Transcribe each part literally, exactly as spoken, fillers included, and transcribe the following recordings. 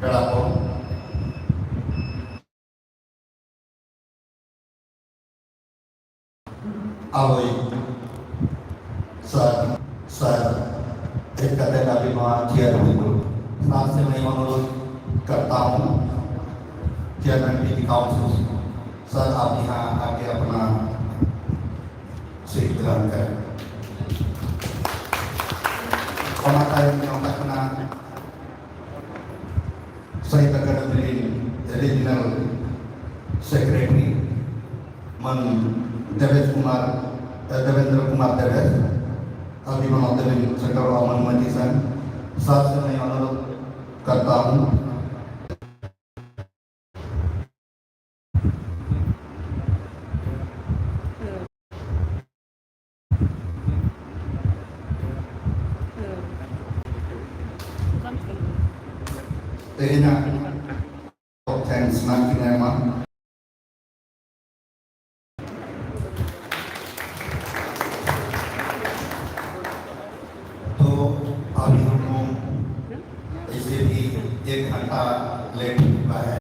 ᱯᱮᱲᱟ ᱠᱚ, ᱟᱵᱚᱭᱤᱡ ᱥᱟᱨ, ᱥᱟᱨ ᱦᱮᱡ ᱠᱟᱛᱮ ᱟᱹᱵᱤᱱ ᱱᱚᱣᱟ ᱪᱮᱭᱟᱨ ᱨᱮᱵᱤᱱ ᱫᱩᱲᱩᱵ᱾ ᱥᱟᱨ ᱥᱮ ᱱᱟᱹᱭ ᱚᱱᱩᱨᱳᱫᱷ ᱠᱟᱨᱛᱟ ᱦᱩᱸ, ᱪᱮᱭᱟᱨᱢᱮᱱ ᱯᱤ ᱰᱤ ᱠᱟᱣᱩᱱᱥᱤᱞ, ᱥᱟᱨ ᱟᱵᱤᱱ ᱦᱟᱸᱜ ᱟᱜᱮ ᱟᱯᱱᱟ ᱥᱤᱴ ᱜᱨᱟᱱᱴ ᱠᱟᱨᱮ᱾ ᱚᱱᱟ ᱛᱟᱭᱚᱢ ᱱᱚᱝᱠᱟ ᱠᱟᱱᱟ, ᱥᱟᱦᱤᱛᱭᱚ ᱟᱠᱟᱫᱮᱢᱤ ᱨᱤᱱ ᱨᱤᱡᱤᱱᱟᱞ ᱥᱮᱠᱨᱮᱴᱟᱨᱤ ᱢᱟᱱ ᱫᱮᱵᱮᱥ ᱠᱩᱢᱟᱨ, ᱮ, ᱫᱮᱵᱮᱱᱫᱨᱚ ᱠᱩᱢᱟᱨ ᱫᱮᱵᱮᱥ, ᱟᱹᱵᱤ ᱢᱟᱱᱚᱛ ᱛᱮᱵᱤᱱ ᱥᱮᱴᱮᱨᱚᱜᱼᱟ ᱢᱟᱹᱱ ᱢᱟᱹᱡᱷᱤ ᱥᱮᱱ᱾ ᱥᱟᱨ ᱥᱮ ᱱᱟᱹᱭ ᱚᱱᱩᱨᱳᱫᱷ ᱠᱟᱨᱛᱟ ᱦᱩᱸ᱾ ᱛᱮᱦᱮᱧᱟᱜ ᱛᱷᱮᱝᱠᱥ ᱱᱟᱜ ᱠᱤᱱ ᱮᱢᱟ᱾ तो अभी हम लोग ऐसे भी एक घंटा लेट चुका है।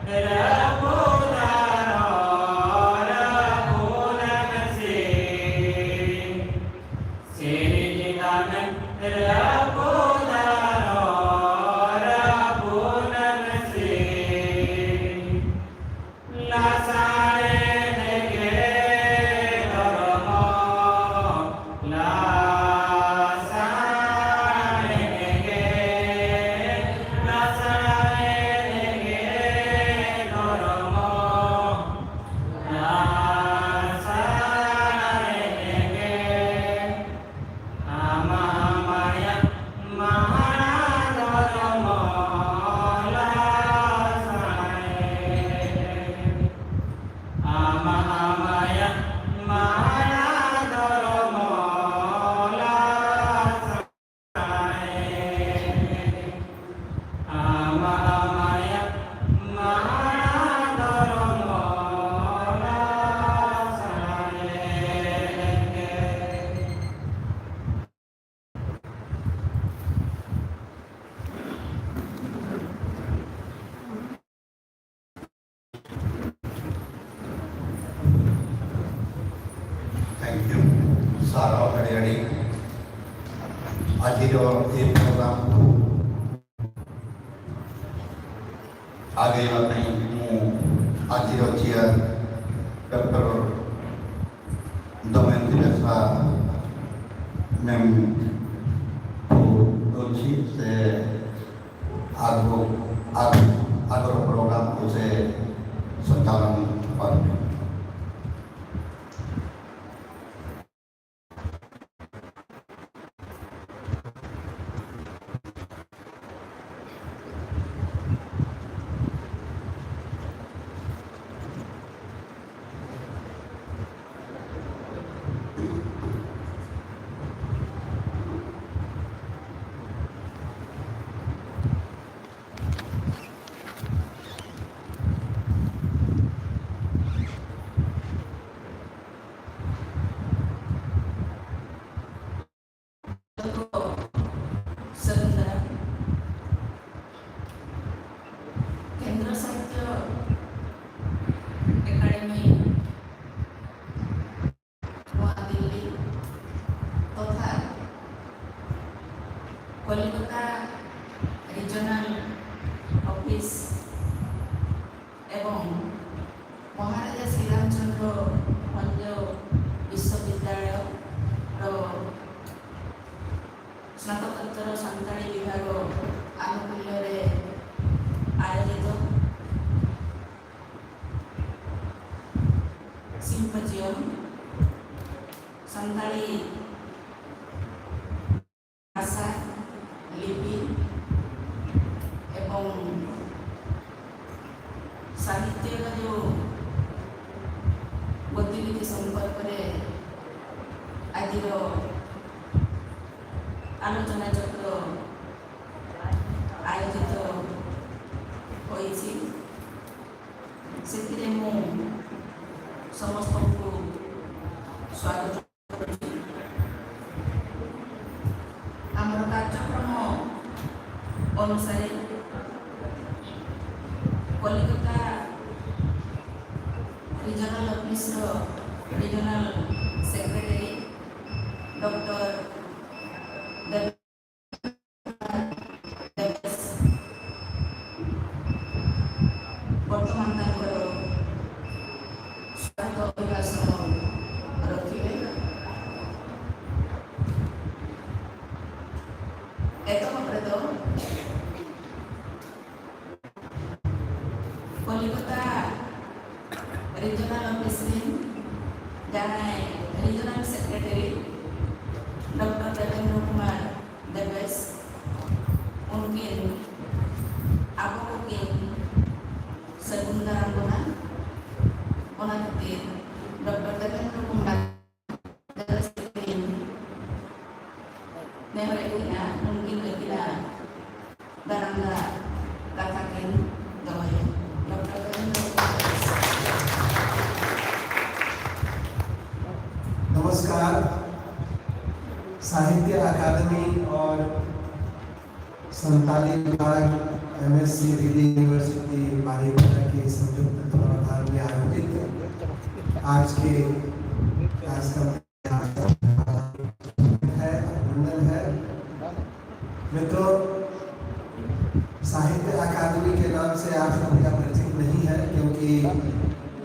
ᱨᱟᱹᱯᱩᱫᱟᱨᱚ ᱨᱟᱹᱯᱩᱫᱟᱱ ᱥᱤᱧ, ᱥᱤᱨᱡᱤᱛᱟᱱ ᱨᱟᱹᱯᱩᱫᱟᱨᱚ ᱨᱟᱹᱯᱩᱫᱟᱱ ᱥᱤᱧ, ᱞᱟᱥᱟᱲᱦᱮᱫ ᱜᱮ ᱫᱷᱚᱨᱢᱚ, ᱞᱟᱥᱟᱲᱦᱮᱫ ᱜᱮ, ᱞᱟᱥᱟᱲᱦᱮᱫ ᱜᱮ ᱫᱷᱚᱨᱢᱚ, ᱞᱟᱥᱟᱲᱦᱮᱫ ᱜᱮ᱾ ᱟᱢᱟᱜ ᱢᱟᱭᱟ ᱢᱟᱦᱟᱲᱟ ᱫᱷᱚᱨᱢᱚ ᱞᱟᱥᱟᱲᱦᱮᱫ᱾ ᱟᱢᱟᱜ ᱢᱟᱭᱟ ᱢᱟᱦᱟᱲᱟ ᱫᱷᱚᱨᱢᱚ ᱞᱟᱥᱟᱲᱦᱮᱫ᱾ ᱟᱢᱟᱜ ᱢᱟᱭᱟ ᱢᱟᱦᱟᱲᱟ ᱫᱷᱚᱨᱢᱚ ᱞᱟᱥᱟᱲᱦᱮᱫ᱾ Thank you. ᱥᱟᱨᱦᱟᱣ ᱟᱹᱰᱤ ᱟᱹᱰᱤ᱾ ᱟᱡᱤᱨ ᱮ program ᱟᱜᱮ ᱞᱟᱹᱠᱛᱤ ᱢᱩ ᱟᱡᱤᱨ ᱪᱮᱭᱟᱨ ᱰᱚᱠᱴᱚᱨ ᱫᱚᱢᱮᱱᱛᱤ ᱵᱮᱥᱨᱟ ᱢᱮᱢ ᱠᱚ ᱫᱚᱞᱪᱷᱤ ᱥᱮ ᱟᱜᱨᱚ, ᱟᱜ-, ᱟᱜᱨᱚ program ᱠᱚ ᱥᱮ ᱥᱚᱧᱪᱟᱞᱚᱱ ᱯᱟᱨᱚᱢ᱾ ᱥᱟᱱᱛᱟᱲᱤ ᱵᱷᱟᱥᱟ, ᱞᱤᱯᱤ ᱮᱵᱚᱝ ସାହିତ୍ୟର ଯେଉଁ ଗତିବିଧି ସମ୍ପର୍କରେ ଆଜିର ଆଲୋଚନା ଚକ୍ର ଆୟୋଜିତ ହୋଇଛି। ସେଥିରେ ମୁଁ ସମସ୍ତଙ୍କୁ ସ୍ୱାଗତ କରୁଛି। ଆମର କାର୍ଯ୍ୟକ୍ରମ ଅନୁସାରେ Kolkata regional officer regional secretary doctor Deb ବର୍ତ୍ତମାନ ତାଙ୍କର ସ୍ୱାଗତ ଅଭିଭାଷଣ ରଖିବେ। ଏତକ ପ୍ରେତ ᱠᱚᱞᱤᱠᱚᱛᱟ ᱨᱤᱡᱚᱱᱟᱞ ᱚᱯᱷᱤᱥ ᱨᱤᱱ ᱡᱟᱦᱟᱸᱭ ᱨᱤᱡᱚᱱᱟᱞ ᱥᱮᱠᱨᱮᱴᱟᱨᱤ ᱰᱚᱠᱴᱚᱨ ᱫᱮᱵᱮᱱᱫᱨᱚ ᱠᱩᱢᱟᱨ ᱫᱮᱵᱮᱥ, ᱩᱱᱠᱤᱱ ᱟᱵᱚ ᱠᱚᱠᱤᱱ ᱥᱟᱹᱜᱩᱱ ᱫᱟᱨᱟᱢ ᱵᱚᱱᱟ᱾ ᱚᱱᱟ ᱠᱷᱟᱹᱛᱤᱨ ᱰᱚᱠᱴᱚᱨ ᱫᱮᱵᱮᱱᱫᱨᱚ ᱠᱩᱢᱟᱨ ᱫᱮᱵᱮᱥ ᱛᱟᱹᱠᱤᱱ ᱱᱮᱦᱚᱨᱮᱫ ᱠᱤᱱᱟ, ᱩᱱᱠᱤᱱ ᱟᱹᱠᱤᱱᱟᱜ ᱫᱟᱨᱟᱢ ᱫᱟᱜ ᱠᱟᱛᱷᱟ ᱠᱤᱱ ᱫᱚᱦᱚᱭᱟ᱾ ᱰᱚᱠᱴᱚᱨ ᱫᱮᱵᱮᱱᱫᱨᱚ ᱠᱩᱢᱟᱨ ᱫᱮᱵᱮᱥ᱾ नमस्कार। साहित्य अकादमी और संताली विभाग, एमएससी दिल्ली यूनिवर्सिटी बारीपदा के संयुक्त तत्वावधान में आयोजित आज के कार्यक्रम है, अभिनंदन है। मित्रों, साहित्य अकादमी के नाम से आप सभी का परिचित नहीं है, क्योंकि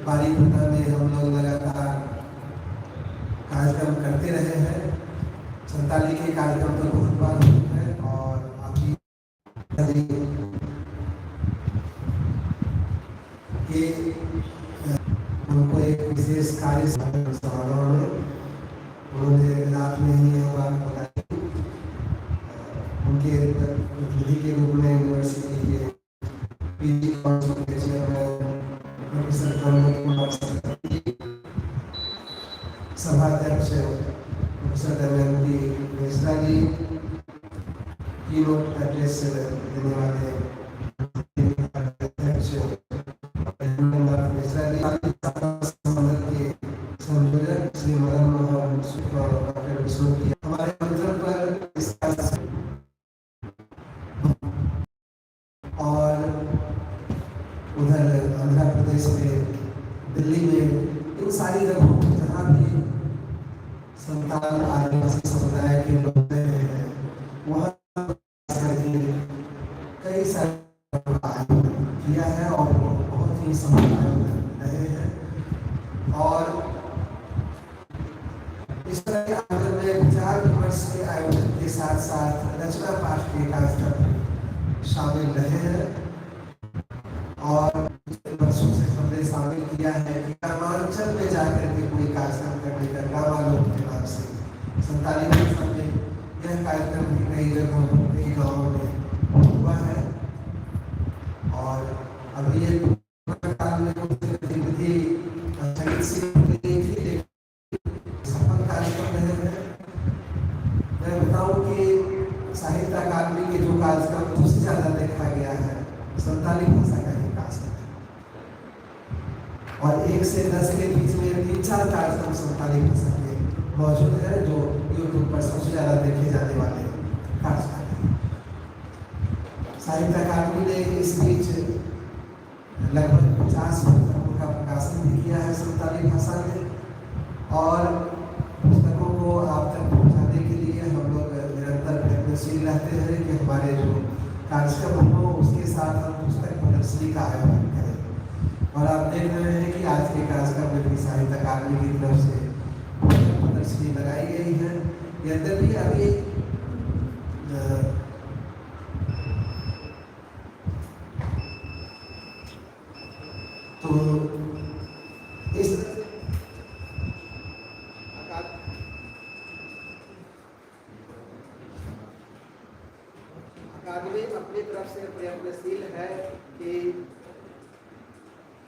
बारीपदा में हम लोग लगातार कार्यक्रम करते रहे हैं। संताली के कार्यक्रम तो बहुत बार हुए हैं और अभी के उनको एक विशेष कार्य समारोह में उन्होंने रात में ही यह बात बताई। उनके प्रतिनिधि के रूप में यूनिवर्सिटी के पीजी काउंसिल के चेयरमैन प्रोफेसर प्रमोद कुमार सरस्वती, सभा अध्यक्ष professor Damayanti Mishra ji, keynote address देने वाले अध्यक्ष रविंद्रनाथ मिश्रा जी, संगठन के संयोजक श्री मदन मोहन शुक्ल और डॉक्टर विष्णु की हमारे आमंत्रण पर इस और उधर आंध्र प्रदेश में, दिल्ली में, इन सारी जगहों पर जहाँ भी संताल आदिवासी समुदाय के लोग रहे हैं, वहाँ करके कई सारे किया है और बहुत ही समुदाय रहे हैं। और इस तरह के आयोजन में विचार विमर्श के आयोजन के साथ साथ रचना पाठ के कार्यक्रम शामिल रहे हैं। और पिछले वर्षों से हमने शामिल किया है कि ग्रामांचल में जाकर के कोई कार्यक्रम करने का, गांव वालों के नाम से संताली भाषा में यह कार्यक्रम भी कई जगहों पर, कई गाँवों में हुआ है। और अभी ये गतिविधि स्थगित सी हो गई थी, लेकिन सफल कार्यक्रम रहे हैं। मैं बताऊं कि साहित्य अकादमी के जो कार्यक्रम सबसे ज्यादा देखा गया है, संताली भाषा का ही कार्यक्रम है। और एक से दस के बीच में तीन चार कार्यक्रम संताली भाषा के मौजूद है, जो YouTube पर सबसे ज्यादा देखे जाने वाले कार्यक्रम हैं। साहित्य अकादमी ने इस बीच लगभग पचास पुस्तकों का प्रकाशन भी किया है संताली भाषा में, और पुस्तकों को आप तक पहुंचाने के लिए हम लोग निरंतर प्रयत्नशील रहते हैं कि हमारे जो कार्यक्रम हो, उसके साथ हम पुस्तक प्रदर्शनी का आयोजन करें। और आप देख रहे हैं कि आज के कार्यक्रम में भी साहित्य अकादमी की तरफ से पुस्तक प्रदर्शनी लगाई गई है। यद्यपि अभी, अ, तो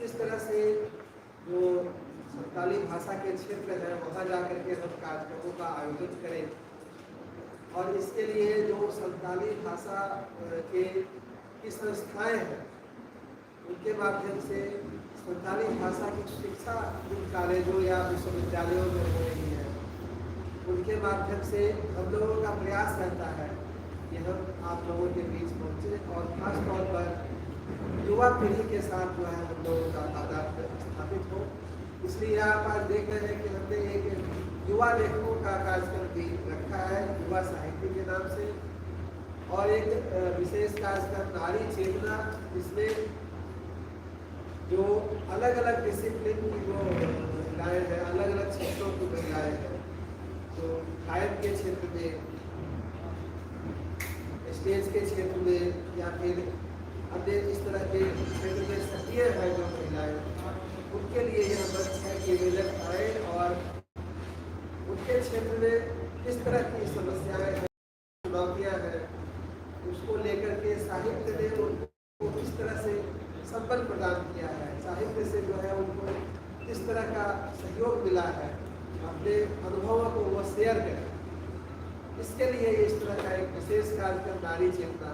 इस तरह से जो संताली भाषा के क्षेत्र है, वहाँ जा करके हम कार्यक्रमों का आयोजन करें और इसके लिए जो संताली भाषा के की संस्थाएं हैं, उनके माध्यम से संताली भाषा की शिक्षा जिन कॉलेजों या विश्वविद्यालयों में हो रही है, उनके माध्यम से हम लोगों का प्रयास रहता है कि हम आप लोगों के बीच पहुँचे और खासतौर पर युवा पीढ़ी के साथ जो है हम लोगों का तादाद स्थापित हो। इसलिए आप आज देख रहे हैं कि हमने एक युवा लेखकों का कार्यक्रम भी रखा है युवा साहित्य के नाम से, और एक विशेष कार्यक्रम नारी चेतना, जिसमें जो अलग अलग डिसिप्लिन की जो महिलाएं हैं, अलग अलग क्षेत्रों की महिलाएं हैं, जो गायन के क्षेत्र में, स्टेज के क्षेत्र में या फिर अन्य इस तरह के क्षेत्र में सक्रिय है जो महिलाएं, उनके लिए यह मंच है कि वे जब आए और उनके क्षेत्र में किस तरह की समस्याएं हैं, चुनौतियां हैं, उसको लेकर के साहित्य ने उनको किस तरह से संबल प्रदान किया है, साहित्य से जो है उनको किस तरह का सहयोग मिला है, अपने अनुभवों को वो शेयर करें। इसके लिए इस तरह का एक विशेष कार्यक्रम नारी चेतना,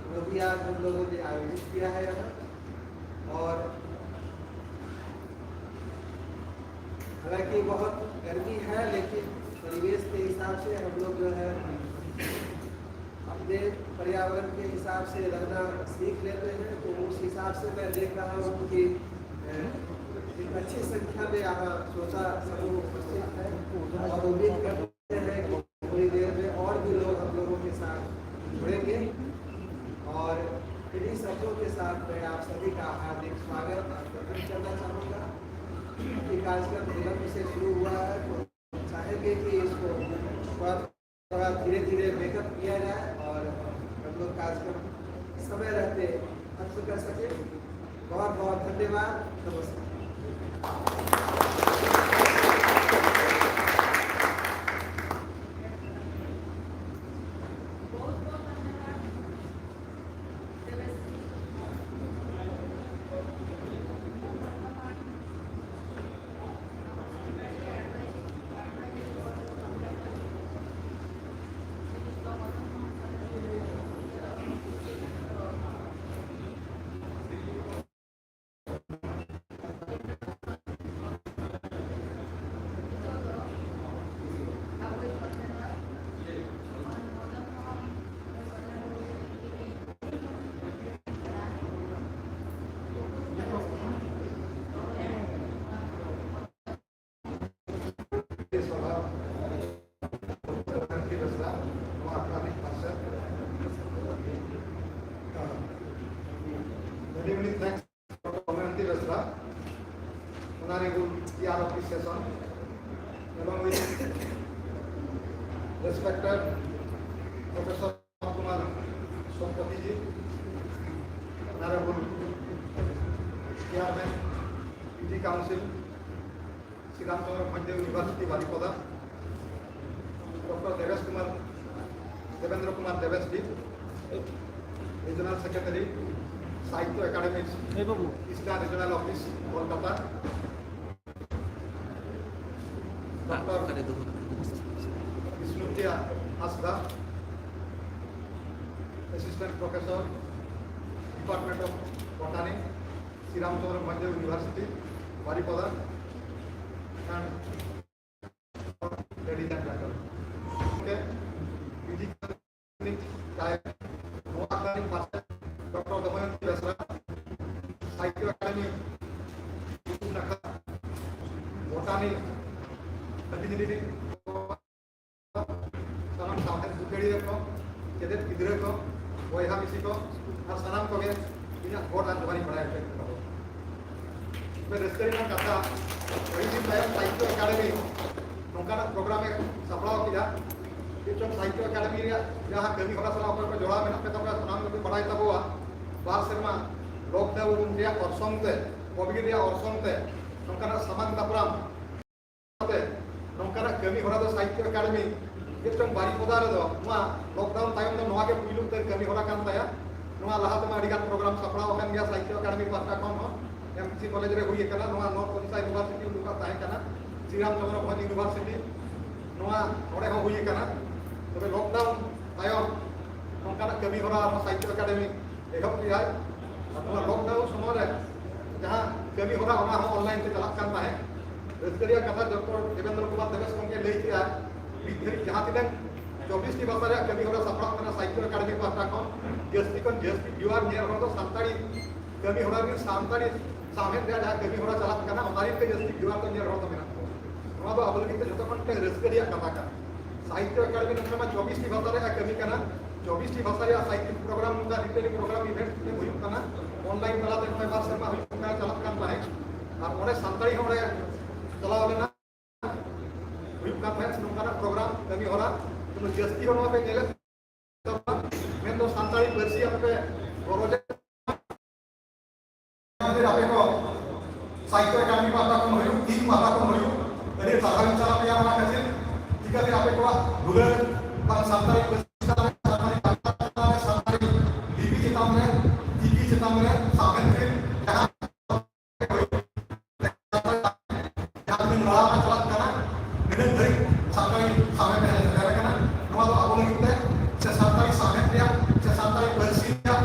वो भी आज हम लोगों ने आयोजित किया है यहाँ। और हालांकि बहुत गर्मी है, लेकिन परिवेश के हिसाब से हम लोग जो है अपने पर्यावरण के हिसाब से रहना सीख लेते हैं। तो उस हिसाब से मैं देख रहा हूँ कि एक अच्छी संख्या में यहाँ श्रोता समूह उपस्थित है और उम्मीद करते हैं कि थोड़ी देर में और भी लोग हम लोगों के साथ जुड़ेंगे। और इन्हीं शब्दों के साथ मैं आप सभी का हार्दिक स्वागत और स्वागत करना चाहूँगा। ये कार्यक्रम विलंब से शुरू हुआ है, तो चाहेंगे कि इसको थोड़ा थोड़ा धीरे धीरे मेकअप किया जाए और हम लोग कार्यक्रम समय रहते खत्म कर सके। बहुत बहुत धन्यवाद। नमस्कार। Honorable Chair of this session, along with respected Professor Kumar Sotpathy ji, Honorable Chairman, P G Council, Sri Ramchandra Bhojya University, Baripada, Doctor Devesh Kumar, Devendra Kumar Devesh ji, Regional Secretary, Sahitya Academy, Eastern Regional Office, Kolkata, Doctor Vishnupriya Hasda, Assistant Professor, Department of Botany, Sri Ramchandra Bhojya University, Baripada, and ladies and gentlemen. Okay, P G Doctor Damayanti Batra, Sahitya Academy, Botany, ᱥᱟᱱᱟᱢ ᱥᱟᱶᱦᱮᱫ ᱥᱩᱥᱟᱹᱨᱤᱭᱟᱹ ᱠᱚ, ᱪᱮᱫᱮᱫ ᱜᱤᱫᱽᱨᱟᱹ ᱠᱚ, ᱵᱚᱭᱦᱟ ᱢᱤᱥᱤ ᱠᱚ, ᱟᱨ ᱥᱟᱱᱟᱢ ᱠᱚᱜᱮ ᱤᱧᱟᱹᱜ ᱜᱚᱰ ᱟᱨ ᱡᱚᱦᱟᱨᱤᱧ ᱵᱟᱲᱟᱭ ᱦᱚᱪᱚᱭᱮᱫ ᱠᱚᱣᱟ᱾ ᱛᱚᱵᱮ ᱨᱟᱹᱥᱠᱟᱹ ᱨᱮᱱᱟᱜ ᱠᱟᱛᱷᱟ, ᱟᱹᱰᱤ ᱫᱤᱱ ᱛᱟᱭᱚᱢ ᱥᱟᱦᱤᱛᱭᱚ ᱮᱠᱟᱰᱮᱢᱤ ᱱᱚᱝᱠᱟᱱᱟᱜ ᱯᱨᱳᱜᱨᱟᱢ ᱮ ᱥᱟᱯᱲᱟᱣ ᱠᱮᱫᱟ᱾ ᱪᱮᱫ ᱪᱚᱝ ᱥᱟᱦᱤᱛᱭᱚ ᱮᱠᱟᱰᱮᱢᱤ ᱨᱮᱭᱟᱜ ᱡᱟᱦᱟᱸ ᱠᱟᱹᱢᱤ ᱦᱚᱨᱟ ᱥᱟᱞᱟᱜ ᱚᱠᱚᱭ ᱠᱚ ᱡᱚᱲᱟᱣ ᱢᱮᱱᱟᱜ ᱯᱮ ᱛᱟᱵᱚᱱᱟ, ᱥᱟᱱᱟᱢ ᱜᱮᱯᱮ ᱵᱟᱲᱟᱭ ᱛᱟᱵᱚᱣᱟ᱾ ᱵᱟᱨ ᱥᱮᱨᱢᱟ ᱞᱚᱠᱰᱟᱣᱩᱱ ᱨᱮᱭᱟᱜ ᱚᱨᱥᱚᱝ ᱛᱮ, ᱠᱳᱵᱷᱤᱰ ᱨᱮᱭᱟᱜ ᱚᱨᱥᱚᱝ ᱛᱮ ᱱᱚᱝᱠᱟᱱᱟᱜ ᱥᱟᱢᱟᱝ ᱫᱟᱯᱨᱟᱢ ᱱᱚᱝᱠᱟᱱᱟᱜ ᱠᱟᱹᱢᱤ ᱦᱚᱨᱟ ᱫᱚ ᱥᱟᱦᱤᱛᱭᱚ ᱮᱠᱟᱰᱮᱢᱤ ᱪᱮᱫ ᱪᱚᱝ ᱵᱟᱨᱤᱯᱚᱫᱟ ᱨᱮᱫᱚ ᱱᱚᱣᱟ ᱞᱚᱠᱰᱟᱣᱩᱱ ᱛᱟᱭᱚᱢ ᱫᱚ ᱱᱚᱣᱟ ᱜᱮ ᱯᱩᱭᱞᱩ ᱩᱛᱟᱹᱨ ᱠᱟᱹᱢᱤ ᱦᱚᱨᱟ ᱠᱟᱱ ᱛᱟᱭᱟ᱾ ᱱᱚᱣᱟ ᱞᱟᱦᱟ ᱛᱮᱢᱟ ᱟᱹᱰᱤ ᱜᱟᱱ ᱯᱨᱳᱜᱨᱟᱢ ᱥᱟᱯᱲᱟᱣ ᱟᱠᱟᱱ ᱜᱮᱭᱟ ᱥᱟᱦᱤᱛᱭᱚ ᱮᱠᱟᱰᱮᱢᱤ ᱯᱟᱦᱴᱟ ᱠᱷᱚᱱ ᱦᱚᱸ᱾ ᱮᱢ ᱥᱤ ᱠᱚᱞᱮᱡᱽ ᱨᱮ ᱦᱩᱭ ᱟᱠᱟᱱᱟ, ᱱᱚᱣᱟ ᱱᱚᱨᱛᱷ ᱳᱰᱤᱥᱟ ᱤᱭᱩᱱᱤᱵᱷᱟᱨᱥᱤᱴᱤ ᱩᱱ ᱡᱚᱠᱷᱚᱱ ᱛᱟᱦᱮᱸ ᱠᱟᱱᱟ, ᱥᱨᱤ ᱨᱟᱢ ᱪᱚᱸᱫᱽᱨᱚ ᱵᱷᱚᱡᱽ ᱤᱭᱩᱱᱤᱵᱷᱟᱨᱥᱤᱴᱤ, ᱱᱚᱣᱟ ᱱᱚᱰᱮ ᱦᱚᱸ ᱦᱩᱭ ᱟᱠᱟᱱᱟ᱾ ᱛᱚᱵᱮ ᱞᱚᱠᱰᱟᱣᱩᱱ ᱛᱟᱭᱚᱢ ᱱᱚᱝᱠᱟᱱᱟᱜ ᱠᱟᱹᱢᱤ ᱦᱚᱨᱟ ᱟᱨᱦᱚᱸ ᱥᱟᱦᱤᱛᱭᱚ ᱮᱠᱟᱰᱮᱢᱤ ᱮᱦᱚᱵ ᱠᱮᱫᱟᱭ᱾ ᱟᱨ ᱱᱚᱣᱟ ᱞᱚᱠᱰᱟᱣᱩᱱ ᱥᱚᱢᱚᱭ ᱨᱮ ᱡᱟᱦᱟᱸ ᱠᱟᱹᱢᱤ ᱦᱚᱨᱟ, ᱚᱱᱟ ᱦᱚᱸ ᱚᱱᱞᱟᱭᱤᱱ ᱛᱮ ᱪᱟᱞᱟᱜ ᱠᱟᱱ ᱛᱟᱦᱮᱸᱫ᱾ ᱨᱟᱹᱥᱠᱟᱹ ᱨᱮᱭᱟᱜ ᱠᱟᱛᱷᱟ, ᱰᱚᱠᱴᱚᱨ ᱫᱮᱵᱮᱱᱫᱨᱚ ᱠᱩᱢᱟᱨ ᱫᱮᱵᱮᱥ ᱜᱚᱢᱠᱮ ᱞᱟᱹᱭ ᱠᱮᱫᱟ, ᱱᱤᱛ ᱫᱷᱟᱹᱵᱤᱡ ᱡᱟᱦᱟᱸ ᱛᱤᱱᱟᱹᱜ ᱪᱚᱵᱵᱤᱥ ᱴᱤ ᱵᱷᱟᱥᱟ ᱨᱮᱭᱟᱜ ᱠᱟᱹᱢᱤ ᱦᱚᱨᱟ ᱥᱟᱯᱲᱟᱜ ᱠᱟᱱᱟ ᱥᱟᱦᱤᱛᱭᱚ ᱮᱠᱟᱰᱮᱢᱤ ᱯᱟᱦᱴᱟ ᱠᱷᱚᱱ, ᱡᱟᱹᱥᱛᱤ ᱠᱷᱚᱱ ᱡᱟᱹᱥᱛᱤ ᱵᱷᱤᱭᱩᱣᱟᱨ ᱧᱮᱞ ᱦᱚᱲ ᱫᱚ ᱥᱟᱱᱛᱟᱲᱤ ᱠᱟᱹᱢᱤ ᱦᱚᱨᱟ ᱨᱮ, ᱥᱟᱱᱛᱟᱲᱤ ᱥᱟᱶᱦᱮᱫ ᱨᱮᱭᱟᱜ ᱡᱟᱦᱟᱸ ᱠᱟᱹᱢᱤ ᱦᱚᱨᱟ ᱪᱟᱞᱟᱜ ᱠᱟᱱᱟ, ᱚᱱᱟ ᱨᱮᱱ ᱜᱮ ᱡᱟᱹᱥᱛᱤ ᱵᱷᱤᱭᱩᱣᱟᱨ ᱫᱚ ᱧᱮᱞ ᱦᱚᱲ ᱫᱚ ᱢᱮᱱᱟᱜ ᱠᱚᱣᱟ᱾ ᱱᱚᱣᱟ ᱫᱚ ᱟᱵᱚ ᱞᱟᱹᱜᱤᱫ ᱛᱮ ᱡᱷᱚᱛᱚ ᱠᱷᱚᱱ ᱢᱤᱫᱴᱟᱝ ᱨᱟᱹᱥᱠᱟᱹ ᱨᱮᱭᱟᱜ ᱠᱟᱛᱷᱟ ᱠᱟᱱᱟ᱾ ᱥᱟᱦᱤᱛᱭᱚ ᱮᱠᱟᱰᱮᱢᱤ ᱱᱚᱝᱠᱟ ᱢᱟ ᱪᱚᱵᱵᱤᱥ ᱴᱤ ᱵᱷᱟᱥᱟ ᱨᱮᱭᱟᱜ ᱠᱟᱹᱢᱤ ᱠᱟᱱᱟ, ᱪᱚᱵᱵᱤᱥ ᱴᱤ ᱵᱷᱟᱥᱟ ᱨᱮᱭᱟᱜ ᱥᱟᱦᱤᱛᱭᱚ ᱯᱨᱳᱜᱨᱟᱢ, ᱱᱚᱝᱠᱟ ᱞᱤᱴᱟᱨᱮᱨᱤ ᱯᱨᱳᱜᱨᱟᱢ ᱤᱵᱷᱮᱱᱴ ᱦᱩᱭᱩᱜ ᱠᱟᱱᱟ, ᱚᱱᱞᱟᱭᱤᱱ ᱛᱟᱞᱟᱛᱮ ᱱᱚᱜᱼᱚᱭ ᱵᱟᱨ ᱥᱮᱨᱢᱟ ᱦᱩᱭᱩᱜ ᱠᱟᱱᱟ, ᱪᱟᱞᱟᱜ ᱠᱟᱱ ᱛᱟᱦᱮᱸᱫ᱾ ᱥᱟᱦᱤᱛᱛᱚ ᱮᱠᱟᱰᱮᱢᱤ ᱯᱟᱦᱴᱟ ᱠᱷᱚᱱ ᱦᱩᱭᱩᱜ, ᱤᱧ ᱯᱟᱦᱴᱟ ᱠᱷᱚᱱ ᱦᱩᱭᱩᱜ, ᱟᱹᱰᱤ ᱥᱟᱨᱦᱟᱣ ᱤᱧ ᱪᱟᱞ ᱟᱯᱮᱭᱟ᱾ ᱚᱱᱟ ᱠᱷᱟᱹᱛᱤᱨ ᱪᱤᱠᱟᱹᱛᱮ ᱟᱯᱮ ᱠᱚᱣᱟᱜ ᱫᱩᱞᱟᱹᱲ ᱵᱟᱝ ᱥᱟᱱᱛᱟᱲᱤ ᱯᱟᱹᱨᱥᱤ ᱪᱮᱛᱟᱱ ᱨᱮ, ᱥᱟᱱᱛᱟᱲᱤ ᱠᱟᱛᱷᱟ ᱪᱮᱛᱟᱱ ᱨᱮ, ᱥᱟᱱᱛᱟᱲᱤ ᱞᱤᱯᱤ ᱪᱮᱛᱟᱱ ᱨᱮ, ᱪᱤᱠᱤ ᱪᱮᱛᱟᱱ ᱨᱮ ᱥᱟᱵᱷᱮᱱ ᱨᱮ ᱡᱟᱦᱟᱸ ᱡᱟᱦᱟᱸ ᱛᱤᱱᱟᱹᱜ ᱞᱟᱲᱟᱣ ᱪᱟᱞᱟᱜ ᱠᱟᱱᱟ, ᱱᱤᱱᱟᱹᱜ ᱫᱷᱟᱹᱨᱤᱡ ᱥᱟᱱᱛᱟᱲᱤ ᱥᱟᱶᱦᱮᱫ ᱨᱮ ᱦᱮᱡ ᱥᱮᱴᱮᱨ ᱟᱠᱟᱱᱟ᱾ ᱱᱚᱣᱟ ᱫᱚ ᱟᱵᱚ ᱞᱟᱹᱜᱤᱫ ᱛᱮ ᱥᱮ ᱥᱟᱱᱛᱟᱲᱤ ᱥᱟᱶᱦᱮᱫ ᱨᱮᱭᱟᱜ ᱥᱮ ᱥᱟᱱᱛᱟᱲᱤ ᱯᱟᱹᱨᱥᱤ ᱨᱮᱭᱟᱜ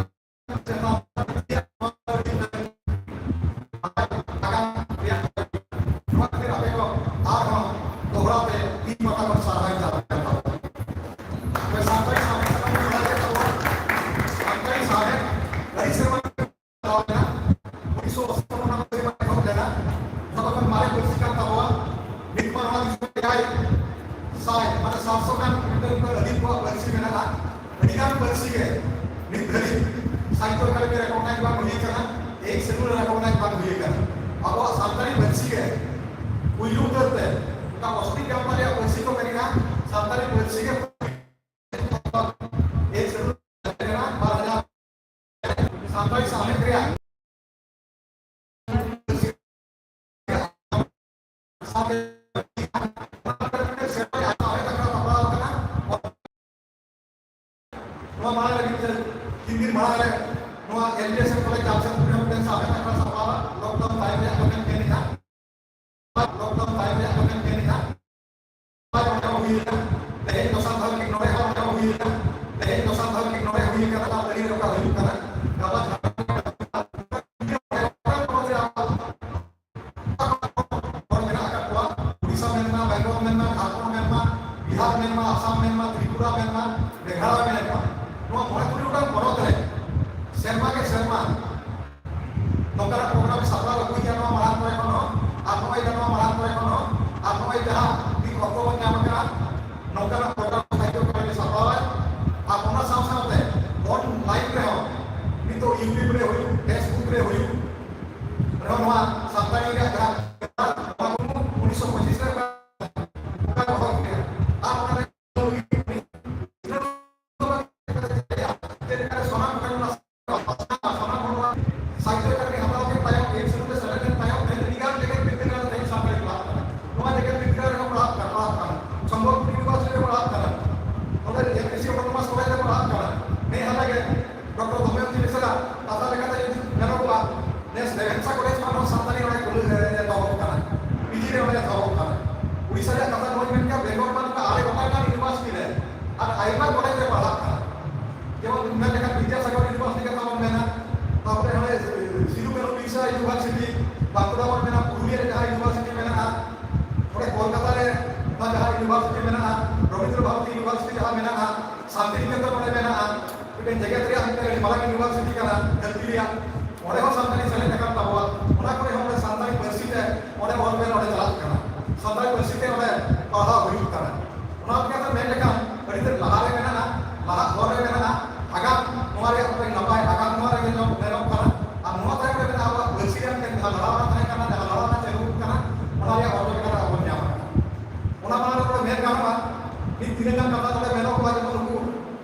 ᱥᱮ ᱥᱟᱱᱛᱟᱲᱤ ᱨᱮᱭᱟᱜ ᱱᱚᱣᱟ ᱫᱚ ᱟᱹᱰᱤ ᱱᱟᱜᱟᱢ ᱨᱮᱭᱟᱜ ᱱᱚᱣᱟ ᱠᱷᱟᱹᱛᱤᱨ ᱟᱯᱮ ᱠᱚ ᱟᱨᱦᱚᱸ ᱫᱚᱦᱲᱟ ᱛᱮ ᱤᱧ ᱯᱟᱦᱴᱟ ᱠᱷᱚᱱ ᱥᱟᱨᱦᱟᱣ ᱤᱧ ᱪᱟᱞ ᱟᱠᱟᱱ ᱛᱟᱵᱚᱱᱟ᱾ ᱛᱚᱵᱮ ᱥᱟᱱᱛᱟᱲᱤ ᱥᱟᱶᱦᱮᱫ ᱥᱟᱠᱟᱢ ᱵᱚᱱ ᱵᱟᱲᱟᱭ ᱜᱮᱭᱟ ᱛᱟᱵᱚᱱ, ᱥᱟᱱᱛᱟᱲᱤ ᱥᱟᱶᱦᱮᱫ ᱟᱹᱰᱤ ᱥᱮᱨᱢᱟ ᱦᱟᱛᱟᱣ ᱞᱮᱱᱟ᱾ ᱩᱱᱤᱥᱥᱚ ᱚᱥᱤ ᱠᱷᱚᱱ ᱚᱱᱟ ᱠᱚ ᱮᱦᱚᱵ ᱞᱮᱱᱟ᱾ ᱡᱚᱛᱚ ᱠᱷᱚᱱ ᱢᱟᱨᱮ ᱯᱟᱹᱨᱥᱤ ᱠᱟᱱ ᱛᱟᱵᱚᱣᱟ᱾ ᱱᱤᱛ ᱢᱟ ᱱᱚᱣᱟ ᱫᱤᱥᱚᱢ ᱨᱮ ᱮᱭᱟᱭ ᱥᱟᱭ, ᱢᱟᱱᱮ ᱥᱟᱛᱥᱚ ᱜᱟᱱ ᱢᱤᱫᱴᱟᱝ ᱟᱹᱫᱤᱢ ᱠᱚᱣᱟᱜ ᱯᱟᱹᱨᱥᱤ ᱢᱮᱱᱟᱜᱼᱟ᱾ ᱟᱹᱰᱤ ᱜᱟᱱ ᱯᱟᱹᱨᱥᱤ ᱜᱮ ᱱᱤᱛ ᱫᱷᱟᱹᱵᱤᱡ ᱥᱟᱦᱤᱛᱛᱚ ᱟᱠᱟᱫᱮᱢᱤ ᱨᱮ recognize ᱵᱟᱝ ᱦᱩᱭ ᱟᱠᱟᱱᱟ, ᱮᱭᱤᱴ ᱥᱮᱰᱩᱞ ᱨᱮ recognize ᱵᱟᱝ ᱦᱩᱭ ᱟᱠᱟᱱᱟ᱾ ᱟᱵᱚᱣᱟᱜ ᱥᱟᱱᱛᱟᱲᱤ ᱯᱟᱹᱨᱥᱤ ᱜᱮ ᱯᱩᱭᱞᱩ ᱩᱛᱟᱹᱨ ᱛᱮ ᱚᱠᱟ ᱚᱥᱴᱤᱠ ᱜᱟᱢᱯᱟ ᱨᱮᱭᱟᱜ ᱯᱟᱹᱨᱥᱤ ᱠᱚ ᱢᱮᱱᱟᱜᱼᱟ, ᱥᱟᱱᱛᱟᱲᱤ ᱯᱟᱹᱨᱥᱤ ᱜᱮ ᱮᱭᱤᱴ ᱥᱮᱰᱩᱞ ᱨᱮ ᱢᱮᱱᱟᱜᱼᱟ, ᱵᱟᱨ ᱦᱟᱡᱟᱨ ᱥᱟᱱᱛᱟᱲᱤ ᱥᱟᱶᱦᱮᱫ ᱨᱮᱭᱟᱜ ᱱᱚᱣᱟ ᱢᱟᱲᱟᱝ ᱨᱮ ᱢᱤᱫᱴᱮᱱ ᱛᱤᱱ ᱫᱤᱱ ᱢᱟᱲᱟᱝ ᱨᱮ ᱱᱚᱣᱟ L B S M college ᱪᱟᱞ ᱥᱮᱫ ᱠᱷᱚᱱ ᱢᱤᱫᱴᱮᱱ ᱥᱟᱶᱦᱮᱫ ᱟᱠᱷᱲᱟ ᱥᱟᱯᱲᱟᱣ ᱞᱚᱠᱰᱟᱣᱩᱱ ᱛᱟᱭᱚᱢ ᱨᱮᱭᱟᱜ ᱠᱟᱛᱷᱟᱧ ᱢᱮᱱᱮᱫᱼᱟ᱾ ᱞᱚᱠᱰᱟᱩᱱ ᱛᱟᱭᱚᱢ ᱨᱮᱭᱟᱜ ᱠᱟᱛᱷᱟᱧ ᱢᱮᱱᱮᱫᱼᱟ᱾ ᱱᱚᱰᱮ ᱦᱚᱸ ᱦᱩᱭ ᱟᱠᱟᱱᱟ, ᱛᱮᱦᱮᱧ ᱫᱚᱥᱟᱨ ᱫᱷᱟᱣ ᱜᱮ ᱱᱚᱰᱮ ᱦᱚᱸ ᱦᱩᱭ ᱟᱠᱟᱱᱟ, ᱛᱮᱦᱮᱧ ᱫᱚᱥᱟᱨ ᱫᱷᱟᱣ ᱜᱮ ᱱᱚᱰᱮ ᱦᱩᱭ ᱟᱠᱟᱱᱟ, ᱛᱟᱲᱟᱛᱟᱲᱤ ᱨᱚᱠᱟ ᱦᱩᱭᱩᱜ ᱠᱟᱱᱟ᱾ ᱜᱟᱯᱟ ᱡᱷᱟᱲᱠᱷᱚᱸᱰ ᱦᱚᱲ ᱢᱮᱱᱟᱜ ᱟᱠᱟᱫ ᱠᱚᱣᱟ, ᱩᱲᱤᱥᱥᱟ ᱢᱮᱱᱢᱟ, ᱵᱮᱝᱜᱚᱞ ᱢᱮᱱᱢᱟ, ᱡᱷᱟᱲᱠᱷᱚᱸᱰ ᱢᱮᱱᱢᱟ, ᱵᱤᱦᱟᱨ ᱢᱮᱱᱢᱟ, ᱟᱥᱟᱢ ᱢᱮᱱᱢᱟ, ᱛᱨᱤᱯᱩᱨᱟ ᱢᱮᱱᱢᱟ, ᱢᱮᱜᱷᱟᱞᱚᱭ ᱢᱮᱱᱢᱟ, ᱱᱚᱣᱟ ᱢᱚᱬᱮ ᱛᱩᱨᱩᱭ ᱜᱚᱴᱟᱝ ᱯᱚᱱᱚᱛ ᱨᱮ ᱥᱮᱨᱢᱟ ᱠᱮ ᱥᱮᱨᱢᱟ ᱱᱚᱝᱠᱟᱱᱟᱜ ᱯᱨᱳᱜᱨᱟᱢ ᱥᱟᱯᱲᱟᱣ ᱟᱹᱜᱩᱭ ᱜᱮᱭᱟ ᱱᱚᱣᱟ ᱢᱟᱲᱟᱝ ᱠᱚᱨᱮ ᱠᱷᱚᱱ ᱦᱚᱸ, ᱟᱨ ᱱᱚᱜᱼᱚᱭ ᱡᱮ ᱱᱚᱣᱟ ᱢᱟᱲᱟᱝ ᱠᱚᱨᱮ ᱠᱷᱚᱱ ᱦᱚᱸ, ᱟᱨ ᱱᱚᱜᱼᱚᱭ ᱡᱟᱦᱟᱸ ᱢᱤᱫ ᱚᱠᱛᱚ ᱵᱚᱱ ᱧᱟᱢ ᱟᱠᱟᱫᱟ, ᱱᱚᱝᱠᱟᱱᱟᱜ ᱯᱨᱳᱜᱨᱟᱢ ᱥᱟᱦᱤᱛᱛᱚ ᱮᱠᱟᱰᱮᱢᱤ ᱥᱟᱯᱲᱟᱣᱟᱭ᱾ ᱟᱨ ᱚᱱᱟ ᱥᱟᱶ ᱥᱟᱶᱛᱮ ᱚᱱᱞᱟᱭᱤᱱ ᱨᱮᱦᱚᱸ ᱱᱤᱛᱚᱜ YouTube ᱨᱮ ᱦᱩᱭᱩᱜ, Facebook ᱨᱮ ᱦᱩᱭᱩᱜ, ᱨᱮᱦᱚᱸ ᱱᱚᱣᱟ ᱥᱟᱱᱛᱟᱲᱤ ᱨᱮᱭᱟᱜ ᱡᱟᱦᱟᱸ ᱱᱚᱣᱟ ᱠᱚ ᱩᱱᱤᱥᱥᱚ ᱯᱚᱸᱪᱤᱥ ᱨᱮ ᱚᱱᱠᱟ ᱫᱚᱦᱚ ᱜᱮᱭᱟ᱾ ᱟᱨ ᱚᱱᱟ ᱨᱮ ᱥᱟᱱᱟᱢ ᱦᱚᱲ ᱥᱟᱦᱤᱛᱛᱚ ᱮᱠᱟᱰᱮᱢᱤ ᱦᱟᱛᱟᱣ ᱠᱮᱫ ᱛᱟᱭᱚᱢ, ᱮᱭᱤᱴ ᱥᱮᱰᱩᱞ ᱨᱮ ᱥᱮᱞᱮᱫ ᱞᱮᱱ ᱛᱟᱭᱚᱢ, ᱩᱲᱤᱥᱥᱟ ᱨᱮᱭᱟᱜ ᱠᱟᱛᱷᱟ ᱱᱚᱣᱟᱧ ᱢᱮᱱ ᱠᱮᱫᱟ, ᱵᱮᱝᱜᱚᱞ ᱢᱟ ᱱᱚᱝᱠᱟ ᱟᱨᱮ ᱜᱚᱴᱟᱝ ᱜᱟᱱ ᱤᱭᱩᱱᱤᱵᱷᱟᱨᱥᱤᱴᱤ ᱨᱮ ᱟᱨ ᱟᱭᱢᱟ ᱠᱚᱞᱮᱡᱽ ᱨᱮ ᱯᱟᱲᱦᱟᱜ ᱠᱟᱱᱟ᱾ ᱡᱮᱢᱚᱱ ᱢᱮᱱ ᱞᱮᱠᱷᱟᱱ ᱵᱤᱫᱽᱭᱟᱥᱟᱜᱚᱨ ᱤᱭᱩᱱᱤᱵᱷᱟᱨᱥᱤᱴᱤ ᱠᱟᱛᱷᱟ ᱵᱚᱱ ᱢᱮᱱᱟ, ᱛᱟᱨᱯᱚᱨᱮ ᱱᱚᱰᱮ ᱥᱤᱫᱩ ᱠᱟᱹᱱᱦᱩ ᱵᱤᱨᱥᱟ ᱤᱭᱩᱱᱤᱵᱷᱟᱨᱥᱤᱴᱤ, ᱵᱟᱸᱠᱩᱲᱟ ᱵᱚᱱ ᱢᱮᱱᱟ, ᱯᱩᱨᱩᱞᱤᱭᱟᱹ ᱨᱮ ᱡᱟᱦᱟᱸ ᱤᱭᱩᱱᱤᱵᱷᱟᱨᱥᱤᱴᱤ ᱢᱮᱱᱟᱜᱼᱟ, ᱱᱚᱰᱮ ᱠᱳᱞᱠᱟᱛᱟ ᱨᱮ ᱚᱱᱟ ᱡᱟᱦᱟᱸ ᱤᱭᱩᱱᱤᱵᱷᱟᱨᱥᱤᱴᱤ ᱢᱮᱱᱟᱜᱼᱟ, ᱨᱚᱵᱤᱱᱫᱨᱚ ᱵᱷᱟᱨᱚᱛᱤ ᱤᱭᱩᱱᱤᱵᱷᱟᱨᱥᱤᱴᱤ ᱡᱟᱦᱟᱸ ᱢᱮᱱᱟᱜᱼᱟ, ᱥᱟᱱᱛᱤᱱᱤᱠᱮᱛᱚᱱ ᱱᱚᱰᱮ ᱢᱮᱱᱟᱜᱼᱟ, ᱢᱤᱫᱴᱮᱱ ᱡᱮᱜᱮᱛ ᱨᱮᱭᱟᱜ ᱢᱤᱫᱴᱮᱱ ᱟᱹᱰᱤ ᱢᱟᱨᱟᱝ ᱤᱭᱩᱱᱤᱵᱷᱟᱨᱥᱤᱴᱤ ᱠᱟᱱᱟ ᱫᱷᱟᱹᱨᱛᱤ ᱨᱮᱭᱟᱜ᱾ ᱚᱸᱰᱮ ᱦᱚᱸ ᱥᱟᱱᱛᱟᱲᱤ ᱥᱮᱞᱮᱫ ᱟᱠᱟᱱ ᱛᱟᱵᱚᱣᱟ᱾ ᱚᱱᱟ ᱠᱚᱨᱮ ᱦᱚᱸ ᱚᱸᱰᱮ ᱥᱟᱱᱛᱟᱲᱤ ᱯᱟᱹᱨᱥᱤ ᱛᱮ ᱚᱸᱰᱮ ᱚᱞ ᱵᱮᱞ ᱚᱸᱰᱮ ᱪᱟᱞᱟᱜ ᱠᱟᱱᱟ, ᱥᱟᱱᱛᱟᱲᱤ ᱯᱟᱹᱨᱥᱤ ᱛᱮ ᱚᱸᱰᱮ ᱯᱟᱲᱦᱟᱣ ᱦᱩᱭᱩᱜ ᱠᱟᱱᱟ᱾ ᱚᱱᱟ ᱞᱮᱠᱟᱛᱮ ᱢᱮᱱ ᱞᱮᱠᱷᱟᱱ ᱟᱹᱰᱤ ᱛᱮᱫ ᱞᱟᱦᱟ ᱨᱮ ᱢᱮᱱᱟᱜᱼᱟ, ᱞᱟᱦᱟ ᱦᱚᱨ ᱨᱮ ᱢᱮᱱᱟᱜᱼᱟ, ᱟᱜᱟᱢ ᱱᱚᱣᱟ ᱨᱮᱭᱟᱜ ᱢᱤᱫᱴᱮᱱ ᱱᱟᱯᱟᱭ ᱟᱜᱟᱢ ᱱᱚᱣᱟ ᱨᱮᱜᱮ ᱧᱮᱞᱚᱜ, ᱧᱮᱞᱚᱜ ᱠᱟᱱᱟ᱾ ᱟᱨ ᱱᱚᱣᱟ ᱛᱟᱭᱚᱢ ᱨᱮ ᱢᱮᱱᱟᱜᱼᱟ ᱟᱵᱚᱣᱟᱜ ᱯᱟᱹᱨᱥᱤ ᱨᱮᱭᱟᱜ ᱢᱤᱫᱴᱮᱱ ᱡᱟᱦᱟᱸ ᱞᱟᱲᱟᱣ ᱨᱮᱱᱟᱜ ᱛᱟᱦᱮᱸ ᱠᱟᱱᱟ, ᱡᱟᱦᱟᱸ ᱞᱟᱲᱟᱣ ᱨᱮᱱᱟᱜ ᱪᱟᱹᱞᱩ ᱠᱟᱱᱟ, ᱚᱱᱟ ᱨᱮᱭᱟᱜ ᱚᱨᱡᱚ ᱞᱮᱠᱟᱛᱮ ᱟᱵᱚ ᱵᱚᱱ ᱧᱟᱢ ᱟᱠᱟᱫᱟ᱾ ᱚᱱᱟ ᱢᱟᱲᱟᱝ ᱨᱮ ᱢᱮᱱ ᱜᱟᱱᱚᱜᱼᱟ, ᱢᱤᱫ ᱛᱤᱱᱟᱹᱜ ᱜᱟᱱ ᱠᱟᱛᱷᱟ ᱱᱚᱰᱮ ᱢᱮᱱᱚᱜᱚᱜᱼᱟ, ᱡᱮᱢᱚᱱ ᱱᱩᱠᱩ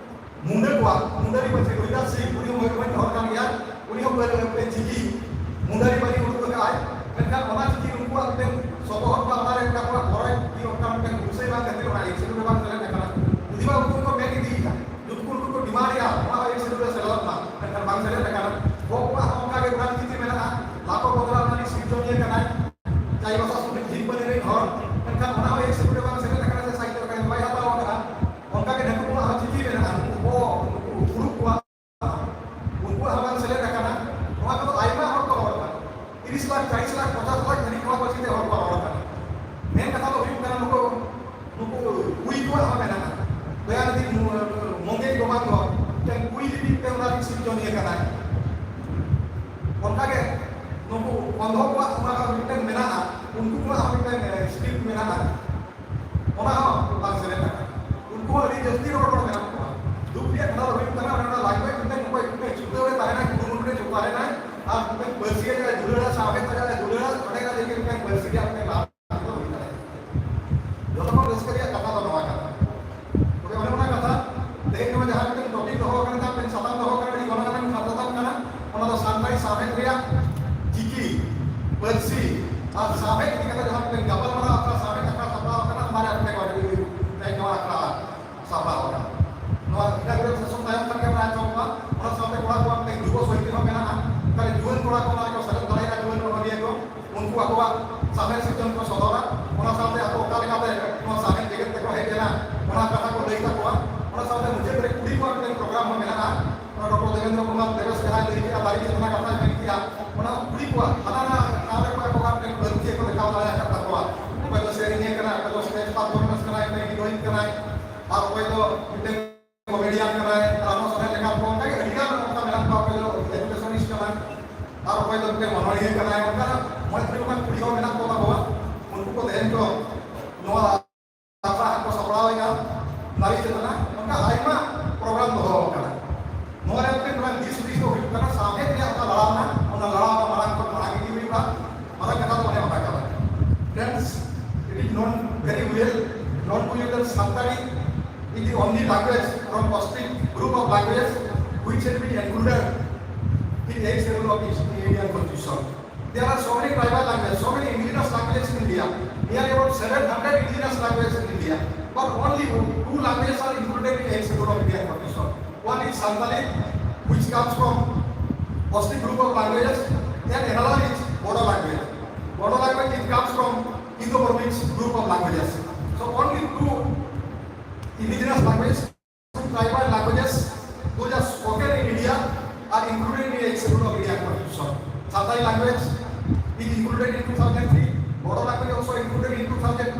ᱢᱩᱱᱰᱟᱹ ᱠᱚᱣᱟᱜ, ᱢᱩᱱᱰᱟᱹᱨᱤ ᱯᱟᱹᱨᱥᱤ ᱨᱚᱵᱤᱫᱟᱥ ᱥᱤᱝ, ᱩᱱᱤ ᱦᱚᱸ ᱢᱚᱭᱩᱨᱵᱷᱚᱸᱡᱽ ᱦᱚᱲ ᱠᱟᱱ ᱜᱮᱭᱟ, ᱩᱱᱤ ᱦᱚᱸ ᱯᱟᱹᱨ-, ᱯᱟᱹᱨ-, ᱪᱤᱠᱤ ᱢᱩᱱᱰᱟᱹᱨᱤ ᱯᱟᱹᱨᱥᱤ ᱩᱰᱩᱠ ᱟᱠᱟᱫᱼᱟᱭ᱾ ᱢᱮᱱᱠᱷᱟᱱ ᱚᱱᱟ ᱪᱤᱠᱤ ᱩᱱᱠᱩᱣᱟᱜ ᱢᱤᱫᱴᱮᱱ ᱥᱚᱯᱚᱦᱚᱫ ᱵᱟ ᱚᱱᱟ ᱨᱮ ᱢᱤᱫᱴᱟᱝ ᱠᱚᱲᱟ ᱯᱚᱨᱚᱭ ᱪᱤᱠᱤ ᱚᱱᱠᱟ ᱢᱤᱫᱴᱮᱱ ᱵᱤᱥᱚᱭ ᱵᱟᱝ ᱠᱷᱟᱹᱛᱤᱨ ᱚᱱᱟ ᱮᱠᱥᱤᱰᱮᱱᱴ ᱨᱮ ᱵᱟᱝ ᱥᱮᱞᱮᱫ ᱟᱠᱟᱱᱟ᱾ ᱡᱩᱫᱤ ᱵᱟ ᱩᱱᱠᱩ ᱠᱚ ᱢᱮᱱ ᱤᱫᱤᱭᱮᱫᱟ, ᱡᱩᱫᱤ ᱩᱱᱠᱩ ᱠᱚ ᱰᱤᱢᱟᱱᱰ ᱮᱫᱟ, ᱚᱱᱟ ᱦᱚᱸ ᱮᱠᱥᱤᱰᱮᱱᱴ ᱨᱮ ᱥᱮᱞᱮᱫᱚᱜ ᱢᱟ, ᱢᱮᱱᱠᱷᱟᱱ ᱵᱟᱝ ᱥᱮᱞᱮᱫ ᱟᱠᱟᱱᱟ᱾ ᱜᱚ ᱠᱚᱣᱟᱜ ᱦᱚᱸ ᱚᱱᱠᱟ ᱜᱮ ᱚᱱᱟ ᱪᱤᱠᱤ ᱢᱮᱱᱟᱜᱼᱟ, ᱞᱟᱯᱚ ᱵᱚᱫᱨᱟ ᱚᱱᱟ ᱨᱤᱱᱤᱡ ᱥᱤᱨᱡᱚᱱᱤᱭᱟᱹ ᱠᱟᱱᱟᱭ, ᱪᱟᱭᱵᱟᱥᱟ ᱥᱩᱢᱤᱛ ᱡᱷᱤᱞ ᱯᱟᱹᱨᱤ ᱨᱤᱱ ᱦᱚᱲ, ᱢᱮᱱᱠᱷᱟᱱ ᱚᱱᱟ ᱦᱚᱸ ᱮᱠᱥᱤᱰᱮᱱᱴ ᱨᱮ ᱵᱟᱝ ᱥᱮᱞᱮᱫ ᱟᱠᱟᱱᱟ, ᱥᱮ ᱥᱟᱦᱤᱛᱭᱚ ᱟᱠᱟᱫᱮᱢᱤ ᱵᱟᱭ ᱦᱟᱛᱟᱣ ᱟᱠᱟᱫᱼᱟ᱾ ᱚᱱᱠᱟ ᱜᱮ ᱱᱩᱠᱩ ᱠᱚᱣᱟᱜ ᱦᱚᱸ ᱪᱤᱠᱤ ᱢᱮᱱᱟᱜᱼᱟ, ᱱᱩᱠᱩ ᱠᱚ, ᱱᱩᱠᱩ ᱛᱩᱲᱩᱠ ᱠᱚᱣᱟᱜ, ᱩᱱᱠᱩᱣᱟᱜ ᱦᱚᱸ ᱵᱟᱝ ᱥᱮᱞᱮᱫ ᱟᱠᱟᱱᱟ᱾ ᱱᱚᱣᱟ ᱠᱚᱫᱚ ᱟᱭᱢᱟ ᱦᱚᱲ ᱠᱚ ᱨᱚᱲ ᱠᱟᱱᱟ, ᱛᱤᱨᱤᱥ ᱞᱟᱠᱷ, ᱪᱟᱞᱤᱥ ᱞᱟᱠᱷ, ᱯᱚᱧᱪᱟᱥ ᱞᱟᱠᱷ ᱫᱷᱟᱹᱵᱤᱡ ᱱᱚᱣᱟ ᱯᱟᱹᱨᱥᱤ ᱛᱮ ᱦᱚᱲ ᱠᱚ ᱨᱚᱲ ᱠᱟᱱᱟ᱾ ᱢᱮᱱ ᱠᱟᱛᱷᱟ ᱫᱚ ᱦᱩᱭᱩᱜ ᱠᱟᱱᱟ, ᱱᱩᱠᱩ, ᱱᱩᱠᱩ ᱠᱩᱭ ᱠᱚᱣᱟᱜ ᱦᱚᱸ ᱢᱮᱱᱟᱜᱼᱟ᱾ ᱫᱚᱭᱟᱱᱤᱫᱤ ᱢᱩ-, ᱢᱚᱝᱜᱮᱭ ᱜᱚᱵᱟᱝ ᱫᱚ ᱢᱤᱫᱴᱮᱱ ᱠᱩᱭ ᱞᱤᱯᱤ ᱛᱮ ᱚᱱᱟ ᱨᱤᱱ ᱥᱤᱨᱡᱚᱱᱤᱭᱟᱹ ᱠᱟᱱᱟᱭ᱾ ᱚᱱᱠᱟᱜᱮ ᱱᱩᱠᱩ ᱠᱚᱱᱫᱷᱚ ᱠᱚᱣᱟᱜ ᱚᱱᱟ ᱢᱤᱫᱴᱮᱱ ᱢᱮᱱᱟᱜᱼᱟ, ᱩᱱᱠᱩ ᱠᱚᱣᱟᱜ ᱦᱚᱸ ᱢᱤᱫᱴᱮᱱ, ᱮ, ᱥᱠᱨᱤᱯᱴ ᱢᱮᱱᱟᱜᱼᱟ, ᱚᱱᱟ ᱦᱚᱸ ᱵᱟᱝ ᱥᱮᱞᱮᱫ ᱟᱠᱟᱱᱟ᱾ ᱩᱱᱠᱩ ᱦᱚᱸ ᱟᱹᱰᱤ ᱡᱟᱹᱥᱛᱤ ᱨᱚᱲ ᱦᱚᱲ ᱢᱮᱱᱟᱜ ᱠᱚᱣᱟ᱾ ᱫᱩᱠ ᱨᱮᱭᱟᱜ ᱠᱟᱛᱷᱟ ᱫᱚ ᱦᱩᱭᱩᱜ ᱠᱟᱱᱟ, ᱚᱱᱟ ᱞᱟᱝᱜᱩᱭᱮᱡᱽ ᱢᱤᱫᱴᱮᱱ ᱚᱠᱚᱭ ᱢᱤᱫᱴᱮᱱ ᱪᱷᱩᱴᱟᱹᱣ ᱨᱮ ᱛᱟᱦᱮᱱᱟ, ᱠᱩᱨᱩᱢᱩᱴᱩ ᱨᱮ ᱡᱚᱯᱲᱟᱣ ᱨᱮᱱᱟᱭ, ᱟᱨ ᱢᱤᱫᱴᱮᱱ ᱯᱟᱹᱨᱥᱤ ᱨᱮ ᱡᱟᱦᱟᱸᱭ ᱫᱩᱞᱟᱹᱲᱟ, ᱥᱟᱶᱦᱮᱫ ᱨᱮ ᱡᱟᱦᱟᱸᱭ ᱫᱩᱞᱟᱹᱲᱟ, ᱚᱸᱰᱮ ᱠᱷᱟᱱ ᱡᱮ ᱢᱤᱫᱴᱮᱱ ᱯᱟᱹᱨᱥᱤ ᱨᱮᱭᱟᱜ ᱢᱤᱫᱴᱮᱱ ᱞᱟᱵᱷ ᱫᱚ ᱦᱩᱭ ᱫᱟᱲᱮᱭᱟᱜᱼᱟ᱾ ᱡᱚᱛᱚ ᱠᱷᱚᱱ ᱨᱟᱹᱥᱠᱟᱹ ᱨᱮᱭᱟᱜ ᱠᱟᱛᱷᱟ ᱫᱚ ᱱᱚᱣᱟ ᱠᱟᱱᱟ᱾ ᱛᱚᱵᱮ ᱚᱱᱮ ᱚᱱᱟ ᱠᱟᱛᱷᱟ, ᱛᱮᱦᱮᱧ ᱱᱚᱣᱟ ᱡᱟᱦᱟᱸ ᱢᱤᱫᱴᱮᱱ ᱴᱚᱯᱤᱠ ᱫᱚᱦᱚ ᱟᱠᱟᱱᱟ, ᱢᱤᱫᱴᱮᱱ ᱥᱟᱛᱟᱢ ᱫᱚᱦᱚ ᱟᱠᱟᱱᱟ, ᱟᱹᱰᱤ ᱜᱚᱱᱚᱝ ᱟᱱᱟᱜ ᱥᱟᱛᱟᱢ ᱠᱟᱱᱟ, ᱚᱱᱟ ᱫᱚ ᱥᱟᱱᱛᱟᱲᱤ ᱥᱟᱶᱦᱮᱫ ᱨᱮᱭᱟᱜ ᱪᱤᱠᱤ ᱯᱟᱹᱨᱥᱤ ᱟᱨ ᱥᱟᱶᱦᱮᱫ ᱤᱫᱤ ᱠᱟᱛᱮ ᱡᱟᱦᱟᱸ ᱢᱤᱫᱴᱮᱱ ᱜᱟᱯᱟᱞᱢᱟᱨᱟᱣ ᱟᱠᱷᱲᱟ, ᱥᱟᱶᱦᱮᱫ ᱟᱠᱷᱲᱟ ᱥᱟᱯᱲᱟᱣ ᱟᱠᱟᱱᱟ, ᱚᱱᱟ ᱨᱮᱭᱟᱜ ᱢᱤᱫᱴᱮᱱ ᱛᱮᱦᱮᱧ ᱱᱚᱣᱟ ᱟᱠᱷᱲᱟ ᱥᱟᱯᱲᱟᱣ ᱟᱠᱟᱱᱟ᱾ ᱱᱚᱣᱟ ᱤᱱᱟᱜᱩᱨᱮᱥᱚᱱ ᱛᱟᱭᱚᱢ ᱠᱷᱟᱱ ᱜᱮ ᱚᱱᱟ ᱟᱸᱡᱚᱢᱚᱜᱼᱟ᱾ ᱚᱱᱟ ᱥᱟᱶᱛᱮ ᱠᱚᱲᱟ ᱠᱚᱣᱟᱜ ᱢᱤᱫᱴᱮᱱ ᱡᱩᱵᱚ ᱥᱚᱦᱤᱛ ᱦᱚᱸ ᱢᱮᱱᱟᱜᱼᱟ, ᱛᱟᱦᱞᱮ ᱡᱩᱣᱟᱹᱱ ᱠᱚᱲᱟ ᱠᱚ ᱚᱱᱟ ᱨᱮᱠᱚ ᱥᱮᱞᱮᱫ ᱫᱟᱲᱮᱭᱟᱜᱼᱟ, ᱡᱩᱣᱟᱹᱱ ᱚᱱᱚᱞᱤᱭᱟᱹ ᱠᱚ, ᱩᱱᱠᱩ ᱟᱠᱚᱣᱟᱜ ᱥᱟᱶᱦᱮᱫ ᱥᱤᱨᱡᱚᱱ ᱠᱚ ᱥᱚᱫᱚᱨᱟ, ᱚᱱᱟ ᱥᱟᱶᱛᱮ ᱟᱠᱚ ᱚᱠᱟ ᱞᱮᱠᱟ ᱫᱮᱵᱮᱱᱫᱨᱚ ᱠᱩᱢᱟᱨ ᱫᱮᱵᱮᱥ ᱡᱟᱦᱟᱸᱭ ᱞᱟᱹᱭ ᱠᱮᱫᱟ, ᱫᱟᱲᱮ ᱪᱮᱛᱱᱟ ᱠᱟᱛᱷᱟᱭ ᱢᱮᱱ ᱠᱮᱫᱟ, ᱚᱱᱟ ᱠᱩᱲᱤ ᱠᱚᱣᱟᱜ ᱦᱟᱱᱟ ᱱᱟᱣᱟ ᱴᱷᱟᱶ ᱨᱮ ᱚᱠᱚᱭ ᱠᱚ ᱵᱟᱝ ᱴᱷᱮᱱ ᱯᱟᱹᱨᱠᱷᱤᱭᱟᱹ ᱠᱚ ᱫᱮᱠᱷᱟᱣ ᱫᱟᱲᱮ ᱟᱠᱟᱫ ᱛᱟᱠᱚᱣᱟ᱾ ᱚᱠᱚᱭ ᱫᱚ ᱥᱮᱨᱮᱧᱤᱭᱟᱹ ᱠᱟᱱᱟᱭ, ᱚᱠᱚᱭ ᱫᱚ stage performance ᱠᱟᱱᱟᱭ, ᱚᱠᱚᱭ heroine ᱠᱟᱱᱟᱭ, ᱟᱨ ᱚᱠᱚᱭ ᱫᱚ ᱢᱤᱫᱴᱮᱱ comedian ᱠᱟᱱᱟᱭ, ᱨᱟᱢᱚ ᱥᱚᱨᱮᱱ ᱞᱮᱠᱟᱱ ᱠᱚ ᱚᱱᱠᱟ ᱜᱮ ᱟᱹᱰᱤ ᱜᱟᱱ ᱚᱱᱠᱟ ᱢᱮᱱᱟᱜ ᱠᱚᱣᱟ᱾ ᱚᱠᱚᱭ ᱫᱚ educationist ᱠᱟᱱᱟᱭ, ᱟᱨ ᱚᱠᱚᱭ ᱫᱚ ᱢᱤᱫᱴᱮᱱ ᱚᱱᱚᱬᱦᱤᱭᱟᱹ ᱠᱟᱱᱟᱭ᱾ ᱚᱱᱠᱟ ᱢᱚᱬᱮ ᱛᱩᱨᱩᱭ ᱜᱚᱴᱟᱝ ᱠᱩᱲᱤ ᱦᱚᱸ ᱢᱮᱱᱟᱜ ᱠᱚ ᱛᱟᱵᱚᱣᱟ᱾ ᱩᱱᱠᱩ ᱠᱚ ᱛᱮᱦᱮᱧ ᱠᱚ ᱱᱚᱣᱟ ᱠᱟᱛᱷᱟ ᱠᱚ ᱥᱟᱯᱲᱟᱣᱮᱫᱼᱟ, ᱫᱟᱲᱮ ᱪᱮᱛᱱᱟ, ᱚᱱᱠᱟ ᱟᱭᱢᱟ program ᱫᱚᱦᱚ ᱟᱠᱟᱱᱟ᱾ ᱱᱚᱣᱟ ᱨᱮ ᱢᱤᱫᱴᱮᱱ ᱢᱟᱨᱟᱝ ᱫᱤᱥ ᱦᱩᱫᱤᱥ ᱫᱚ ᱦᱩᱭᱩᱜ ᱠᱟᱱᱟ, ᱥᱟᱶᱦᱮᱫ ᱨᱮᱭᱟᱜ ᱚᱠᱟ ᱞᱟᱲᱟᱣᱱᱟ, ᱚᱱᱟ ᱞᱟᱲᱟᱣ ᱫᱚ ᱢᱟᱨᱟᱝ ᱠᱷᱚᱱ ᱢᱟᱨᱟᱝ ᱤᱫᱤ ᱦᱩᱭᱩᱜᱼᱟ᱾ ᱢᱟᱨᱟᱝ ᱠᱟᱛᱷᱟ ᱫᱚ ᱚᱱᱮ ᱚᱱᱟ ᱠᱟᱱᱟ᱾ Friends, it is known very well, known to you that Santali is the only language from Austric group of languages which has been included in eighth schedule of the Indian constitution. There are so many tribal languages, so many indigenous languages in India. Nearly about seven hundred indigenous languages in India. But only two languages are included in eighth schedule of Indian constitution. One is Santali, which comes from Austric group of languages, and another is Bodo language. Bodo language, it comes from Indo-Burmese group of languages. So only two indigenous languages, tribal languages, those are spoken in India, are included in the eighth schedule of Indian constitution. Santali language is included in two thousand three, Bodo language also included in two thousand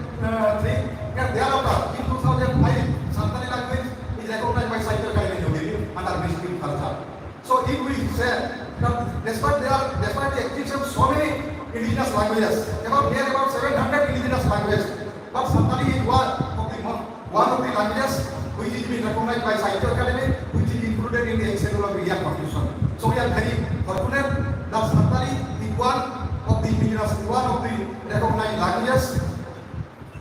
three, and thereafter in two thousand five, Santali language is recognized by Sahitya Academy New Delhi under Ministry of Culture. So if we say that despite there are, despite the existence of so many indigenous languages, about near about seven hundred indigenous languages, but Santali is one of the mo-, one of the languages which is being recognized by Sahitya Academy, which is included in the eighth schedule of India constitution. So we are very fortunate that Santali is one of the indigenous, one of the recognized languages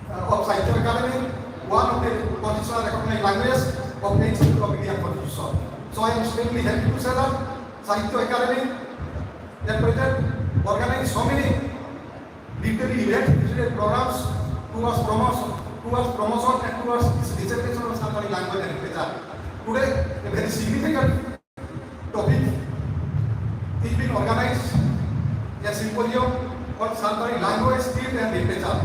uh, of Sahitya Academy, one of the constitutional recognized languages of eighth schedule of India constitution. So I am extremely happy to say that Sahitya Academy at present organize so many literary events, literary programs towards promotion, towards promotion and towards dissemination of Santali language and literature. Today, a very significant topic, it's been organized a symposium on Santali language, script and literature.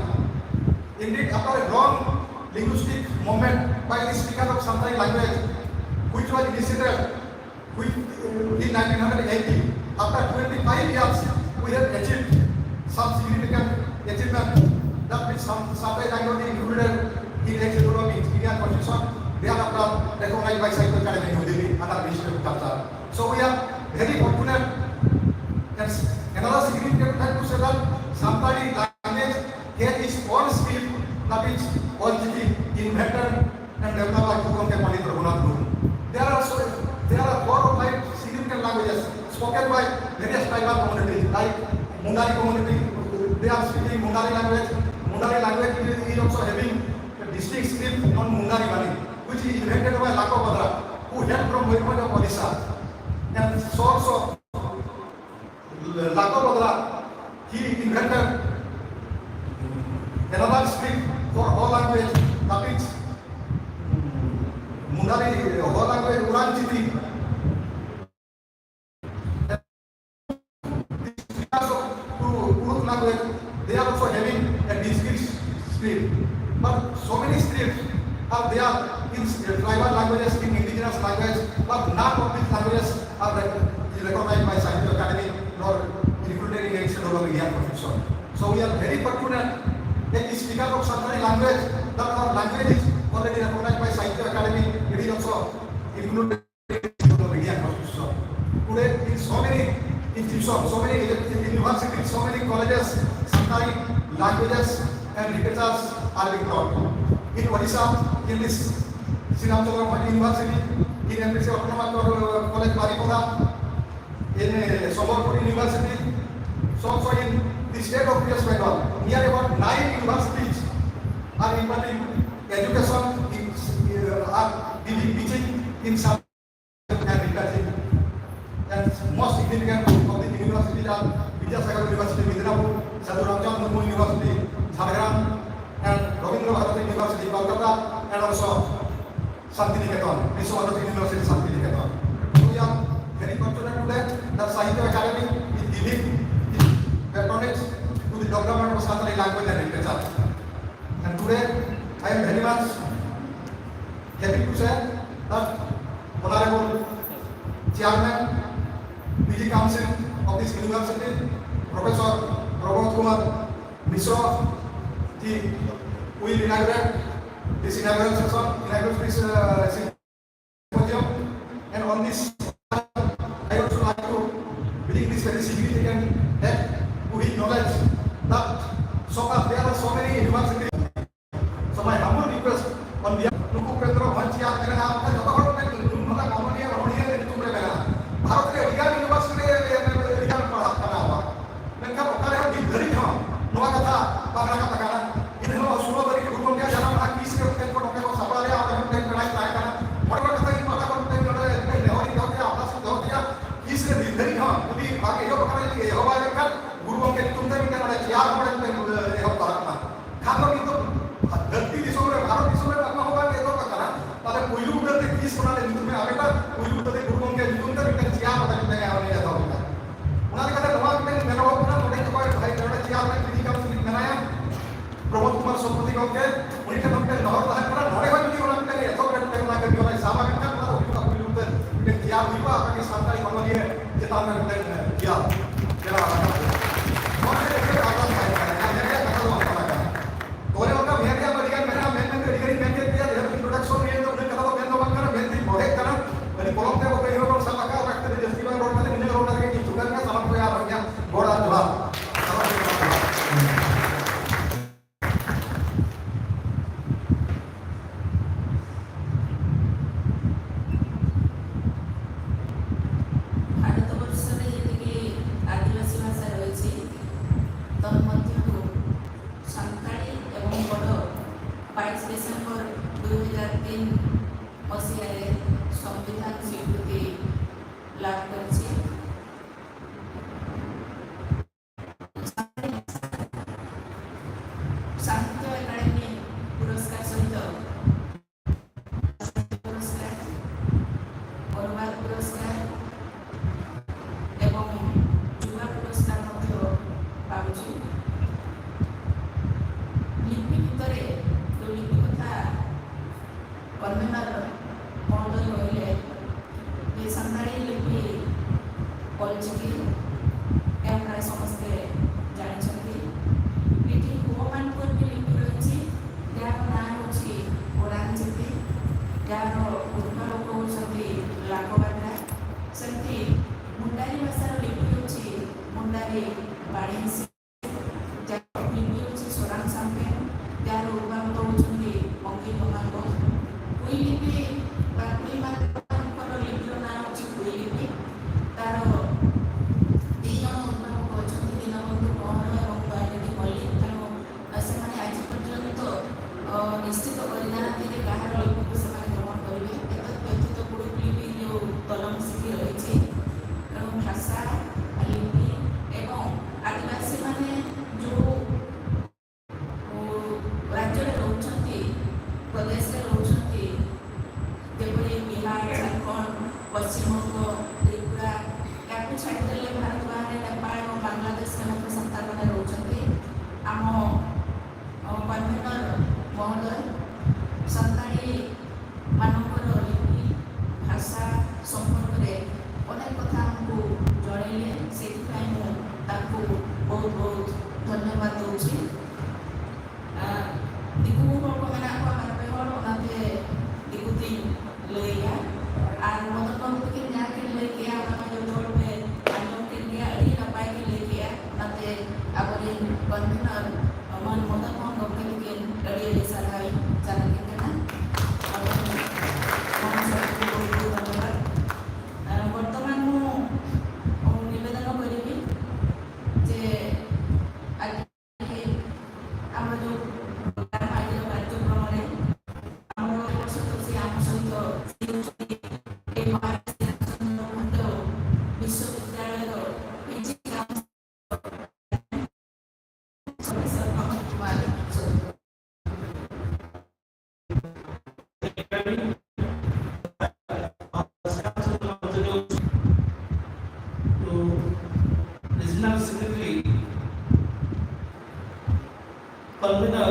Indeed, after a long linguistic movement by the speaker of Santali language, which was initiated We, in nineteen eighty, after twenty-five years, we have achieved some significant achievement. That means some, Santali language included in Eighth Schedule of Indian Constitution, thereafter recognized by Sahitya Academy New Delhi under Ministry of Culture. So we are very fortunate. And another significant fact to say that Santali language has its own script, that is Olchiki, invented and developed by Guru Gangte Pandit Raghunath Murmu. There are so, there are four or five significant languages spoken by various tribal communities like Mundari community. They are speaking Mundari language. Mundari language is also having a distinct script on Mundari Bani, which is invented by Lako Badra, who hailed from Mayurbhanj of Odisha. And so also Lako Badra, he invented another script for Ho language, that is Mundari Ho language, Uran Chiti. Because of Kuru-, Kurukh language, they are also having a discrete script. But so many scripts are there in tribal languages, in indigenous language, but none of these languages are rec-, recognized by Sahitya Academy nor included in any schedule of Indian constitution. So we are very fortunate that the speaker of Santali language, that our language is already recognized by Sahitya Academy, it is also included in the Indian constitution. Today, in so many institutions, so many universities, so many colleges, Santali languages and literatures are being taught. In Odisha, in this Sri Ramchandra Mohan University, in M P C Autonomous College Baripada, in uh, Sambalpur University, so also in the state of West Bengal, near about nine universities are imparting education in, uh, are giving teaching in some and researching. And most significant of the universities are Vidyasagar University, Midnapur, Sadhu Ramchandra Murmu University, Jhargram, and Rabindra Bharati University, Kolkata, and also Santiniketan, Vishwabharathi University, Santiniketan. So we are very fortunate today that Sahitya Academy is giving its patronage to the development of Santali language and literature. And today, I am very much happy to say that Honorable chairman, P G Council of this university, Professor Pramod Kumar Mishra, he will inaugurate this inaugural session, inaugurate this uh, symposium. And on this, I also like to bring this very significant fact to his knowledge that so far there are so many universities. So my humble request on behalf of Nukupendra Bhanchia, ᱢᱮᱱᱟᱜᱼᱟ, ᱚᱱᱠᱟ ᱡᱚᱛᱚ ᱦᱚᱲ ᱢᱮᱱ ᱧᱩᱛᱩᱢ ᱦᱚᱸ ᱚᱱᱚᱞᱤᱭᱟᱹ, ᱚᱱᱚᱞᱤᱭᱟᱹ ᱧᱩᱛᱩᱢ ᱨᱮ ᱢᱮᱱᱟᱜᱼᱟ᱾ ᱵᱷᱟᱨᱚᱛ ᱨᱮ ᱟᱹᱰᱤᱜᱟᱱ university ᱨᱮ ᱟᱹᱰᱤᱜᱟᱱ ᱯᱟᱲᱦᱟᱜ ᱠᱟᱱᱟ ᱟᱵᱚ᱾ ᱢᱮᱱᱠᱷᱟᱱ ᱚᱠᱟ ᱨᱮᱦᱚᱸ ᱱᱤᱛ ᱫᱷᱟᱹᱨᱤᱡ ᱦᱚᱸ ᱱᱚᱣᱟ ᱠᱟᱛᱷᱟ ᱵᱟᱝ ᱨᱟᱠᱟᱵ ᱟᱠᱟᱱᱟ᱾ ᱤᱱᱟᱹ ᱦᱤᱞᱳᱜ ᱥᱳᱞᱳ ᱛᱟᱹᱨᱤᱠᱷ ᱜᱩᱨᱩ ᱜᱚᱢᱠᱮ ᱡᱟᱱᱟᱢ ᱢᱟᱦᱟ ᱠᱤᱥ ᱨᱮ ᱢᱤᱫᱴᱮᱱ ᱠᱚ ᱱᱚᱝᱠᱟ ᱠᱚ ᱥᱟᱯᱲᱟᱣ ᱞᱮᱫᱼᱟ, ᱚᱸᱰᱮ ᱢᱤᱫᱴᱮᱱ ᱯᱮᱲᱟᱭ ᱛᱟᱦᱮᱸ ᱠᱟᱱᱟ᱾ ᱚᱸᱰᱮ ᱚᱱᱟ ᱠᱟᱛᱷᱟ ᱤᱧ ᱯᱟᱦᱴᱟ ᱠᱷᱚᱱ ᱢᱤᱫᱴᱮᱱ ᱱᱚᱰᱮ ᱢᱤᱫᱴᱮᱱ ᱱᱮᱦᱚᱨ ᱤᱧ ᱫᱚᱦᱚ ᱠᱮᱫᱼᱟ, ᱟᱯᱟᱥ ᱤᱧ ᱫᱚᱦᱚ ᱠᱮᱫᱼᱟ, ᱠᱤᱥ ᱨᱮ ᱱᱤᱛ ᱫᱷᱟᱹᱨᱤᱡ ᱦᱚᱸ ᱡᱩᱫᱤ ᱵᱟᱝ ᱮᱦᱚᱵ ᱟᱠᱟᱱᱟ, ᱡᱩᱫᱤ ᱮᱦᱚᱵᱟᱭ ᱢᱮᱱᱠᱷᱟᱱ ᱜᱩᱨᱩ ᱜᱚᱢᱠᱮ ᱧᱩᱛᱩᱢ ᱛᱮ ᱢᱤᱫᱴᱮᱱ ᱚᱸᱰᱮ ᱪᱮᱭᱟᱨ ᱦᱚᱸ ᱢᱤᱫᱴᱮᱱ ᱮᱦᱚᱵ ᱫᱟᱲᱮᱭᱟᱜ ᱢᱟ᱾ ᱠᱷᱟᱱ ᱫᱚ ᱠᱤᱱᱛᱩ ᱫᱷᱟᱹᱨᱛᱤ ᱫᱤᱥᱚᱢ ᱨᱮ, ᱵᱷᱟᱨᱚᱛ ᱫᱤᱥᱚᱢ ᱨᱮ ᱵᱟᱝ ᱦᱚᱸ ᱵᱟᱝ ᱮᱛᱚᱦᱚᱵ ᱟᱠᱟᱱᱟ, ᱛᱟᱦᱞᱮ ᱯᱩᱭᱞᱩ ᱩᱛᱟᱹᱨ ᱛᱮ ᱠᱤᱥ ᱚᱱᱟ ᱨᱮ ᱧᱩᱛᱩᱢ ᱮ ᱟᱢᱮᱴᱟ, ᱯᱩᱭᱞᱩ ᱩᱛᱟᱹᱨ ᱛᱮ ᱜᱩᱨᱩ ᱜᱚᱢᱠᱮ ᱧᱩᱛᱩᱢ ᱛᱮ ᱢᱤᱫᱴᱮᱱ ᱪᱮᱭᱟᱨ ᱚᱸᱰᱮ ᱢᱤᱫᱴᱮᱱ ᱮ ᱮᱛᱚᱦᱚᱵ ᱮᱫᱟ᱾ ᱚᱱᱟ ᱞᱮᱠᱟᱛᱮ ᱱᱚᱣᱟ ᱢᱤᱫᱴᱮᱱ ᱢᱮᱱᱚᱜᱚᱜ ᱠᱟᱱᱟ, ᱱᱚᱰᱮ ᱚᱠᱚᱭ ᱵᱷᱟᱭ ᱱᱚᱰᱮ ᱪᱮᱭᱟᱨ ᱨᱮ ᱯᱤ ᱰᱤ ᱠᱟᱣᱩᱱᱥᱤᱞ ᱢᱮᱱᱟᱭᱟ, ᱯᱨᱚᱢᱳᱫ ᱠᱩᱢᱟᱨ ᱥᱚᱛᱯᱚᱛᱷᱤ ᱜᱚᱢᱠᱮ, ᱩᱱᱤ ᱴᱷᱮᱱ ᱢᱤᱫᱴᱮᱱ ᱱᱮᱦᱚᱨ ᱛᱟᱦᱮᱸ ᱠᱟᱱᱟ, ᱱᱚᱰᱮ ᱦᱚᱸ ᱡᱩᱫᱤ ᱚᱱᱟ ᱢᱤᱫᱴᱮᱱ ᱮᱛᱚᱦᱚᱵ ᱨᱮ ᱢᱤᱫᱴᱮᱱ ᱚᱱᱟ ᱠᱟᱹᱢᱤ ᱦᱚᱨᱟᱭ ᱥᱟᱵᱟ, ᱢᱮᱱᱠᱷᱟᱱ ᱚᱱᱟ ᱫᱚ ᱦᱩᱭᱩᱜᱼᱟ, ᱯᱩᱭᱞᱩ ᱩᱛᱟᱹᱨ ᱢᱤᱫᱴᱮᱱ ᱪᱮᱭᱟᱨ ᱦᱩᱭᱩᱜᱼᱟ, ᱟᱯᱮ ᱥᱟᱱᱛᱟᱲᱤ ᱚᱱᱚᱞᱤᱭᱟᱹ ᱪᱮᱛᱟᱱ ᱨᱮ ᱢᱤᱫᱴᱮᱱ ᱪᱮᱭᱟᱨ ᱵᱮᱱᱟᱣ ᱨᱟᱠᱟᱵ ᱦᱩᱭᱩᱜᱼᱟ᱾ ᱱᱚᱣᱟ ᱫᱚ ᱢᱤᱫᱴᱮᱱ ᱟᱨᱫᱟᱥ ᱛᱟᱦᱮᱸ ᱠᱟᱱᱟ, ᱢᱮᱱ ᱨᱮᱭᱟᱜ ᱠᱟᱛᱷᱟ ᱫᱚ ᱵᱟᱝ ᱠᱟᱱᱟ᱾ ᱛᱚᱵᱮ ᱚᱱᱠᱟ ᱢᱮᱱ ᱨᱮᱭᱟᱜ ᱟᱹᱰᱤ ᱜᱟᱱ ᱢᱮᱱᱟᱜᱼᱟ, ᱢᱮᱱ ᱢᱮᱱᱛᱮ ᱟᱹᱰᱤ ᱜᱟᱱᱤᱧ ᱢᱮᱱ ᱠᱮᱫ ᱜᱮᱭᱟ, ᱡᱮᱦᱮᱛᱩ introduction ᱱᱤᱭᱟᱹ ᱫᱚ ᱩᱱᱟᱹᱜ ᱠᱟᱛᱷᱟ ᱫᱚ ᱢᱮᱱ ᱫᱚ ᱵᱟᱝ ᱠᱟᱱᱟ, ᱢᱮᱱ ᱛᱤᱧ ᱵᱚᱲᱦᱮᱜ ᱠᱟᱱᱟ, ᱟᱹᱰᱤ ᱯᱚᱞᱚᱢ ᱛᱮ ᱵᱟᱠᱚ ᱮᱦᱚᱵ ᱥᱟᱵ ᱟᱠᱟᱫ, ᱚᱱᱟ ᱠᱷᱟᱹᱛᱤᱨ ᱡᱟᱹᱥᱛᱤ ᱵᱟᱝ ᱨᱚᱲ ᱠᱟᱛᱮ ᱱᱤᱱᱟᱹᱜ ᱨᱚᱲ ᱠᱟᱛᱮ ᱜᱮ ᱤᱧ ᱴᱷᱤᱠᱟᱹᱱ ᱜᱮᱭᱟ, ᱥᱟᱱᱟᱢ ᱠᱚᱜᱮ ᱟᱨ ᱦᱚᱸ ᱤᱧᱟᱹᱜ ᱜᱚᱲ ᱟᱨ ᱡᱚᱦᱟᱨ᱾ ଭାରତବର୍ଷରେ ଯେତିକି ଆଦିବାସୀ ଭାଷା ରହିଛି, ତନ୍ମଧ୍ୟରୁ ସାନ୍ତାଳୀ ଏବଂ ବୋଡ଼ୋ ବାଇଶ ଡିସେମ୍ବର ଦୁଇ ହଜାର ତିନି ମସିହାରେ ସମ୍ବିଧାନ ସ୍ୱୀକୃତି ଲାଭ କରିଛି। ସାହିତ୍ୟ ଏକାଡେମୀ ପୁରସ୍କାର ସହିତ ପୁରସ୍କାର, ଅନୁବାଦ ପୁରସ୍କାର ଏବଂ ଯୁବା ପୁରସ୍କାର ମଧ୍ୟ ପାଉଛି। ଲିପି ଭିତରେ ଯେଉଁ ଲିପି କଥା କନ୍ଭେନର ମହୋଦୟ କହିଲେ ଯେ ସାନ୍ତାଳୀ ଲିପି ᱫᱷᱚᱱᱭᱚᱵᱟᱫ ᱫᱚ ᱩᱪᱤᱛ᱾ ᱟᱨ ᱫᱤᱠᱩ ᱦᱚᱲ ᱠᱚ ᱢᱮᱱᱟᱜ ᱠᱚᱣᱟ ᱵᱟᱨ ᱯᱮ ᱦᱚᱲ, ᱚᱱᱟᱛᱮ ᱫᱤᱠᱩ ᱛᱤᱧ ᱞᱟᱹᱭᱮᱜᱼᱟ᱾ ᱟᱨ ᱢᱚᱫᱚᱱ ᱵᱟᱹᱵᱩ ᱛᱟᱹᱠᱤᱱ ᱡᱟᱦᱟᱸ ᱠᱤᱱ ᱞᱟᱹᱭ ᱠᱮᱜᱼᱟ, ᱚᱱᱟ ᱢᱟ ᱡᱚᱛᱚ ᱦᱚᱲ ᱯᱮ ᱟᱸᱡᱚᱢ ᱠᱮᱫ ᱜᱮᱭᱟ, ᱟᱹᱰᱤ ᱱᱟᱯᱟᱭ ᱠᱤᱱ ᱞᱟᱹᱭ ᱠᱮᱜᱼᱟ᱾ ᱚᱱᱟᱛᱮ ᱟᱵᱚᱨᱮᱱ ᱵᱚᱱᱫᱷᱩ ᱟᱨ ᱢᱟᱹᱱ ᱢᱚᱫᱚᱱ ᱢᱳᱦᱚᱱ ᱜᱚᱢᱠᱮ ᱛᱟᱹᱠᱤᱱ ᱟᱹᱰᱤ ᱟᱹᱰᱤ ᱥᱟᱨᱦᱟᱣ ᱤᱧ ᱪᱟᱞ ᱟᱹᱠᱤᱱ ᱠᱟᱱᱟ᱾ ᱟᱵᱚᱨᱮᱱ ᱢᱚᱦᱟᱥᱚᱭ ᱠᱚ ᱵᱚᱱᱫᱷᱩ ᱵᱟᱱᱫᱷᱚᱵ, ᱟᱨ ᱵᱚᱨᱛᱚᱢᱟᱱ ᱦᱚᱸ ᱱᱤᱵᱮᱫᱚᱱ ᱠᱚᱨᱮ ᱜᱮ ᱡᱮ ᱟᱹᱰᱤ ଆମର ଯୋଉ ଆଜିର କାର୍ଯ୍ୟକ୍ରମରେ ଆମର ସହିତ ସେ ଆମ ସହିତ ବିଶ୍ୱବିଦ୍ୟାଳୟର PG regional secretary convener,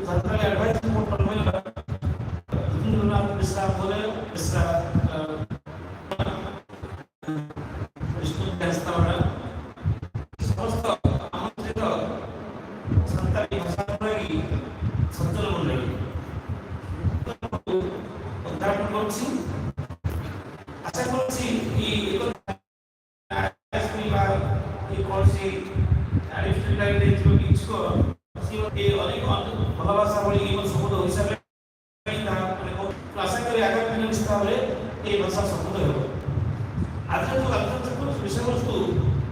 central advisory board convener, Rajendra Nath Mishra, Mole Mishra, Bishnu Das তারা সমস্ত আমন্ত্রিত সান্তালি ভাষা প্রেমী সজ্জন মণ্ডলী, উদ্ঘাটন করছি। আশা করছি এই একতা বা এই কলসি আরিফ লাইব্রেরি কিছু এই অনেক ভালোবাসা বলে এই শব্দ হিসাবে তো আশা করি আগামী দিনে নিশ্চিত ভাবে এই ভাষা সম্পূর্ণ হবে। আজকে তো আলোচনা বিষয়বস্তু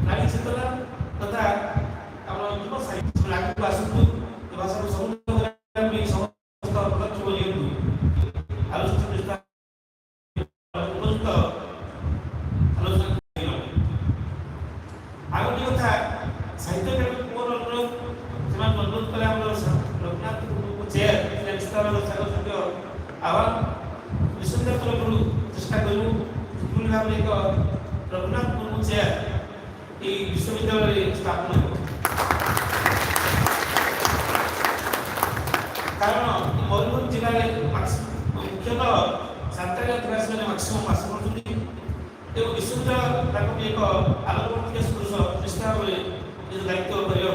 নারী চেতনা তথা আমরা যুব সাহিত্য আগে আসুন, এই ভাষাকে সমুদ্র করে আমি সমস্ত পদক্ষেপ নিয়ে আলোচনা বিস্তার উপযুক্ত আলোচনা। ଆଉ ଗୋଟେ କଥା, ସାହିତ୍ୟ ଏକାଡେମୀ ପୁଅର ଅନୁରୋଧ, ସେମାନେ ଅନୁରୋଧ କଲେ ଆମର ରଘୁନାଥ ଗୁରୁଙ୍କୁ ଚେୟାର, ସେ ନିଶ୍ଚିତ ଭାବରେ ସାଗର ସୂର୍ଯ୍ୟ ଆହ୍ୱାନ ବିଶ୍ୱବିଦ୍ୟାଳୟ ତରଫରୁ ଚେଷ୍ଟା କରିବୁ କିଭଳି ଭାବରେ ଏକ ରଘୁନାଥ ଗୁରୁଙ୍କୁ ଚେୟାର ଏଇ ବିଶ୍ୱବିଦ୍ୟାଳୟରେ ସ୍ଥାପନ ହେବ। କାରଣ ମୟୂରଭଞ୍ଜ ଜିଲ୍ଲାରେ ମାକ୍ସି-, ମୁଖ୍ୟତଃ ସାନ୍ତାଳୀ ଅଧିବାସୀମାନେ ମାକ୍ସିମମ୍ ବାସ କରୁଛନ୍ତି। ଏବଂ ବିଶ୍ୱବିଦ୍ୟାଳୟ ତାକୁ ବି ଏକ ଆଲୋକବର୍ତ୍ତିକା ସଦୃଶ ନିଶ୍ଚିତ ଭାବରେ ନିଜ ଦାୟିତ୍ୱ କରିବା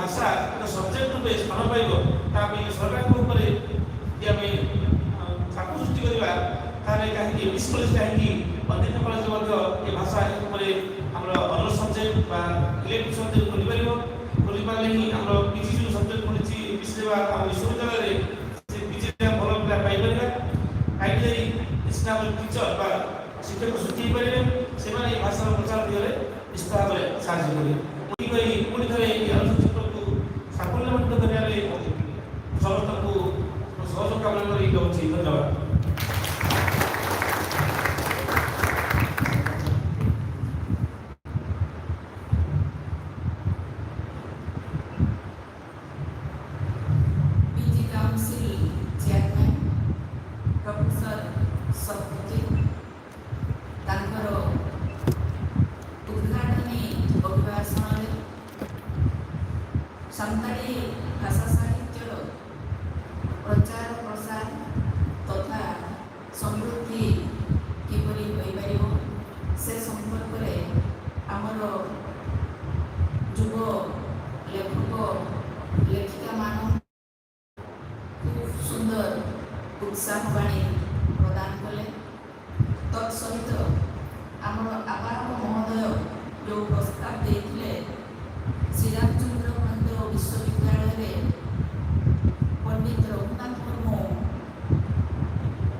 ଭାଷା ଏକ ସବଜେକ୍ଟ ରୂପେ ସ୍ଥାନ ପାଇବ, ତା ପାଇଁ ସରକାରଙ୍କ ଉପରେ ଯଦି ଆମେ, ଅ, ଚାପ ସୃଷ୍ଟି କରିବା, ତାହେଲେ କାହିଁକି ଏମ୍ଇସି କଲେଜ, କାହିଁକି ଅନ୍ୟାନ୍ୟ କଲେଜ ମଧ୍ୟ ଏ ଭାଷା ଉପରେ ଆମର ଅନର୍ସ ସବଜେକ୍ଟ ବା ଇଲେକ୍ଟିଭ ସବଜେକ୍ଟ ଖୋଲିପାରିବ। ଖୋଲିପାରିଲେ ହିଁ ଆମର ପିଜି ଯେଉଁ ସବଜେକ୍ଟ ଖୋଲିଛି ଏମ୍ଇସି ବା ଆମ ବିଶ୍ୱବିଦ୍ୟାଳୟରେ, ସେ ପିଜିରେ ଭଲ ପିଲା ପାଇପାରିବା। ପାଇଲେ ହିଁ ନିଶ୍ଚିତ ଭାବରେ ଟିଚର ବା ଶିକ୍ଷକ ସୃଷ୍ଟି ହେଇପାରିବେ। ସେମାନେ ଏ ଭାଷାର ପ୍ରଚାର ଦିଗରେ ନିଶ୍ଚିତ ଭାବରେ ସାହାଯ୍ୟ କରିବେ। ଏଥିପାଇଁ ପୁଣି ଥରେ ଏହି ଆଲୋଚନା ଚକ୍ରକୁ ସାଫଲ୍ୟମଣ୍ଡିତ କରିବା ପାଇଁ ସମସ୍ତଙ୍କୁ ସହଯୋଗ କାମନା କରି ରହୁଛି। ଧନ୍ୟବାଦ। PG council chairman professor Satapathy ତାଙ୍କର ଉଦ୍ଘାଟନୀ ଅଭିଭାଷଣରେ ସାନ୍ତାଳୀ ଭାଷା ସାହିତ୍ୟର ପ୍ରଚାର ପ୍ରସାର ତଥା ସମୃଦ୍ଧି କିପରି ହୋଇପାରିବ, ସେ ସମ୍ପର୍କରେ ଆମର ଯୁବ ଲେଖକ ଲେଖିକାମାନ ଖୁବ୍ ସୁନ୍ଦର ଉତ୍ସାହବାଣୀ ପ୍ରଦାନ କଲେ। ତତ୍ ସହିତ ଆମର ଆବାହକ ମହୋଦୟ ଯେଉଁ ପ୍ରସ୍ତାବ ଦେଇଥିଲେ, ଶ୍ରୀରାମଚନ୍ଦ୍ର ଭଞ୍ଜ ବିଶ୍ୱବିଦ୍ୟାଳୟରେ ପଣ୍ଡିତ ରଘୁନାଥ ମୁର୍ମୁ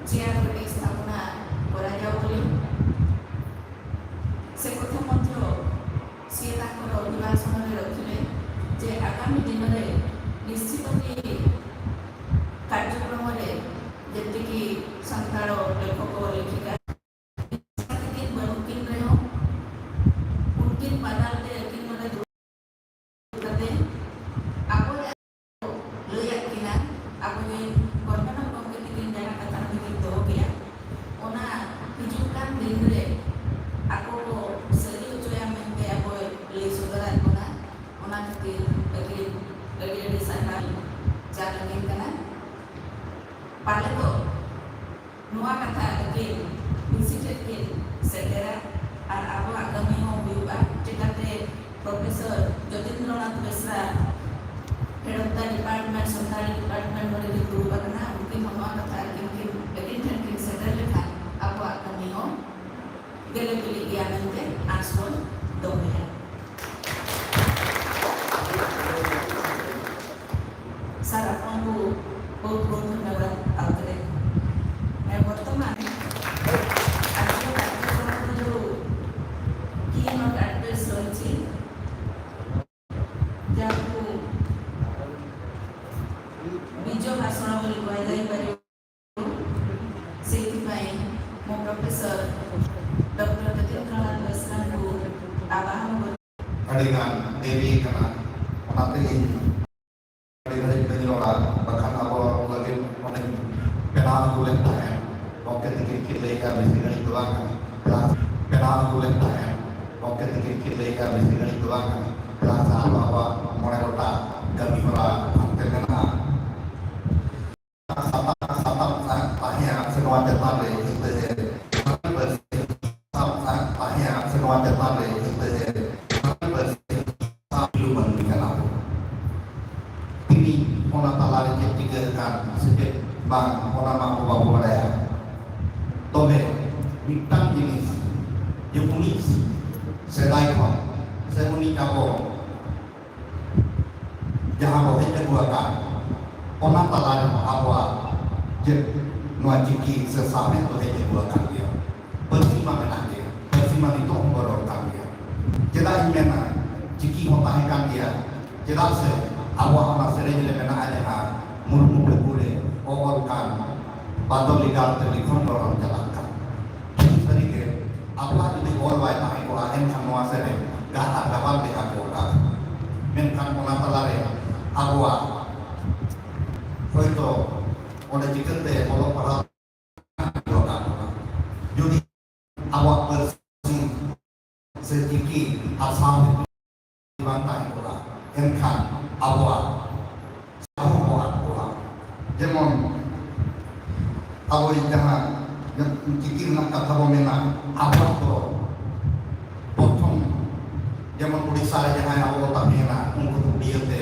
ଚେୟାର ଗୋଟେ ସ୍ଥାପନା କରାଯାଉ ବୋଲି, ସେ କଥା ମଧ୍ୟ ସିଏ ତାଙ୍କର ଅଭିଭାଷଣରେ ରଖିଲେ ଯେ ଆଗାମୀ ଦିନରେ ନିଶ୍ଚିତ ଏହି କାର୍ଯ୍ୟକ୍ରମରେ ଯେତିକି ସାନ୍ତାଳ ଲେଖକ ଲେଖିକା ᱛᱟᱹᱠᱤᱱ ᱵᱟᱹᱱᱩᱜ ᱠᱤᱱ ᱨᱮᱦᱚᱸ, ᱩᱱᱠᱤᱱ ᱵᱟᱱᱟᱨ ᱛᱮ ᱟᱹᱠᱤᱱ ᱱᱚᱰᱮ ᱫᱩᱲᱩᱵ ᱠᱟᱛᱮ ᱟᱵᱚ ᱞᱟᱹᱭᱟᱫ ᱠᱤᱱᱟ, ᱟᱵᱚᱨᱮᱱ ᱠᱚᱨᱢᱟᱱᱚᱛ ᱜᱚᱢᱠᱮ ᱛᱟᱹᱠᱤᱱ ᱡᱟᱦᱟᱸ ᱠᱟᱛᱷᱟ ᱛᱟᱹᱠᱤᱱ ᱫᱚᱦᱚ ᱠᱮᱜᱼᱟ, ᱚᱱᱟ ᱦᱤᱡᱩᱜ ᱠᱟᱱ ᱫᱤᱱ ᱨᱮ ᱟᱠᱚ ᱠᱚ ᱥᱟᱹᱨᱤ ᱦᱚᱪᱚᱭᱟ ᱢᱮᱱᱛᱮ ᱟᱵᱚᱭ ᱞᱟᱹᱭ ᱥᱚᱫᱚᱨᱟᱫ ᱵᱚᱱᱟ᱾ ᱚᱱᱟ ᱠᱷᱟᱹᱛᱤᱨ ᱟᱹᱰᱤ, ᱟᱹᱰᱤ, ᱟᱹᱰᱤ ᱥᱟᱨᱦᱟᱣ ᱪᱟᱞ ᱟᱹᱠᱤᱱ ᱠᱟᱱᱟ᱾ ᱯᱟᱞᱮ ᱫᱚ ᱱᱚᱣᱟ ᱠᱟᱛᱷᱟ ᱟᱹᱠᱤᱱ ᱠᱩᱥᱤ ᱴᱷᱮᱱ ᱠᱤᱱ ᱥᱮᱴᱮᱨᱟ ᱟᱨ ᱟᱵᱚᱣᱟᱜ ᱠᱟᱹᱢᱤ ᱦᱚᱸ ᱦᱩᱭᱩᱜᱼᱟ᱾ ᱪᱤᱠᱟᱹᱛᱮ ᱯᱨᱚᱯᱷᱮᱥᱚᱨ ᱡᱚᱛᱤᱱᱫᱨᱚᱱᱟᱛᱷ ᱵᱮᱥᱨᱟ ᱞᱮ ᱠᱩᱞᱤ ᱜᱮᱭᱟ ᱢᱮᱱᱛᱮ ᱟᱸᱥ ᱵᱚᱱ ᱫᱚᱦᱚᱭᱟ᱾ ᱥᱟᱨ, ᱟᱯᱱᱟᱨ ᱠᱚ ᱵᱚᱦᱩᱛ ᱵᱚᱦᱩᱛ ᱫᱷᱚᱱᱭᱚᱵᱟᱫ ᱟᱣᱛᱨᱮ। मैं वर्तमान आज कार्यक्रम जो की नोट एड्रेस रही ଯାହାକୁ ବିଜୟ ଭାଷଣ ବୋଲି କୁହାଯାଇପାରିବ। ସେଥିପାଇଁ ମୁଁ ପ୍ରଫେସର ଡକ୍ଟର ଯତୀନ୍ଦ୍ରନାଥ ମିଶ୍ରଙ୍କୁ ଆବାହନ କରି ᱟᱹᱰᱤ ᱜᱟᱱ ᱫᱮᱨᱤ ᱟᱠᱟᱱᱟ, ᱚᱱᱟᱛᱮ ᱤᱧ ᱟᱹᱰᱤ ᱜᱷᱟᱹᱲᱤᱡ ᱵᱟᱹᱧ ᱨᱚᱲᱟ, ᱵᱟᱠᱷᱟᱱ ᱟᱵᱚ ᱞᱟᱹᱜᱤᱫ ᱚᱱᱮᱧ ᱵᱮᱱᱟᱣ ᱟᱹᱜᱩ ᱞᱮᱫ ᱛᱟᱦᱮᱸᱫ᱾ ᱜᱚᱢᱠᱮ ᱛᱤᱠᱤᱱ ᱠᱤᱱ ᱞᱟᱹᱭᱮᱫᱼᱟ ᱵᱮᱥᱤ ᱜᱷᱟᱹᱲᱤᱡ ᱫᱚ ᱵᱟᱝ ᱠᱟᱱᱟ, ᱵᱮᱱᱟᱣ ᱟᱹᱜᱩ ᱞᱮᱫ ᱛᱟᱦᱮᱸᱫ᱾ ᱜᱚᱢᱠᱮ ᱛᱤᱠᱤᱱ ᱠᱤᱱ ᱞᱟᱹᱭᱮᱫᱼᱟ ᱵᱮᱥᱤ ᱜᱷᱟᱹᱲᱤᱡ ᱫᱚ ᱵᱟᱝ ᱠᱟᱱᱟ, ᱟᱵᱚᱣᱟᱜ ᱢᱚᱬᱮ ᱜᱚᱴᱟᱝ ᱠᱟᱹᱢᱤ ᱦᱚᱨᱟ ᱦᱟᱱᱛᱮ ᱢᱮᱱᱟᱜᱼᱟ᱾ ᱥᱟᱛᱟᱢ, ᱥᱟᱛᱟᱢ ᱛᱟᱦᱮᱸ, ᱛᱟᱦᱮᱸᱭᱟ ᱥᱮ ᱱᱚᱣᱟ ᱪᱮᱛᱟᱱ ᱨᱮ ᱦᱤᱥᱟᱹ ᱮ ᱥᱟᱛᱟᱢ ᱛᱟᱦᱮᱸᱭᱟ ᱥᱮ ᱱᱚᱣᱟ ᱪᱮᱛᱟᱱ ᱨᱮ ᱦᱤᱥᱟᱹ ᱮ ᱥᱟᱵ ᱞᱩ ᱢᱟᱹᱱᱢᱤ ᱠᱟᱱᱟ ᱵᱚ᱾ ᱛᱤᱦᱤᱧ ᱚᱱᱟ ᱛᱟᱞᱟᱨᱮ ᱪᱮᱫ ᱪᱤᱠᱟᱹ ᱟᱠᱟᱱ ᱥᱮ ᱪᱮᱫ ᱵᱟᱝ, ᱚᱱᱟ ᱢᱟ ᱟᱵᱚ ᱵᱟᱵᱚ ᱵᱟᱲᱟᱭᱟ᱾ ᱛᱚᱵᱮ ᱢᱤᱫᱴᱟᱝ ᱡᱤᱱᱤᱥ ᱡᱮ ᱩᱱᱤ ᱥᱮᱫᱟᱭ ᱠᱷᱚᱱ ᱥᱮ ᱩᱱᱤ ᱟᱵᱚ ᱡᱟᱦᱟᱸ ᱵᱚ ᱦᱮᱡ ᱟᱹᱜᱩ ᱟᱠᱟᱫ, ᱚᱱᱟ ᱛᱟᱞᱟ ᱨᱮᱦᱚᱸ ᱟᱵᱚᱣᱟᱜ ᱪᱮᱫ ᱱᱚᱣᱟ ᱪᱤᱠᱤ ᱥᱮ ᱥᱟᱶᱦᱮᱫ ᱫᱚ ᱦᱮᱡ ᱟᱹᱜᱩ ᱟᱠᱟᱱ ᱜᱮᱭᱟ᱾ ᱯᱟᱹᱨᱥᱤ ᱢᱟ ᱢᱮᱱᱟᱜ ᱜᱮ, ᱯᱟᱹᱨᱥᱤ ᱢᱟ ᱱᱤᱛᱚᱜ ᱦᱚᱸ ᱵᱚ ᱨᱚᱲ ᱠᱟᱱ ᱜᱮᱭᱟ᱾ ᱪᱮᱫᱟᱜ ᱤᱧ ᱢᱮᱱᱟ, ᱪᱤᱠᱤ ᱦᱚᱸ ᱛᱟᱦᱮᱸ ᱠᱟᱱ ᱜᱮᱭᱟ, ᱪᱮᱫᱟᱜ ᱥᱮ ᱟᱵᱚᱣᱟᱜ ᱚᱱᱟ ᱥᱮᱨᱮᱧ ᱨᱮ ᱢᱮᱱᱟᱜᱼᱟ, ᱡᱟᱦᱟᱸ ᱢᱩᱨᱢᱩ ᱯᱷᱟᱹᱜᱩ ᱨᱮ ᱚᱞ ᱠᱟᱱ ᱵᱟᱫᱚᱞᱤ ᱜᱟᱲ ᱛᱮ ᱞᱤᱠᱷᱚᱱ ᱨᱚᱲ ᱪᱟᱞᱟᱜ ᱠᱟᱱ᱾ ᱥᱟᱹᱨᱤᱜᱮ ᱟᱵᱚᱣᱟᱜ ᱡᱩᱫᱤ ᱚᱞ ᱵᱟᱭ ᱛᱟᱦᱮᱸ ᱠᱚᱜᱼᱟ, ᱮᱱᱠᱷᱟᱱ ᱱᱚᱣᱟ ᱥᱮᱨᱮᱧ ᱜᱟᱦᱟᱨ ᱜᱟᱵᱟᱱ ᱞᱮᱠᱟ ᱠᱚ ᱚᱞᱟ᱾ ᱢᱮᱱᱠᱷᱟᱱ ᱚᱱᱟ ᱛᱟᱞᱟᱨᱮ ᱟᱵᱚᱣᱟᱜ ᱦᱚᱭᱛᱚ ᱚᱸᱰᱮ ᱪᱤᱠᱟᱹᱛᱮ ᱚᱞᱚᱜ ᱯᱟᱲᱦᱟᱣ ᱫᱚᱨᱠᱟᱨ ᱠᱟᱱᱟ᱾ ᱡᱩᱫᱤ ᱟᱵᱚᱣᱟᱜ ᱯᱟᱹᱨᱥᱤ ᱥᱮ ᱪᱤᱠᱤ ᱟᱨ ᱥᱟᱶᱦᱮᱫ ᱵᱟᱝ ᱛᱟᱦᱮᱸ ᱠᱚᱜᱼᱟ, ᱮᱱᱠᱷᱟᱱ ᱟᱵᱚᱣᱟᱜ ᱟᱵᱚ ᱠᱚ ᱟᱫ ᱠᱚᱣᱟ᱾ ᱡᱮᱢᱚᱱ ᱟᱵᱚ ᱡᱟᱦᱟᱸ ᱪᱤᱠᱤ ᱨᱮᱱᱟᱜ ᱠᱟᱛᱷᱟ ᱵᱚ ᱢᱮᱱᱟ, ᱟᱵᱚᱣᱟᱜ ᱫᱚ ᱯᱨᱚᱛᱷᱚᱢ ᱡᱮᱢᱚᱱ ᱩᱲᱤᱥᱥᱟ ᱨᱮ ᱡᱟᱦᱟᱸᱭ ᱟᱵᱚ ᱵᱚ ᱛᱟᱦᱮᱸᱭᱮᱱᱟ, ᱩᱱᱠᱩ ᱫᱚ ᱩᱲᱤᱭᱟᱹ ᱛᱮ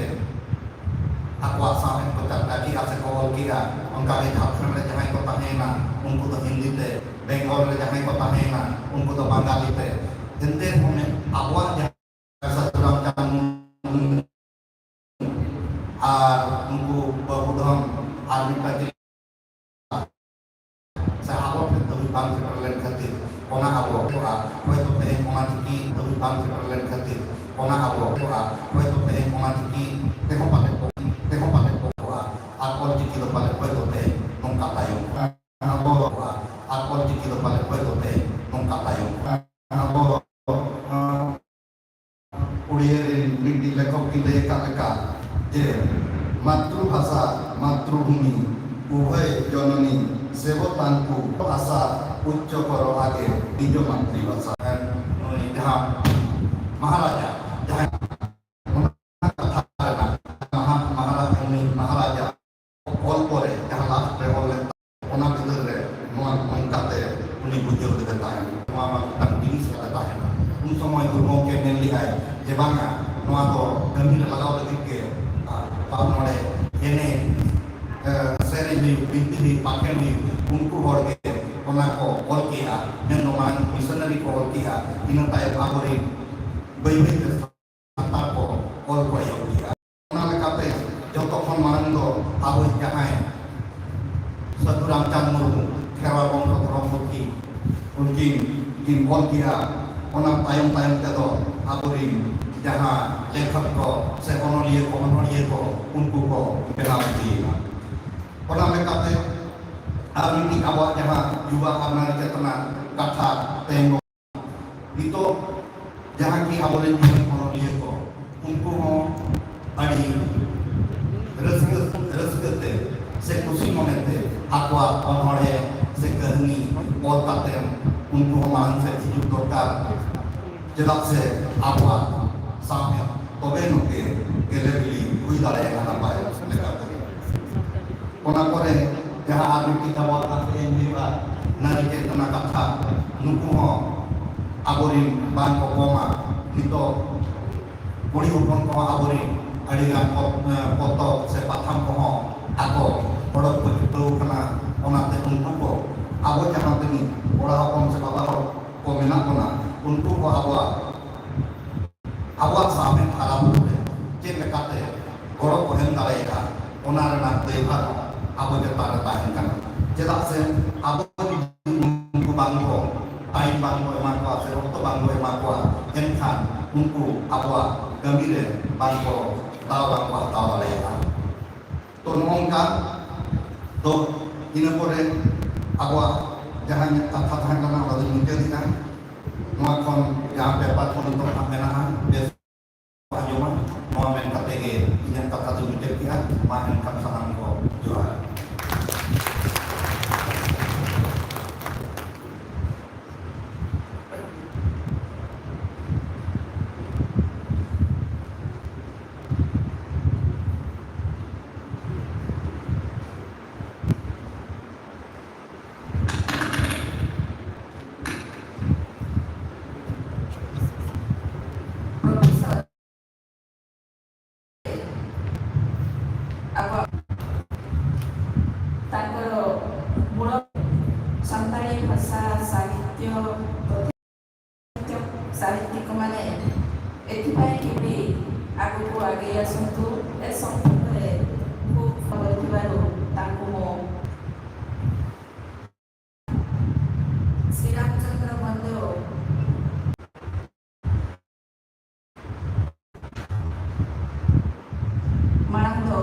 ᱟᱠᱚᱣᱟᱜ ᱥᱟᱶᱦᱮᱫ ᱠᱚ ᱪᱟᱨᱪᱟ ᱠᱮᱜᱼᱟ ᱥᱮ ᱠᱚ ᱚᱞ ᱠᱮᱜᱼᱟ᱾ ᱚᱱᱠᱟ ᱜᱮ ᱡᱷᱟᱲᱠᱷᱚᱸᱰ ᱨᱮ ᱡᱟᱦᱟᱸᱭ ᱠᱚ ᱛᱟᱦᱮᱸᱭᱮᱱᱟ, ᱩᱱᱠᱩ ᱫᱚ ᱦᱤᱱᱫᱤ ᱛᱮ ᱵᱮᱝᱜᱚᱞ ᱨᱮ ᱡᱟᱦᱟᱸᱭ ᱠᱚ ᱛᱟᱦᱮᱸᱭᱮᱱᱟ, ᱩᱱᱠᱩ ᱫᱚ ᱵᱟᱝᱜᱟᱞᱤ ᱛᱮ᱾ ᱮᱱᱛᱮ ᱨᱮᱦᱚᱸ ᱟᱵᱚᱣᱟᱜ ᱡᱟᱦᱟᱸ ᱥᱟᱹᱫᱷᱩ ᱨᱟᱢᱪᱟᱸᱫᱽ ᱢᱩᱨᱢᱩ ᱟᱨ ᱩᱱᱠᱩ ᱵᱟᱹᱵᱩ ᱫᱷᱚᱱ ᱟᱨ ᱢᱤᱫᱴᱟᱝ ᱪᱮᱫ ᱥᱮ ᱟᱵᱚ ᱴᱷᱮᱱ ᱫᱷᱟᱹᱵᱤᱡ ᱵᱟᱝ ᱥᱮᱴᱮᱨ ᱞᱮᱱ ᱠᱷᱟᱹᱛᱤᱨ ᱚᱱᱟ ᱟᱵᱚ ᱠᱚᱣᱟᱜ ᱦᱚᱭᱛᱳ ᱛᱮᱦᱮᱧ ᱚᱱᱟ ᱪᱤᱠᱤ ᱫᱷᱟᱹᱵᱤᱡ ᱵᱟᱝ ᱥᱮᱴᱮᱨ ᱞᱮᱱ ᱠᱷᱟᱹᱛᱤᱨ ᱚᱱᱟ ᱟᱵᱚ ᱠᱚᱣᱟᱜ ᱦᱚᱭᱛᱳ ᱛᱮᱦᱮᱧ ᱚᱱᱟ ᱪᱤᱠᱤ ᱛᱮᱦᱚᱸ ᱯᱟᱞᱮ ᱠᱚ, ᱛᱮᱦᱚᱸ ᱯᱟᱞᱮ ᱠᱚ ᱠᱚᱣᱟ ᱟᱨ ᱚᱞ ᱪᱤᱠᱤ ᱫᱚ ᱯᱟᱞᱮ ᱦᱚᱭᱛᱳ ᱛᱮᱦᱮᱧ ᱱᱚᱝᱠᱟ ᱛᱟᱭᱚᱢ ᱠᱚᱜᱼᱟ᱾ ᱟᱵᱚ ᱠᱚᱣᱟᱜ ᱟᱨ ᱚᱞ ᱪᱤᱠᱤ ᱫᱚ ᱯᱟᱞᱮ ᱦᱚᱭᱛᱳ ᱛᱮᱦᱮᱧ ᱱᱚᱝᱠᱟ ᱛᱟᱭᱚᱢ ᱠᱚᱜᱼᱟ᱾ ᱟᱵᱚ, ᱟᱸ, ᱩᱲᱤᱭᱟᱹ ᱨᱮᱱ ᱢᱤᱫᱴᱤᱡ ᱞᱮᱠᱷᱚᱠ ᱠᱤᱱ ᱞᱟᱹᱭ ᱟᱠᱟᱫ ᱞᱮᱠᱟ ᱡᱮ, "ᱢᱟᱛᱨᱩᱵᱷᱟᱥᱟ, ᱢᱟᱛᱨᱩᱵᱷᱩᱢᱤ, ᱩᱵᱷᱚᱭ ᱡᱚᱱᱚᱱᱤ, ᱥᱮᱵᱚ ᱛᱟᱝᱠᱩ, ᱟᱥᱟ, ᱩᱪᱪᱚ ᱠᱚᱨᱚ ᱟᱜᱮ, ᱱᱤᱡᱚ ᱢᱟᱛᱨᱤᱵᱷᱟᱥᱟ᱾" ᱱᱩᱭ ᱡᱟᱦᱟᱸ ᱢᱚᱦᱟᱨᱟᱡᱟ, ᱡᱟᱦᱟᱸᱭ ᱚᱱᱟ ᱠᱟᱛᱷᱟ ᱨᱮᱱᱟᱜ ᱢᱟᱦᱟ-, ᱢᱚᱦᱟᱨᱟᱡᱟ, ᱩᱱᱤ ᱢᱚᱦᱟᱨᱟᱡᱟ ᱚᱞ ᱯᱚᱨᱮ ᱡᱟᱦᱟᱸ last ᱨᱮ ᱚᱞ ᱞᱮᱱ ᱛᱟᱦᱮᱸ, ᱚᱱᱟ ᱵᱤᱫᱟᱹᱞ ᱨᱮ ᱱᱚᱣᱟ ᱱᱚᱝᱠᱟᱛᱮ ᱩᱱᱤ ᱵᱩᱡᱷᱟᱹᱣ ᱞᱮᱫᱟ ᱛᱟᱦᱮᱸᱫ, ᱱᱚᱣᱟ ᱢᱟ ᱢᱤᱫᱴᱟᱝ ᱡᱤᱱᱤᱥ ᱞᱮᱠᱟ ᱛᱟᱦᱮᱸᱱᱟ᱾ ᱩᱱ ᱥᱚᱢᱚᱭ ᱜᱩᱨᱩ ᱜᱚᱢᱠᱮ ᱢᱮᱱ ᱞᱮᱫᱟᱭ ᱡᱮ ᱵᱟᱝᱟ, ᱱᱚᱣᱟ ᱫᱚ ᱠᱟᱹᱢᱤ ᱨᱮ ᱞᱟᱜᱟᱣ ᱞᱟᱹᱜᱤᱫ ᱜᱮ, ᱟᱨ ᱱᱚᱰᱮ ᱮᱱᱮᱡ, ᱮ, ᱥᱮᱨᱮᱧ ᱦᱩᱭᱩᱜ, ᱵᱤᱱᱛᱤ ᱦᱩᱭᱩᱜ, ᱵᱟᱠᱷᱮᱬ ᱦᱩᱭᱩᱜ, ᱩᱱᱠᱩ ᱦᱚᱲ ᱜᱮ ᱚᱱᱟ ᱠᱚ ᱚᱞ ᱠᱮᱜᱼᱟ, ᱢᱮᱱᱫᱚ ᱢᱟᱲᱟᱝ ᱢᱤᱥᱚᱱᱟᱨᱤ ᱠᱚ ᱚᱞ ᱠᱮᱜᱼᱟ, ᱤᱱᱟᱹ ᱛᱟᱭᱚᱢ ᱟᱵᱚᱨᱮᱱ ᱵᱟᱹᱭ ᱵᱟᱹᱭ ᱛᱮ ᱥᱟᱱᱛᱟᱲ ᱠᱚ ᱚᱞ ᱠᱚ ᱮᱦᱚᱵ ᱠᱮᱫᱼᱟ᱾ ᱚᱱᱟ ᱞᱮᱠᱟᱛᱮ ᱡᱚᱛᱚ ᱠᱷᱚᱱ ᱢᱟᱲᱟᱝ ᱫᱚ ᱟᱵᱚ ᱡᱟᱦᱟᱸᱭ ᱥᱟᱹᱫᱷᱩ ᱨᱟᱢᱪᱟᱸᱫᱽ ᱢᱩᱨᱢᱩ ᱠᱷᱮᱨᱣᱟᱲ ᱵᱚᱝᱥᱚ ᱫᱷᱚᱨᱚᱢ ᱯᱩᱛᱷᱤ ᱩᱱᱠᱤᱱ ᱠᱤᱱ ᱚᱞ ᱠᱮᱫᱼᱟ᱾ ᱚᱱᱟ ᱛᱟᱭᱚᱢ ᱛᱟᱭᱚᱢ ᱛᱮᱫᱚ ᱟᱵᱚᱨᱤᱱ ᱡᱟᱦᱟᱸ ᱞᱮᱠᱷᱚᱠ ᱠᱚ ᱥᱮ ᱚᱱᱚᱞᱤᱭᱟᱹ ᱠᱚ, ᱚᱱᱚᱲᱦᱤᱭᱟᱹ ᱠᱚ, ᱩᱱᱠᱩ ᱠᱚ ᱵᱮᱱᱟᱣ ᱤᱫᱤᱭᱮᱱᱟ᱾ ᱚᱱᱟ ᱞᱮᱠᱟᱛᱮ ᱟᱨ ᱢᱤᱫᱴᱤᱡ ᱟᱵᱚᱣᱟᱜ ᱡᱟᱦᱟᱸ ᱡᱩᱵᱟ ᱟᱨ ᱱᱟᱨᱤ ᱪᱮᱛᱱᱟ ᱠᱟᱛᱷᱟ ᱛᱮᱦᱮᱧ ᱱᱤᱛᱚᱜ ᱡᱟᱦᱟᱸ ᱠᱤ ᱟᱵᱚᱨᱮᱱ ᱡᱩᱣᱟᱹᱱ ᱚᱱᱚᱞᱤᱭᱟᱹ ᱠᱚ, ᱩᱱᱠᱩ ᱦᱚᱸ ᱟᱹᱰᱤ ᱨᱟᱹᱥᱠᱟᱹ, ᱨᱟᱹᱥᱠᱟᱹ ᱛᱮ ᱥᱮ ᱠᱩᱥᱤ ᱢᱚᱱᱮ ᱛᱮ ᱟᱠᱚᱣᱟᱜ ᱚᱱᱚᱬᱦᱮ ᱥᱮ ᱠᱟᱹᱦᱱᱤ ᱚᱞ ᱠᱟᱛᱮ ᱩᱱᱠᱩ ᱦᱚᱸ ᱢᱟᱲᱟᱝ ᱥᱮᱫ ᱦᱤᱡᱩᱜ ᱫᱚᱨᱠᱟᱨ᱾ ᱪᱮᱫᱟᱜ ᱥᱮ ᱟᱵᱚᱣᱟᱜ ᱥᱟᱶᱦᱮᱫ ᱛᱚᱵᱮ ᱱᱚᱜᱮ ᱜᱮᱞᱮ ᱵᱤᱞᱤ ᱦᱩᱭ ᱫᱟᱲᱮᱭᱟᱜᱼᱟ ᱱᱟᱯᱟᱭ ᱞᱮᱠᱟᱛᱮ᱾ ᱚᱱᱟ ᱯᱚᱨᱮ ᱡᱟᱦᱟᱸ ᱟᱨ ᱢᱤᱫᱴᱤᱡ ᱟᱵᱚᱣᱟᱜ ᱠᱟᱛᱷᱟ ᱮᱢ ᱦᱩᱭᱩᱜᱼᱟ, ᱱᱟᱨᱤ ᱪᱮᱛᱱᱟ ᱠᱟᱛᱷᱟ, ᱱᱩᱠᱩ ᱦᱚᱸ ᱟᱵᱚᱨᱤᱱ ᱵᱟᱝ ᱠᱚ ᱠᱚᱢᱟ᱾ ᱱᱤᱛᱚᱜ ᱠᱩᱲᱤ ᱦᱚᱯᱚᱱ ᱠᱚᱦᱚᱸ ᱟᱵᱚᱨᱤᱱ ᱟᱹᱰᱤᱜᱟᱱ ᱯᱚᱛ-, ᱯᱚᱛᱚᱵ ᱥᱮ ᱯᱟᱛᱷᱟᱢ ᱠᱚᱦᱚᱸ ᱟᱠᱚ ᱚᱰᱚᱠ ᱠᱚ ᱪᱷᱩᱴᱟᱹᱣ ᱠᱟᱱᱟ᱾ ᱚᱱᱟᱛᱮ ᱩᱱᱠᱩ ᱠᱚ ᱟᱵᱚ ᱡᱟᱦᱟᱸ ᱛᱤᱱᱟᱹᱜ ᱠᱚᱲᱟ ᱦᱚᱯᱚᱱ ᱥᱮ ᱵᱟᱵᱟ ᱦᱚᱲ ᱠᱚ ᱢᱮᱱᱟᱜ ᱵᱚᱱᱟ, ᱩᱱᱠᱩ ᱠᱚ ᱟᱵᱚᱣᱟᱜ, ᱟᱵᱚᱣᱟᱜ ᱥᱟᱶᱦᱮᱫ ᱦᱟᱨᱟ ᱵᱩᱨᱩ ᱨᱮ ᱪᱮᱫ ᱞᱮᱠᱟᱛᱮ ᱜᱚᱲᱚ ᱠᱚ ᱮᱢ ᱫᱟᱲᱮᱭᱟᱜᱼᱟ, ᱚᱱᱟ ᱨᱮᱱᱟᱜ ᱫᱟᱹᱭᱵᱷᱟᱨ ᱦᱚᱸ ᱟᱵᱚ ᱪᱮᱛᱟᱱ ᱨᱮ ᱛᱟᱦᱮᱱ ᱠᱟᱱᱟ᱾ ᱪᱮᱫᱟᱜ ᱥᱮ ᱟᱵᱚ ᱡᱩᱫᱤ ᱩᱱᱠᱩ ᱵᱟᱝ ᱠᱚ, ᱴᱟᱭᱤᱢ ᱵᱟᱝ ᱠᱚ ᱮᱢᱟ ᱠᱚᱣᱟ ᱥᱮ ᱚᱠᱛᱚ ᱵᱟᱝ ᱠᱚ ᱮᱢᱟ ᱠᱚᱣᱟ, ᱮᱱᱠᱷᱟᱱ ᱩᱱᱠᱩ ᱟᱵᱚᱣᱟᱜ ᱠᱟᱹᱢᱤ ᱨᱮ ᱵᱟᱝ ᱠᱚ, ᱫᱟᱣ ᱵᱟᱝ ᱠᱚ ᱦᱟᱛᱟᱣ ᱫᱟᱲᱮᱭᱟᱜᱼᱟ᱾ ᱛᱚ, ᱱᱚᱜᱼᱚ ᱱᱚᱝᱠᱟ ᱫᱚ ᱤᱱᱟᱹ ᱯᱚᱨᱮ ᱟᱵᱚᱣᱟᱜ ᱡᱟᱦᱟᱸ ᱠᱟᱛᱷᱟ ᱛᱟᱦᱮᱸ ᱠᱟᱱᱟ, ᱚᱱᱟ ᱫᱚᱧ ᱢᱩᱪᱟᱹᱫᱮᱜᱼᱟ᱾ ᱱᱚᱣᱟ ᱠᱷᱚᱱ ᱡᱟᱦᱟᱸ ᱯᱮᱯᱟᱨ ᱠᱚ ᱱᱤᱛᱚᱜ ᱦᱟᱸᱜ ᱢᱮᱱᱟᱜᱼᱟ, ᱵᱮᱥ ᱟᱸᱡᱚᱢᱟ᱾ ᱱᱚᱣᱟ ᱢᱮᱱ ᱠᱟᱛᱮ ᱜᱮ ᱤᱧᱟᱹᱜ ᱠᱟᱛᱷᱟ ᱫᱚᱧ ᱢᱩᱪᱟᱹᱫ ᱠᱮᱜᱼᱟ᱾ ᱢᱟ ᱮᱱᱠᱷᱟᱱ ᱥᱟᱱᱟᱢ ᱠᱚ ᱡᱚᱦᱟᱨ᱾ ଆବ-, ତାଙ୍କର ମୂଳ ସାନ୍ତାଳୀ ଭାଷା, ସାହିତ୍ୟ, ତଥ୍ୟ, ସାହିତ୍ୟିକମାନେ ଏଥିପାଇଁ କେବେ ଆଗକୁ ଆଗେଇ ଆସନ୍ତୁ, ଏ ସମ୍ପର୍କରେ ଖୁବ୍ ଖବର ଥିବାରୁ ତାଙ୍କୁ ମୁଁ ᱥᱨᱤᱨᱟᱢᱪᱚᱸᱫᱽᱨᱚ ᱵᱷᱚᱫᱽᱨᱚ ᱢᱟᱲᱟᱝ ᱫᱚ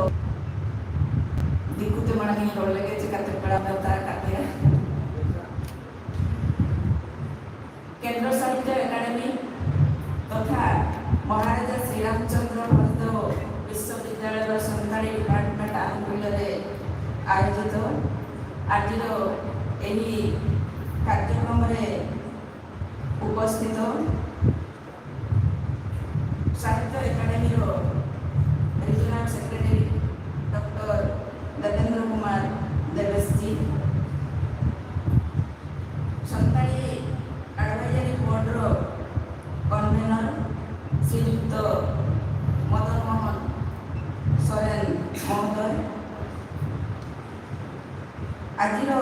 ᱫᱤᱠᱩᱛᱮ ᱢᱟᱲᱟᱝ ᱤᱧ ᱨᱚᱲ ᱞᱮᱜᱮ, ᱪᱤᱠᱟᱹᱛᱮ ᱯᱮᱲᱟ ᱱᱮᱣᱛᱟ ᱟᱠᱟᱫ ᱯᱮᱭᱟ᱾ ᱠᱮᱱᱫᱨᱚ ᱥᱟᱦᱤᱛᱭᱚ ᱮᱠᱟᱰᱮᱢᱤ ତଥା ମହାରାଜା ଶ୍ରୀରାମଚନ୍ଦ୍ର ଭଦ୍ର ବିଶ୍ୱବିଦ୍ୟାଳୟର ସାନ୍ତାଳୀ ଡିପାର୍ଟମେଣ୍ଟ ଆନୁକୂଲ୍ୟରେ ଆୟୋଜିତ ଆଜିର ଏହି କାର୍ଯ୍ୟକ୍ରମରେ ଉପସ୍ଥିତ ସାହିତ୍ୟ ଏକାଡେମୀର regional secretary doctor Devendra Kumar Devesi, Santali advisory ବୋର୍ଡର କନଭେନର ଶ୍ରୀଯୁକ୍ତ ମଦନ ମୋହନ ସରେନ ମହୋଦୟ, ଆଜିର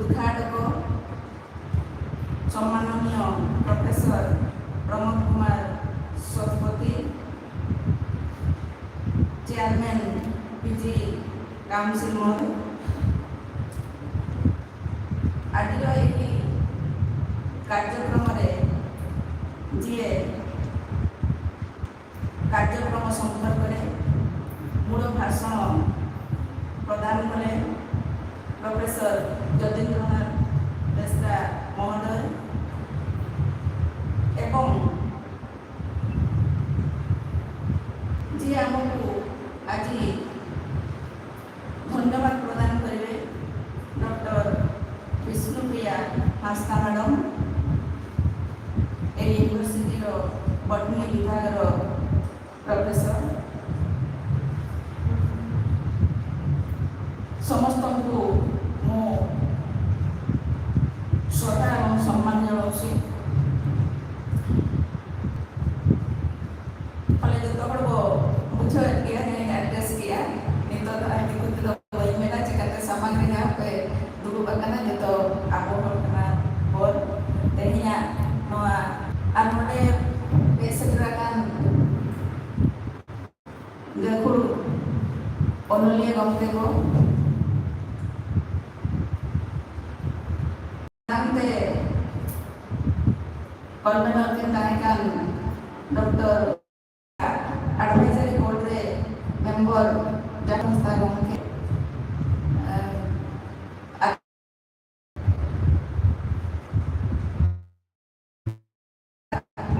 ᱩᱫᱽᱜᱷᱟᱴᱚᱠ ᱥᱚᱢᱢᱟᱱᱚᱱᱤᱭᱚ professor Pramod Kumar Satpathy, chairman P G council ᱢᱚᱦᱳᱫᱚᱭ, ᱟᱹᱰᱤ ᱞᱚ ᱮᱠᱤ ᱠᱟᱨᱡᱚᱠᱨᱚᱢ ᱨᱮ ᱡᱤᱭᱮ ᱠᱟᱨᱡᱚᱠᱨᱚᱢ ᱥᱚᱢᱯᱚᱨᱠᱚ ᱨᱮ ᱢᱩᱲ ᱵᱷᱟᱥᱚᱱ ᱯᱨᱚᱫᱟᱱ ᱠᱚᱨᱮ ᱯᱨᱚᱯᱷᱮᱥᱚᱨ ᱡᱚᱛᱤᱱᱫᱨᱚᱱᱟᱛᱷ ᱵᱮᱥᱨᱟ ᱢᱚᱦᱳᱫᱚᱭ ଏବଂ ᱡᱤᱭᱮ ᱟᱢᱚᱠᱩ ᱟᱡᱤ ᱫᱷᱚᱱᱭᱚᱵᱟᱫ ᱯᱨᱚᱫᱟᱱ ᱠᱚᱨᱤᱵᱮ ᱰᱚᱠᱴᱚᱨ ᱵᱤᱥᱱᱩᱯᱨᱤᱭᱟ ᱦᱟᱸᱥᱫᱟ ᱢᱮᱰᱚᱢ, ᱮ ୟୁନିଭର୍ସିଟିର ବଟନୀ ବିଭାଗର ପ୍ରଫେସର, ସମସ୍ତଙ୍କୁ ମୁଁ ଶ୍ରଦ୍ଧା ଏବଂ ସମ୍ମାନ ଜଣାଉଛି। ᱯᱟᱞᱮ ᱡᱚᱛᱚ ᱦᱚᱲ ᱵᱚ ᱵᱩᱡᱷᱟᱹᱣᱮᱫ ᱜᱮᱭᱟ, ᱱᱤᱭᱟᱹᱧ ᱟᱰᱨᱮᱥ ᱜᱮᱭᱟ᱾ ᱱᱤᱛᱚᱜ ᱫᱚ ᱟᱨ ᱫᱤᱠᱩ ᱛᱮᱫᱚ ᱵᱟᱹᱧ ᱢᱮᱱᱟ, ᱪᱤᱠᱟᱹᱛᱮ ᱥᱟᱢᱟᱝ ᱨᱮ ᱡᱟᱦᱟᱸ ᱯᱮ ᱫᱩᱲᱩᱵ ᱟᱠᱟᱱᱟ, ᱡᱚᱛᱚ ᱟᱵᱚ ᱦᱚᱲ ᱠᱟᱱᱟ ᱵᱚᱱ᱾ ᱛᱮᱦᱮᱧᱟᱜ ᱱᱚᱣᱟ ᱟᱨ ᱱᱚᱰᱮ ᱦᱮᱡ ᱥᱮᱴᱮᱨ ᱟᱠᱟᱱ ᱜᱟᱹᱠᱷᱩᱲ ᱚᱱᱚᱞᱤᱭᱟᱹ ᱜᱚᱢᱠᱮ ᱠᱚ, ᱢᱟᱲᱟᱝ ᱛᱮ ᱠᱚᱱᱵᱷᱮᱱᱚᱨ ᱠᱤᱱ ᱛᱟᱦᱮᱸ ᱠᱟᱱ ᱰᱚᱠᱴᱚᱨ ᱮᱰᱵᱷᱟᱭᱡᱟᱨᱤ ᱵᱳᱨᱰ ᱨᱮ ᱢᱮᱢᱵᱚᱨ ᱡᱟᱦᱟᱸ ᱥᱟᱶᱛᱟ ᱜᱚᱢᱠᱮ, ᱟᱨ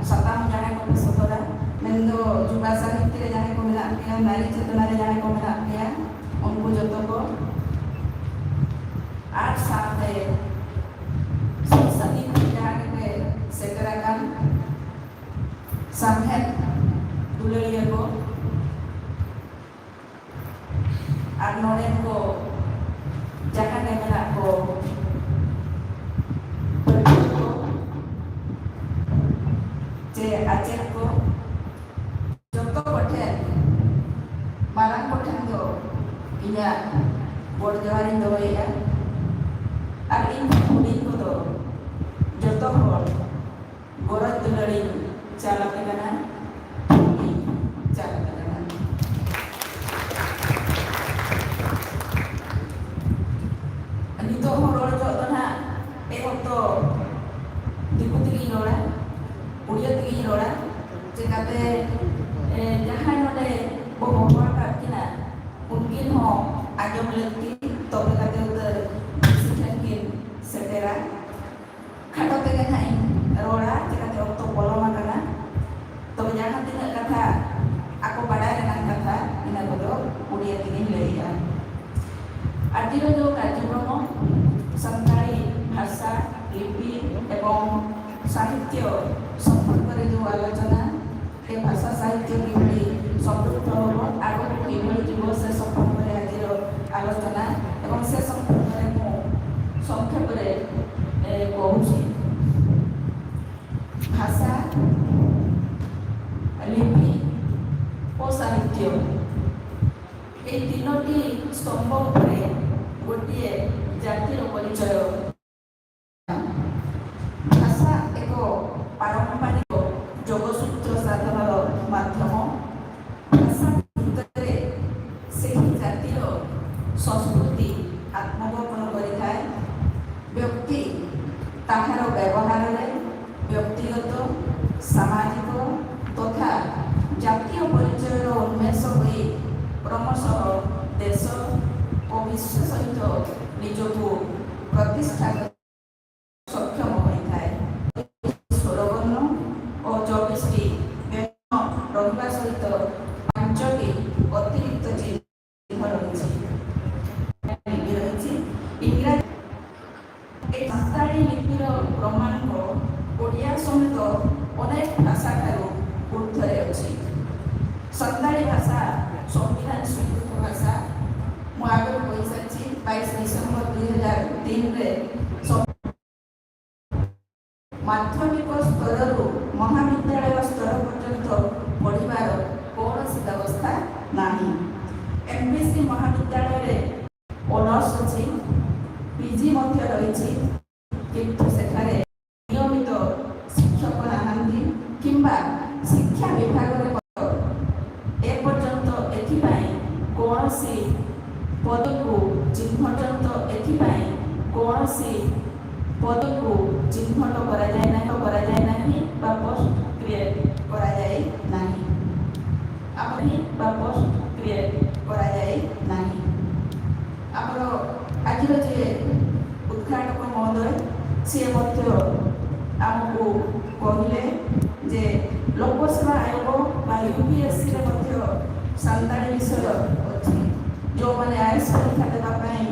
ᱥᱟᱛᱟᱢ ᱡᱟᱦᱟᱸᱭ ᱠᱚᱠᱚ ᱥᱚᱫᱚᱨᱟ, ᱢᱮᱱᱫᱚ ᱡᱩᱵᱟ ᱥᱟᱦᱤᱛᱭᱚ ᱨᱮ ᱡᱟᱦᱟᱸᱭ ᱠᱚ ᱢᱮᱱᱟᱜ ᱯᱮᱭᱟ, ᱱᱟᱨᱤ ᱪᱮᱛᱱᱟ ᱨᱮ ᱡᱟᱦᱟᱸᱭ ᱠᱚ ᱢᱮᱱᱟᱜ ᱯᱮᱭᱟ, ᱩᱱᱠᱩ ᱡᱚᱛᱚ ᱠᱚ, ᱟᱨ ᱥᱟᱶᱛᱮ ᱥᱩᱨ ᱥᱟᱺᱜᱤᱧ ᱠᱷᱚᱱ ᱡᱟᱦᱟᱸ ᱜᱮᱯᱮ ᱥᱮᱴᱮᱨ ᱟᱠᱟᱱ ᱥᱟᱶᱦᱮᱫ ᱫᱩᱞᱟᱹᱲᱤᱭᱟᱹ ᱠᱚ, ᱟᱨ ᱱᱚᱰᱮᱱ ᱠᱚ ᱡᱟᱦᱟᱸ ᱜᱮ ᱢᱮᱱᱟᱜ ᱠᱚ, ᱯᱟᱹᱴᱷᱩᱣᱟᱹ ᱠᱚ ᱪᱮ ᱟᱪᱮᱫ ᱠᱚ, ᱡᱚᱛᱚ ᱠᱚᱴᱷᱮᱱ, ᱢᱟᱨᱟᱝ ᱠᱚᱴᱷᱮᱱ ᱫᱚ ᱤᱧᱟᱹᱜ ᱜᱚᱰ ᱡᱚᱦᱟᱨᱤᱧ ᱫᱚᱦᱚᱭᱮᱫᱼᱟ᱾ ᱟᱨ ᱱᱤᱛᱚᱜ ᱦᱚᱸ ᱨᱚᱲ ᱡᱚᱦᱚᱜ ᱫᱚ ᱱᱟᱦᱟᱜ ᱮᱦᱚᱵ ᱫᱚ ᱫᱤᱠᱩ ᱛᱮᱜᱮᱧ ᱨᱚᱲᱟ, ᱩᱲᱤᱭᱟ ᱛᱮᱜᱮᱧ ᱨᱚᱲᱟ᱾ ᱪᱮᱠᱟᱛᱮ, ᱮ, ᱡᱟᱦᱟᱸᱭ ᱱᱚᱰᱮ ᱵᱚ ᱦᱚᱦᱚ ᱟᱠᱟᱫ ᱠᱤᱱᱟ, ᱩᱱᱠᱤᱱ ᱦᱚᱸ ᱟᱸᱡᱚᱢ ᱞᱟᱹᱠᱛᱤ, ᱛᱚᱵᱮ ᱠᱟᱛᱮ ᱩᱛᱟᱹᱨ ᱵᱤᱥᱤ ᱴᱷᱮᱱ ᱠᱤᱱ ᱥᱮᱴᱮᱨᱟ᱾ ᱠᱷᱟᱴᱚ ᱛᱮᱜᱮ ᱱᱟᱦᱟᱜ ᱤᱧ ᱨᱚᱲᱟ, ᱪᱮᱠᱟᱛᱮ ᱚᱠᱛᱚ ᱯᱚᱞᱚᱢ ᱟᱠᱟᱱᱟ᱾ ᱛᱚᱵᱮ ᱡᱟᱦᱟᱸ ᱛᱤᱱᱟᱹᱜ ᱠᱟᱛᱷᱟ ᱟᱠᱚ ᱵᱟᱰᱟᱭ ᱨᱮᱱᱟᱜ ᱠᱟᱛᱷᱟ, ᱤᱱᱟᱹ ᱠᱚᱫᱚ ᱩᱲᱤᱭᱟ ᱛᱮᱜᱮᱧ ᱞᱟᱹᱭᱮᱜᱼᱟ᱾ ᱟᱹᱰᱤ ᱨᱚᱡᱚ କାର୍ଯ୍ୟକ୍ରମ ᱥᱟᱱᱛᱟᱲᱤ ᱵᱷᱟᱥᱟ, ᱞᱤᱯᱤ ଏବଂ ସାହିତ୍ୟ ସମ୍ପର୍କରେ ଯେଉଁ ଆଲୋଚନା, ଏ ଭାଷା ସାହିତ୍ୟ କିଭଳି ସମୃଦ୍ଧ ହେବ, ଆଗକୁ କିଭଳି ଯିବ, ସେ ସମ୍ପର୍କରେ ଆଜିର ଆଲୋଚନା ଏବଂ ସେ ସମ୍ପର୍କରେ ମୁଁ ସଂକ୍ଷେପରେ, ଏ, କହୁଛି। ଭାଷା, ଲିପି ଓ ସାହିତ୍ୟ, ଏହି ତିନୋଟି ସ୍ତମ୍ଭ ଉପରେ ଗୋଟିଏ ଜାତିର ପରିଚୟ। ଭାଷା ଏକ ପାରମ୍ପରିକ ଯୋଗସୂତ୍ର ସାଧନର ମାଧ୍ୟମ। ଭାଷା ଭିତରେ ସେହି ଜାତିର ସଂସ୍କୃତି ଆତ୍ମଗୋପନ କରିଥାଏ। ବ୍ୟକ୍ତି ତାହାର ବ୍ୟବହାରରେ ବ୍ୟକ୍ତିଗତ, ସାମାଜିକ ତଥା ଜାତୀୟ ପରିଚୟର ଉନ୍ମେଷ ହୋଇ କ୍ରମଶଃ ଦେଶ ଓ ବିଶ୍ୱ ସହିତ ନିଜକୁ ପ୍ରତିଷ୍ଠା କରି ସକ୍ଷମ ହୋଇଥାଏ। ଷୋହଳ ବର୍ଣ୍ଣ ଓ ଚବିଶଟି ବ୍ୟଞ୍ଜନ ରହିବା ସହିତ ପାଞ୍ଚଟି ଅତିରିକ୍ତ ଚିହ୍ନ ରହିଛି। ଲିପି ରହିଛି। ଇଂରାଜୀ, ଏ ସାନ୍ତାଳୀ ଲିପିର କ୍ରମାଙ୍କ ଓଡ଼ିଆ ସମେତ ଅନେକ ଭାଷାଠାରୁ ଊର୍ଦ୍ଧ୍ୱରେ ଅଛି। ସାନ୍ତାଳୀ ଭାଷା ସମ୍ବିଧାନ ସ୍ୱୀକୃତ ଭାଷା। ମୁଁ ଆଗରୁ କହିସାରିଛି, ବାଇଶ ଡିସେମ୍ବର ଦୁଇ ହଜାର ତିନିରେ ସ-, ମାଧ୍ୟମିକ ସ୍ତରରୁ ମହାବିଦ୍ୟାଳୟ ସ୍ତର ପର୍ଯ୍ୟନ୍ତ ପଢ଼ିବାର କୌଣସି ବ୍ୟବସ୍ଥା ନାହିଁ। ଏମ୍ବିସି ମହାବିଦ୍ୟାଳୟରେ ଅନର୍ସ ଅଛି, ପିଜି ମଧ୍ୟ ରହିଛି, କିନ୍ତୁ ସେଠାରେ ନିୟମିତ ଶିକ୍ଷକ ନାହାନ୍ତି କିମ୍ବା ଶିକ୍ଷା ବିଭାଗରେ ମଧ୍ୟ ଏପର୍ଯ୍ୟନ୍ତ ଏଥିପାଇଁ କୌଣସି ପଦକୁ ଚିହ୍ନ ପର୍ଯ୍ୟନ୍ତ ଏଥିପାଇଁ କୌଣସି ପଦକୁ ଚିହ୍ନଟ କରାଯାଏ ନାହିଁ, କରାଯାଏ ନାହିଁ ବା ପୋଷ୍ଟ କ୍ରିଏଟ୍ କରାଯାଏ ନାହିଁ। ଆମର ହିଁ ବା ପୋଷ୍ଟ କ୍ରିଏଟ୍ କରାଯାଏ ନାହିଁ। ଆମର ଆଜିର ଯିଏ ଉଦ୍ଘାଟକ ମହୋଦୟ, ସିଏ ମଧ୍ୟ ଆମକୁ କହିଲେ ଯେ ଲୋକସେବା ଆୟୋଗ ବା ୟୁପିଏସ୍ସିରେ ମଧ୍ୟ ସାନ୍ତାଳୀ ବିଷୟ ଅଛି। ଯେଉଁମାନେ ଆଇଏଏସ୍ ପରୀକ୍ଷା ଦେବା ପାଇଁ,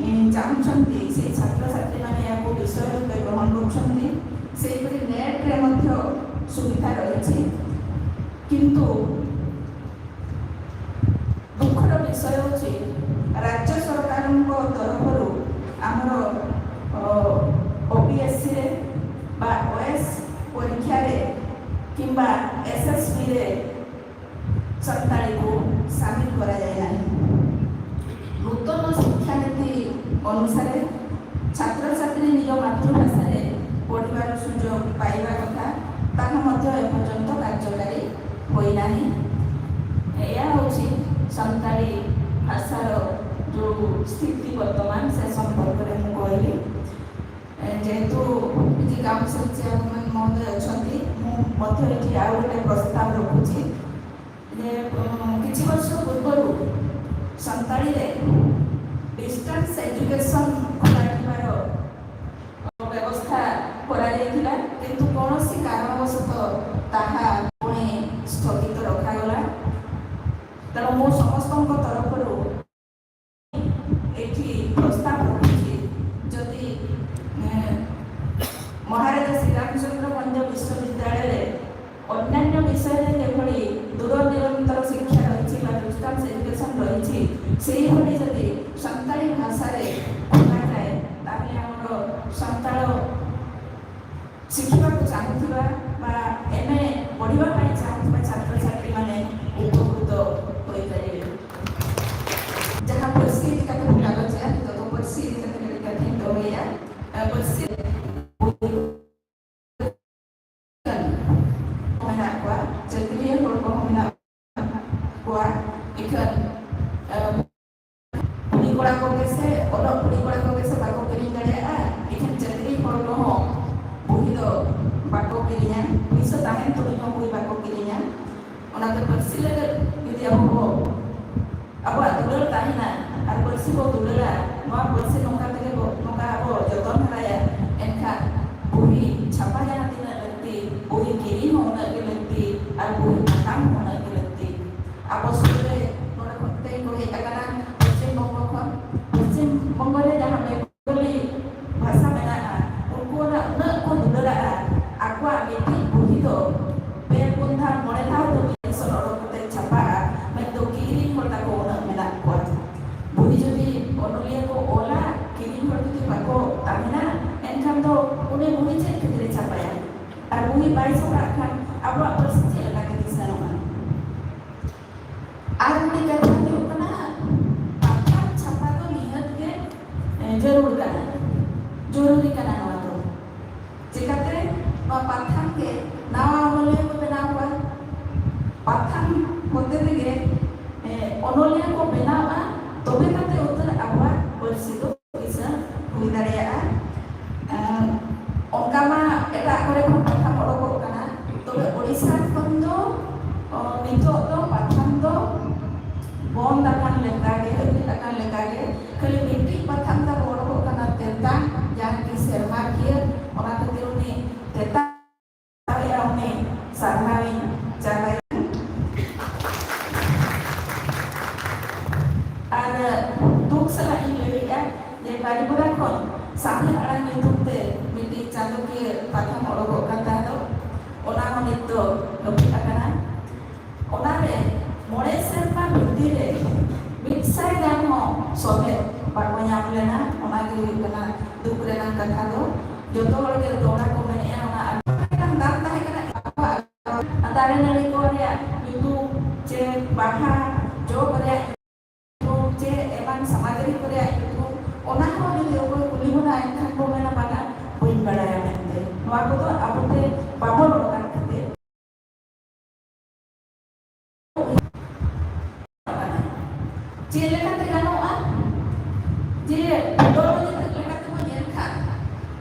ଉଁ, ଚାହୁଁଛନ୍ତି, ସେଇ ଛାତ୍ରଛାତ୍ରୀମାନେ ଏହାକୁ ବିଷୟ ରୂପେ ଗ୍ରହଣ କରୁଛନ୍ତି। ସେହିପରି ନେଟ୍ରେ ମଧ୍ୟ ସୁବିଧା ରହିଛି। କିନ୍ତୁ ଦୁଃଖର ବିଷୟ ହେଉଛି, ରାଜ୍ୟ ସରକାରଙ୍କ ତରଫରୁ ଆମର, ଅ, ଓବିଏସ୍ସିରେ ବା ଓଏସ୍ ପରୀକ୍ଷାରେ କିମ୍ବା ଏସ୍ଏସ୍ବିରେ ସାନ୍ତାଳୀକୁ ସାମିଲ କରାଯାଏ ନାହିଁ। ନୂତନ ଶିକ୍ଷାନୀତି ଅନୁସାରେ ଛାତ୍ରଛାତ୍ରୀ ନିଜ ମାତୃଭାଷାରେ ପଢ଼ିବାର ସୁଯୋଗ ପାଇବା କଥା, ତାହା ମଧ୍ୟ ଏପର୍ଯ୍ୟନ୍ତ କାର୍ଯ୍ୟକାରୀ ହୋଇନାହିଁ। ଏହା ହେଉଛି ସାନ୍ତାଳୀ ଭାଷାର ଯେଉଁ ସ୍ଥିତି ବର୍ତ୍ତମାନ, ସେ ସମ୍ପର୍କରେ ମୁଁ କହିଲି। ଏ, ଯେହେତୁ ଏଠି କାଉନସିଲ ଚେୟାରମ୍ୟାନ ମହୋଦୟ ଅଛନ୍ତି, ମୁଁ ମଧ୍ୟ ଏଠି ଆଉ ଗୋଟେ ପ୍ରସ୍ତାବ ରଖୁଛି ଯେ, ଉଁ, କିଛି ବର୍ଷ ପୂର୍ବରୁ ସାନ୍ତାଳୀରେ ଡିଷ୍ଟାନ୍ସ ଏଜୁକେସନ ଖୋଲାଯିବାର, ଅ, ବ୍ୟବସ୍ଥା କରାଯାଇଥିଲା, କିନ୍ତୁ କୌଣସି କାରଣବଶତଃ ତାହା ପୁଣି ସ୍ଥଗିତ ରଖାଗଲା। ତେଣୁ ମୁଁ ସମସ୍ତଙ୍କ ତରଫରୁ ଏଠି ପ୍ରସ୍ତାବ ରଖୁଛି, ଯଦି, ଏ, ମହାରାଜା ଶ୍ରୀରାମଚନ୍ଦ୍ର ଭଞ୍ଜ ବିଶ୍ୱବିଦ୍ୟାଳୟରେ ଅନ୍ୟାନ୍ୟ ବିଷୟରେ ଯେଭଳି ଦୂର ନିରନ୍ତର ଶିକ୍ଷା ରହିଛି ବା ଡିଷ୍ଟାନ୍ସ ଏଜୁକେସନ ରହିଛି, ସେହିଭଳି ଯଦି ସାନ୍ତାଳୀ ଭାଷାରେ ଖୋଲାଯାଏ, ତାହେଲେ ଆମର ସାନ୍ତାଳ ଶିଖିବାକୁ ଚାହୁଁଥିବା ବା ଏମ୍ଏ ପଢ଼ିବା ପାଇଁ ଚାହୁଁଥିବା ଛାତ୍ରଛାତ୍ରୀମାନେ ଉପକୃତ ହୋଇପାରିବେ। ᱡᱟᱦᱟᱸ ᱯᱟᱹᱨᱥᱤ ᱤᱫᱤ ᱠᱟᱛᱮ ᱵᱚᱱ ᱜᱟᱞᱚᱪᱮᱜᱼᱟ, ᱱᱤᱛᱚᱜ ᱫᱚ ᱯᱟᱹᱨᱥᱤ ᱤᱫᱤ ᱠᱟᱛᱮ ᱠᱟᱹᱴᱤᱡ ᱠᱟᱛᱷᱟᱧ ᱫᱚᱦᱚᱭᱟ᱾ ᱮ, ᱯᱟᱹᱨᱥᱤ ᱢᱮᱱᱟᱜ ᱠᱚᱣᱟ, ᱪᱟᱹᱠᱨᱤᱭᱟᱹ ᱦᱚᱲ ᱠᱚᱦᱚᱸ ᱢᱮᱱᱟᱜ ᱠᱚᱣᱟ, ᱤᱠᱷᱟᱹᱱ, ᱮ, ᱠᱩᱲᱤ ᱠᱚᱲᱟ ᱠᱚᱜᱮ ᱥᱮ, ᱚᱞᱚᱜ ᱠᱩᱲᱤ ᱠᱚᱲᱟ ᱠᱚᱜᱮ ᱥᱮ ᱵᱟᱠᱚ ᱠᱤᱨᱤᱧ ᱫᱟᱲᱮᱭᱟᱜᱼᱟ᱾ ᱵᱟᱭ ᱥᱟᱯᱲᱟᱜ ᱠᱷᱟᱱ ᱟᱵᱚᱣᱟᱜ ᱯᱟᱹᱨᱥᱤ ᱪᱮᱫ ᱞᱮᱠᱟᱛᱮ ᱠᱤᱥᱟᱹᱬᱚᱜᱼᱟ? ᱟᱨ ᱢᱤᱫᱴᱤᱡ ᱠᱟᱛᱷᱟ ᱦᱩᱭᱩᱜ ᱠᱟᱱᱟ, ᱯᱟᱛᱷᱟᱢ ᱪᱷᱟᱯᱟ ᱫᱚ ᱱᱤᱦᱟᱹᱛ ᱜᱮ, ᱮ, ᱡᱟᱹᱨᱩᱲ ᱠᱟᱱᱟ, ᱡᱚᱨᱩᱨᱤ ᱠᱟᱱᱟ ᱱᱚᱣᱟ ᱫᱚ᱾ ᱪᱤᱠᱟᱹᱛᱮ? ᱱᱚᱣᱟ ᱯᱟᱛᱷᱟᱢ ᱜᱮ ᱱᱟᱣᱟ ᱚᱱᱚᱞᱤᱭᱟᱹ ᱠᱚ ᱵᱮᱱᱟᱣ ᱠᱚᱣᱟ᱾ ᱯᱟᱛᱷᱟᱢ ᱦᱚᱛᱮ ᱛᱮᱜᱮ, ᱮ, ᱚᱱᱚᱞᱤᱭᱟᱹ ᱠᱚ ᱵᱮᱱᱟᱣᱼᱟ, ᱛᱚᱵᱮ ᱠᱟᱛᱮ ᱩᱛᱟᱹᱨ ᱟᱵᱚᱣᱟᱜ ᱯᱟᱹᱨᱥᱤ ᱫᱚ ᱠᱤᱥᱟᱹᱬ ᱦᱩᱭ ᱫᱟᱲᱮᱭᱟᱜᱼᱟ᱾ ᱮ, ᱚᱱᱠᱟ ᱢᱟ ᱮᱴᱟᱜ ᱠᱚᱨᱮ ᱠᱷᱚᱱ ᱯᱟᱛᱷᱟᱢ ᱚᱰᱚᱠᱚᱜ ᱠᱟᱱᱟ, ᱛᱚᱵᱮ ᱳᱰᱤᱥᱟ ᱠᱷᱚᱱ ᱫᱚ, ᱚ, ᱱᱤᱛᱚᱜ ᱫᱚ ᱯᱟᱛᱷᱟᱢ ᱫᱚ ᱵᱚᱱᱫ ᱟᱠᱟᱱ ᱞᱮᱠᱟᱜᱮ, ᱦᱟᱹᱯᱤᱫ ᱟᱠᱟᱱ ᱞᱮᱠᱟᱜᱮ᱾ ᱠᱷᱟᱹᱞᱤ ᱢᱤᱫᱴᱤᱡ ᱯᱟᱛᱷᱟᱢ ᱛᱟᱵᱚ ᱚᱰᱚᱠᱚᱜ ᱠᱟᱱᱟ, ᱛᱮᱛᱟᱝ, ᱡᱟᱦᱟᱸ ᱠᱤ ᱥᱮᱨᱢᱟᱠᱤᱭᱟᱹ, ᱚᱱᱟ ᱠᱷᱟᱹᱛᱤᱨ ᱩᱱᱤ ᱛᱮᱛᱟᱝ ᱫᱟᱲᱮᱭᱟᱜᱼᱟ, ᱩᱱᱤ ᱥᱟᱨᱦᱟᱣᱤᱧ ᱪᱟᱞᱟᱭᱟ᱾ ᱟᱨ ᱫᱩᱠ ᱥᱟᱞᱟᱜ ᱤᱧ ᱞᱟᱹᱭᱮᱫᱼᱟ ᱡᱮ ᱵᱟᱨᱤᱯᱟᱫᱟ ᱠᱷᱚᱱ ᱥᱟᱶᱦᱮᱫ ᱟᱲᱟᱝ ᱧᱩᱛᱩᱢ ᱛᱮ ᱢᱤᱫᱴᱤᱡ ᱪᱟᱸᱫᱳᱠᱤᱭᱟᱹ ᱯᱟᱛᱷᱟᱢ ᱚᱰᱚᱠᱚᱜ ᱠᱟᱱ ᱛᱟᱦᱮᱸ ᱫᱚ, ᱚᱱᱟ ᱦᱚᱸ ᱱᱤᱛ ᱫᱚ ᱦᱟᱹᱯᱤᱫ ᱟᱠᱟᱱᱟ᱾ ᱚᱱᱟᱨᱮ ᱢᱚᱬᱮ ᱥᱮᱨᱢᱟ ᱵᱷᱤᱛᱤᱨ ᱨᱮ ᱢᱤᱫ ᱥᱟᱭ ᱜᱟᱱ ᱦᱚᱸ ᱥᱚᱦᱮᱫ ᱵᱟᱠᱚ ᱧᱟᱢ ᱞᱮᱱᱟ᱾ ᱚᱱᱟ ᱜᱮ ᱦᱩᱭᱩᱜ ᱠᱟᱱᱟ ᱫᱩᱠ ᱨᱮᱱᱟᱜ ᱠᱟᱛᱷᱟ ᱫᱚ᱾ ᱡᱚᱛᱚ ᱦᱚᱲ ᱜᱮ ᱫᱚᱦᱲᱟ ᱠᱚ ᱢᱮᱱᱮᱫᱼᱟ, ᱚᱱᱟ ᱟᱹᱰᱤ ᱢᱟᱨᱟᱝ ᱫᱟᱢ ᱛᱟᱦᱮᱸ ᱠᱟᱱᱟ ᱟᱵᱚᱣᱟᱜ ᱫᱟᱨᱮ ᱱᱟᱹᱲᱤ ᱠᱚ ᱨᱮᱭᱟᱜ ᱧᱩᱛᱩᱢ, ᱪᱮ ᱵᱟᱦᱟ, ᱡᱚ ᱠᱚ ᱨᱮᱭᱟᱜ ᱧᱩᱛᱩᱢ, ᱪᱮ ᱮᱢᱟᱱ ᱥᱟᱢᱟᱜᱨᱤ ᱠᱚ ᱨᱮᱭᱟᱜ ᱧᱩᱛᱩᱢ, ᱚᱱᱟ ᱦᱚᱸ ᱡᱩᱫᱤ ᱚᱠᱚᱭ ᱠᱩᱞᱤ ᱵᱚᱱᱟ, ᱮᱱᱠᱷᱟᱱ ᱵᱚ ᱢᱮᱱᱟ, "ᱵᱟᱝᱟ, ᱵᱟᱹᱧ ᱵᱟᱲᱟᱭᱟ" ᱢᱮᱱᱛᱮ᱾ ᱱᱚᱣᱟ ᱠᱚᱫᱚ ᱟᱵᱚᱛᱮ ᱵᱟᱵᱚᱱ ᱚᱰᱚᱠᱟᱱ ᱠᱷᱟᱹᱛᱤᱨ᱾ ᱪᱮᱫ ᱞᱮᱠᱟᱛᱮ ᱜᱟᱱᱚᱜᱼᱟ? ᱡᱮ ᱫᱚᱞ ᱞᱮᱠᱟᱛᱮ ᱵᱚᱱ ᱧᱮᱞ ᱠᱷᱟᱱ,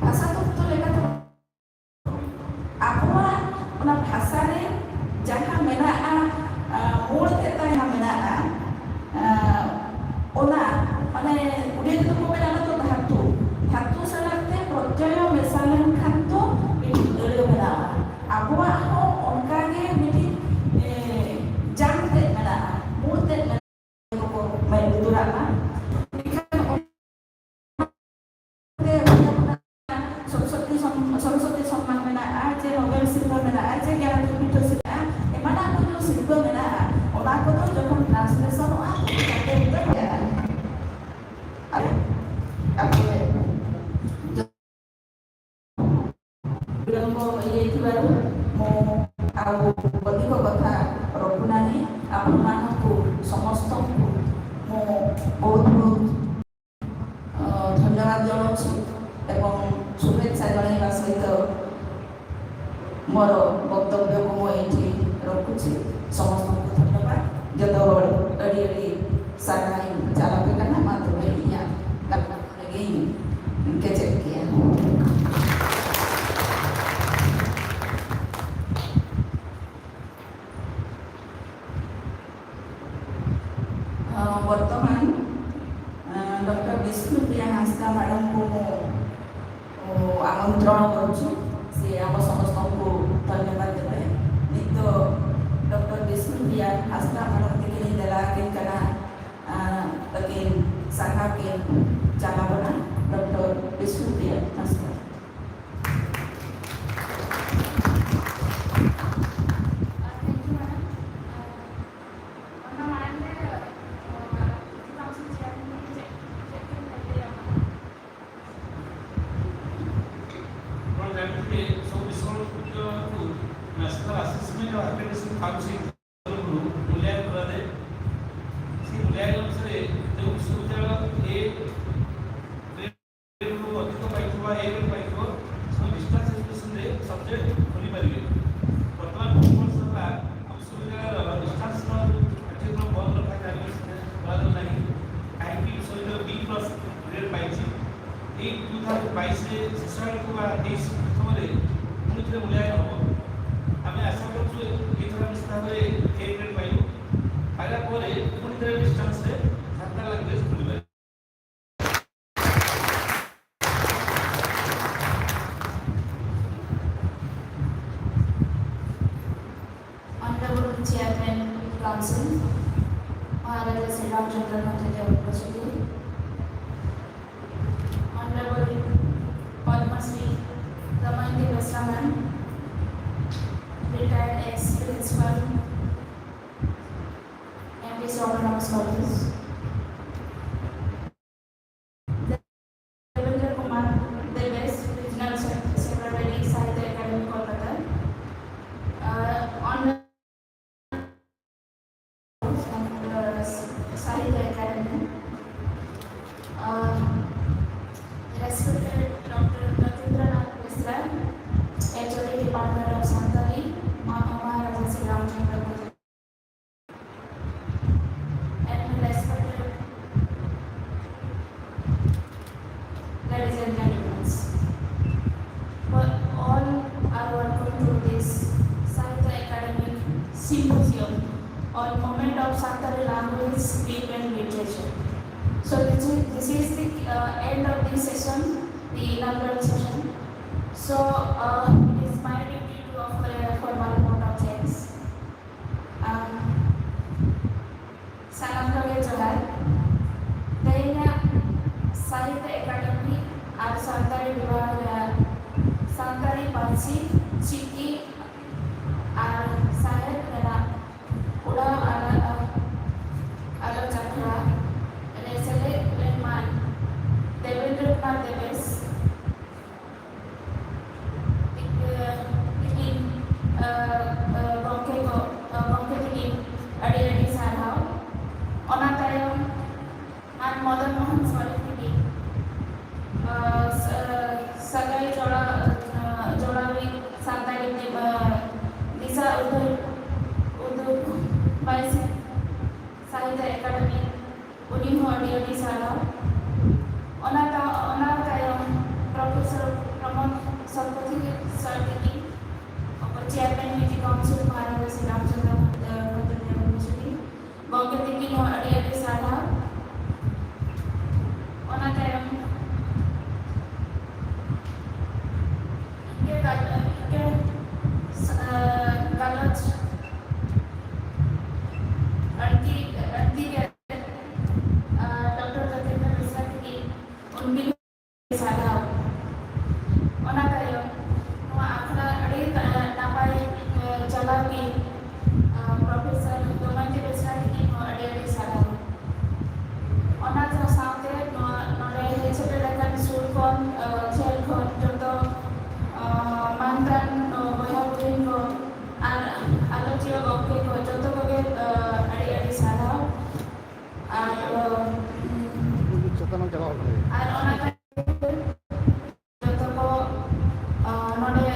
ᱵᱷᱟᱥᱟ ᱛᱚᱛᱛᱚ ᱞᱮᱠᱟᱛᱮ ᱟᱵᱚᱣᱟᱜ ᱚᱱᱟ ᱵᱷᱟᱥᱟ ᱨᱮ ᱡᱟᱦᱟᱸ ᱢᱮᱱᱟᱜᱼᱟ, ᱟ, ᱢᱩᱲ ᱛᱮ ᱛᱟᱦᱮᱸ ᱢᱮᱱᱟᱜᱼᱟ, ᱟ, ᱚᱱᱟ, ᱢᱟᱱᱮ, ᱩᱰᱤᱭᱟ ᱛᱮᱫᱚ ᱠᱚ ᱢᱮᱱᱟ ᱚᱱᱟ ᱫᱚ ᱫᱷᱟᱛᱩ᱾ ᱫᱷᱟᱛᱩ ᱥᱟᱞᱟᱜ ᱛᱮ ᱯᱨᱚᱛᱭᱚᱭᱚ ᱢᱮᱥᱟ ᱞᱮᱱᱠᱷᱟᱱ ᱫᱚ ᱢᱤᱫᱴᱤᱡ ᱟᱹᱲᱟᱹ ᱵᱮᱱᱟᱜᱼᱟ᱾ ᱟᱵᱚᱣᱟᱜ ᱦᱚᱸ ᱚᱱᱠᱟ ᱜᱮ ᱢᱤᱫᱴᱤᱡ, ᱮ, ᱡᱟᱝ ᱛᱮᱫ ᱢᱮᱱᱟᱜᱼᱟ, ᱢᱩᱲ ᱛᱮᱫ ᱢᱮᱱᱟᱜᱼᱟ᱾ ᱠᱚ ᱢᱮᱫ ᱞᱩᱛᱩᱨᱟᱜ ᱢᱟ᱾ ᱮᱱᱠᱷᱟᱱ ᱚᱱᱟᱛᱮ ᱥᱚᱨᱚᱥᱚᱛᱤ ᱥᱚᱢ-, ᱥᱚᱨᱚᱥᱚᱛᱤ ᱥᱚᱢᱢᱟᱱ ᱢᱮᱱᱟᱜᱼᱟ, ᱪᱮ ᱱᱳᱵᱮᱞ ᱥᱤᱨᱯᱟᱹ ᱢᱮᱱᱟᱜᱼᱟ, ᱪᱮ ᱜᱮᱭᱟᱱᱯᱤᱴᱷ ᱥᱤᱨᱯᱟᱹ ᱢᱮᱱᱟᱜᱼᱟ, ᱮᱢᱟᱱᱟᱜ ᱠᱚ ᱡᱮ ᱥᱤᱨᱯᱟᱹ ᱢᱮᱱᱟᱜᱼᱟ, ᱚᱱᱟ ᱠᱚᱫᱚ ᱡᱚᱠᱷᱚᱱ ᱴᱨᱟᱱᱥᱞᱮᱥᱚᱱᱚᱜᱼᱟ, ᱛᱚᱠᱷᱚᱱ ᱡᱟᱛᱮ ᱩᱛᱟᱹᱨ ᱜᱮᱭᱟ᱾ ᱟᱨ ᱟᱯᱮ ᱵᱤᱞᱚᱢᱵᱚ ᱤᱭᱟᱹ ᱛᱷᱤᱵᱟᱨᱩ ଅଧିକ କଥା ରଖୁନାହିଁ। ଆପଣମାନଙ୍କୁ ସମସ୍ତଙ୍କୁ ମୁଁ ବହୁତ ବହୁତ, ଅ, ଧନ୍ୟବାଦ ଜଣାଉଛି ଏବଂ ଶୁଭେଚ୍ଛା ଜଣାଇବା ସହିତ ମୋର ବକ୍ତବ୍ୟକୁ ମୁଁ ଏଇଠି ରଖୁଛି। ସମସ୍ତଙ୍କୁ ଧନ୍ୟବାଦ। ଜତୋ ଆଡି ଆଡି ସାରା ଚାଲା ପେ କାନା ମା ତୋ ବେଟିଆ। ᱞᱟᱹᱜᱤᱫ ᱤᱧ ᱠᱮᱪᱮᱫ ᱠᱮᱭᱟ᱾ ᱚ, ᱵᱚᱨᱛᱚᱢᱟᱱ, ᱚ, ᱰᱚᱠᱴᱚᱨ ᱵᱤᱥᱱᱩᱯᱨᱤᱭᱟ ᱦᱟᱸᱥᱫᱟ ᱢᱮᱰᱟᱢ ᱠᱚ ᱢᱩ, ᱚ, ᱟᱢᱚᱱᱛᱨᱚᱬ ᱠᱚᱨᱩᱪᱷᱩ, ᱥᱮ ᱟᱵᱚ ᱥᱚᱢᱚᱥᱛᱚ ᱠᱚ ᱫᱷᱚᱱᱭᱚᱵᱟᱫ ᱫᱮᱵᱮ᱾ ᱱᱤᱛ ᱫᱚ ᱰᱚᱠᱴᱚᱨ ᱵᱤᱥᱱᱩᱯᱨᱤᱭᱟ ᱦᱟᱸᱥᱫᱟ ᱢᱮᱰᱟᱢ ᱛᱤᱠᱤᱱ ᱤᱧ ᱫᱮᱞᱟ ᱟᱹᱠᱤᱱ ᱠᱟᱱᱟ᱾ ᱟᱨ ᱟᱹᱠᱤᱱ ᱥᱟᱨᱦᱟᱣ ᱠᱤᱱ ᱪᱟᱞ ᱟᱵᱚᱱᱟ, ᱰᱚᱠᱴᱚᱨ ᱵᱤᱥᱱᱩᱯᱨᱤᱭᱟ ᱦᱟᱸᱥᱫᱟ᱾ ଆପଣ ଜାଣିଥିବେ, ସବୁ ବିଶ୍ୱବିଦ୍ୟାଳୟକୁ national assessment of accreditation council ତରଫରୁ ମୂଲ୍ୟାୟନ କରାଯାଏ। ସେ ମୂଲ୍ୟାୟନ ଅନୁସାରେ ଯେଉଁ ବିଶ୍ୱବିଦ୍ୟାଳୟ ଏ ଗ୍ରେଡରୁ ଅଧିକ ପାଇଥିବ, ଏ ଗ୍ରେଡ ପାଇଥିବ, ସେମାନେ ଡିଷ୍ଟାନ୍ସ ଏଜୁକେସନରେ ସବଜେକ୍ଟ ଖୋଲିପାରିବେ। ବର୍ତ୍ତମାନ ବହୁତ ବର୍ଷ ହେଲା ବିଶ୍ୱବିଦ୍ୟାଳୟର ଡିଷ୍ଟାନ୍ସ ପାଠ୍ୟକ୍ରମ ବନ୍ଦ ରଖା ଚାରି ବର୍ଷ ଧରି କରାଯାଉ ନାହିଁ। କାହିଁକି? ବିଶ୍ୱବିଦ୍ୟାଳୟ ବି ପ୍ଲସ୍ ଗ୍ରେଡ ପାଇଛି। ଏଇ ଟୁ ଥାଉଜେଣ୍ଡ ବାଇଶରେ ଶେଷ ଆଡ଼କୁ ବା ତେଇଶ ପ୍ରଥମରେ ପୁଣି ଥରେ ମୂଲ୍ୟାୟନ ହେବ। ଆମେ ଆଶା କରୁଛୁ ଏଇଥର ନିଶ୍ଚିତ ଭାବରେ ଏ ଗ୍ରେଡ ପାଇବୁ। ପାଇଲା ପରେ ପୁଣି ଥରେ ଡିଷ୍ଟାନ୍ସରେ ଯାତ୍ରା language ଖୋଲିପାରିବୁ। Honorable Chairman Council, Maharaja Sri Ramchandra Manjari University, Honorable Padma Shri Damayanti Basraman, retired ex-principal, M D C Autonomous College. Devendra Kumar Deves, Regional Sec-, Secretary, Sahitya Academy, Kolkata. Uh, on moment of Santali language, speech and literature. So this is, this is the uh, end of this session, the inaugural session. So uh, it is my duty to offer a formal vote of thanks. Um, ᱥᱟᱱᱟᱢ ᱠᱚᱜᱮ ᱡᱚᱦᱟᱨ᱾ ᱛᱮᱦᱮᱧᱟᱜ Sahitya academy ᱟᱨ ᱥᱟᱱᱛᱟᱲᱤ ᱵᱤᱵᱷᱟᱜᱽ ᱨᱮᱱᱟᱜ ᱥᱟᱱᱛᱟᱲᱤ ᱯᱟᱹᱨᱥᱤ, ᱪᱤᱠᱤ ᱟᱨ ᱥᱟᱶᱦᱮᱫ ᱨᱮᱱᱟᱜ ᱩᱰᱟᱹᱣ ᱟᱞᱟ-, ᱟᱞᱳᱪ ᱟᱠᱷᱲᱟ ᱨᱮ ᱥᱮᱞᱮᱫ ᱞᱮᱱ ᱢᱟᱱ ᱫᱮᱵᱮᱱᱫᱨᱚᱱᱟᱛᱷ ᱫᱮᱵᱮᱥ ᱛᱤᱠᱤᱱ, ᱟᱸ, ᱟᱸ, ᱜᱚᱢᱠᱮ ᱠᱚ, ᱟᱸ, ᱜᱚᱢᱠᱮ ᱛᱤᱠᱤᱱ ᱟᱹᱰᱤ ᱟᱹᱰᱤ ᱥᱟᱨᱦᱟᱣ᱾ ᱚᱱᱟ ᱛᱟᱭᱚᱢ ᱟᱨ ᱢᱚᱫᱚᱱ ᱢᱳᱦᱚᱱ ᱥᱚᱨᱮᱱ ᱛᱤᱠᱤᱱ, ᱟᱸ, ᱥᱟ-, ᱥᱟᱹᱜᱟᱹᱭ ᱡᱚᱲᱟᱣ, ᱟᱸ, ᱡᱚᱲᱟᱣᱤᱡ ᱥᱟᱱᱛᱟᱲᱤ ᱛᱮ, ᱟᱸ, ᱫᱤᱥᱟᱹ ᱩᱫᱩᱜ, ᱩᱫᱩᱜ ᱵᱟᱭ ᱥᱟᱦᱤᱛᱭᱚ ᱮᱠᱟᱰᱮᱢᱤ, ᱩᱱᱤ ᱦᱚᱸ ᱟᱹᱰᱤ ᱟᱹᱰᱤ ᱥᱟᱨᱦᱟᱣ᱾ ᱚᱱᱟ ᱛᱟ-, ᱚᱱᱟ ᱛᱟᱭᱚᱢ ᱯᱨᱚᱯᱷᱮᱥᱚᱨ ᱯᱨᱚᱢᱳᱫ ᱥᱚᱛᱯᱚᱛᱷᱤ ᱥᱟᱨ ᱛᱤᱠᱤᱱ, ᱚᱠᱚᱭ ᱪᱮᱭᱟᱨᱢᱮᱱ ᱢᱤᱫᱴᱤᱡ ᱠᱟᱣᱩᱱᱥᱤᱞ ᱢᱚᱦᱟᱨᱟᱡᱟ ᱥᱨᱤ ᱨᱟᱢᱪᱚᱸᱫᱽᱨᱚ ᱵᱷᱚᱫᱨᱚ ᱭᱩᱱᱤᱵᱷᱟᱨᱥᱤᱴᱤ, ᱜᱚᱢᱠᱮ ᱛᱤᱠᱤᱱ ᱦᱚᱸ ᱟᱹᱰᱤ ᱟᱹᱰᱤ ᱥᱟᱨᱦᱟᱣ᱾ ᱚᱱᱟ ᱛᱟᱭᱚᱢ ᱤᱱᱠᱟᱹ ᱜᱟᱞ-, ᱤᱱᱠᱟᱹ, ᱥᱟ-, ᱜᱟᱞᱚᱪ ᱟᱹᱲᱛᱤ, ᱟᱹᱲᱛᱤ ᱜᱮ, ᱟᱨ ᱰᱚᱠᱴᱚᱨ ᱡᱚᱛᱤᱱᱫᱨᱚ ᱵᱮᱥᱨᱟ ᱛᱤᱠᱤᱱ ᱩᱱᱠᱤᱱ ᱥᱟᱨᱦᱟᱣ᱾ ᱚᱱᱟ ᱛᱟᱭᱚᱢ ᱱᱚᱣᱟ ᱟᱠᱷᱲᱟ ᱟᱹᱰᱤ ᱱᱟ-, ᱱᱟᱯᱟᱭ, ᱮ, ᱪᱟᱞᱟᱣ ᱠᱤᱱ, ᱮ, ᱯᱨᱚᱯᱷᱮᱥᱚᱨ ᱫᱳᱢᱟᱱᱡᱤ ᱵᱮᱥᱨᱟ ᱛᱤᱠᱤᱱ ᱦᱚᱸ ᱟᱹᱰᱤ ᱟᱹᱰᱤ ᱥᱟᱨᱦᱟᱣ᱾ ᱚᱱᱟ ᱥᱟᱶ ᱥᱟᱶᱛᱮ ᱱᱚᱣᱟ ᱱᱚᱰᱮ ᱦᱮᱡ ᱥᱮᱴᱮᱨ ᱟᱠᱟᱱ ᱥᱩᱨ ᱠᱷᱚᱱ, ᱮ, ᱡᱷᱟᱹᱞ ᱠᱷᱚᱱ ᱡᱚᱛᱚ, ᱮ, ᱢᱟᱱᱛᱟᱱ, ᱮ, ᱵᱚᱭᱦᱟ ᱵᱩᱦᱤᱱ ᱠᱚ ᱟᱨ ᱟᱞᱳᱪᱤᱭᱟᱹ ᱜᱚᱢᱠᱮ ᱠᱚ ᱡᱚᱛᱚ ᱠᱚᱜᱮ, ᱮ, ᱟᱹᱰᱤ ᱟᱹᱰᱤ ᱥᱟᱨᱦᱟᱣ᱾ ᱟᱨ, ᱮ, ᱪᱮᱛᱟᱱ ᱪᱟᱞᱟᱣ ᱠᱟᱱᱟ᱾ ᱟᱨ ᱚᱱᱟ ᱡᱚᱛᱚ ᱠᱚ, ᱟᱸ, ᱱᱚᱰᱮ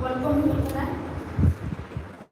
welcome ᱦᱩᱭᱩᱜ ᱠᱟᱱᱟ᱾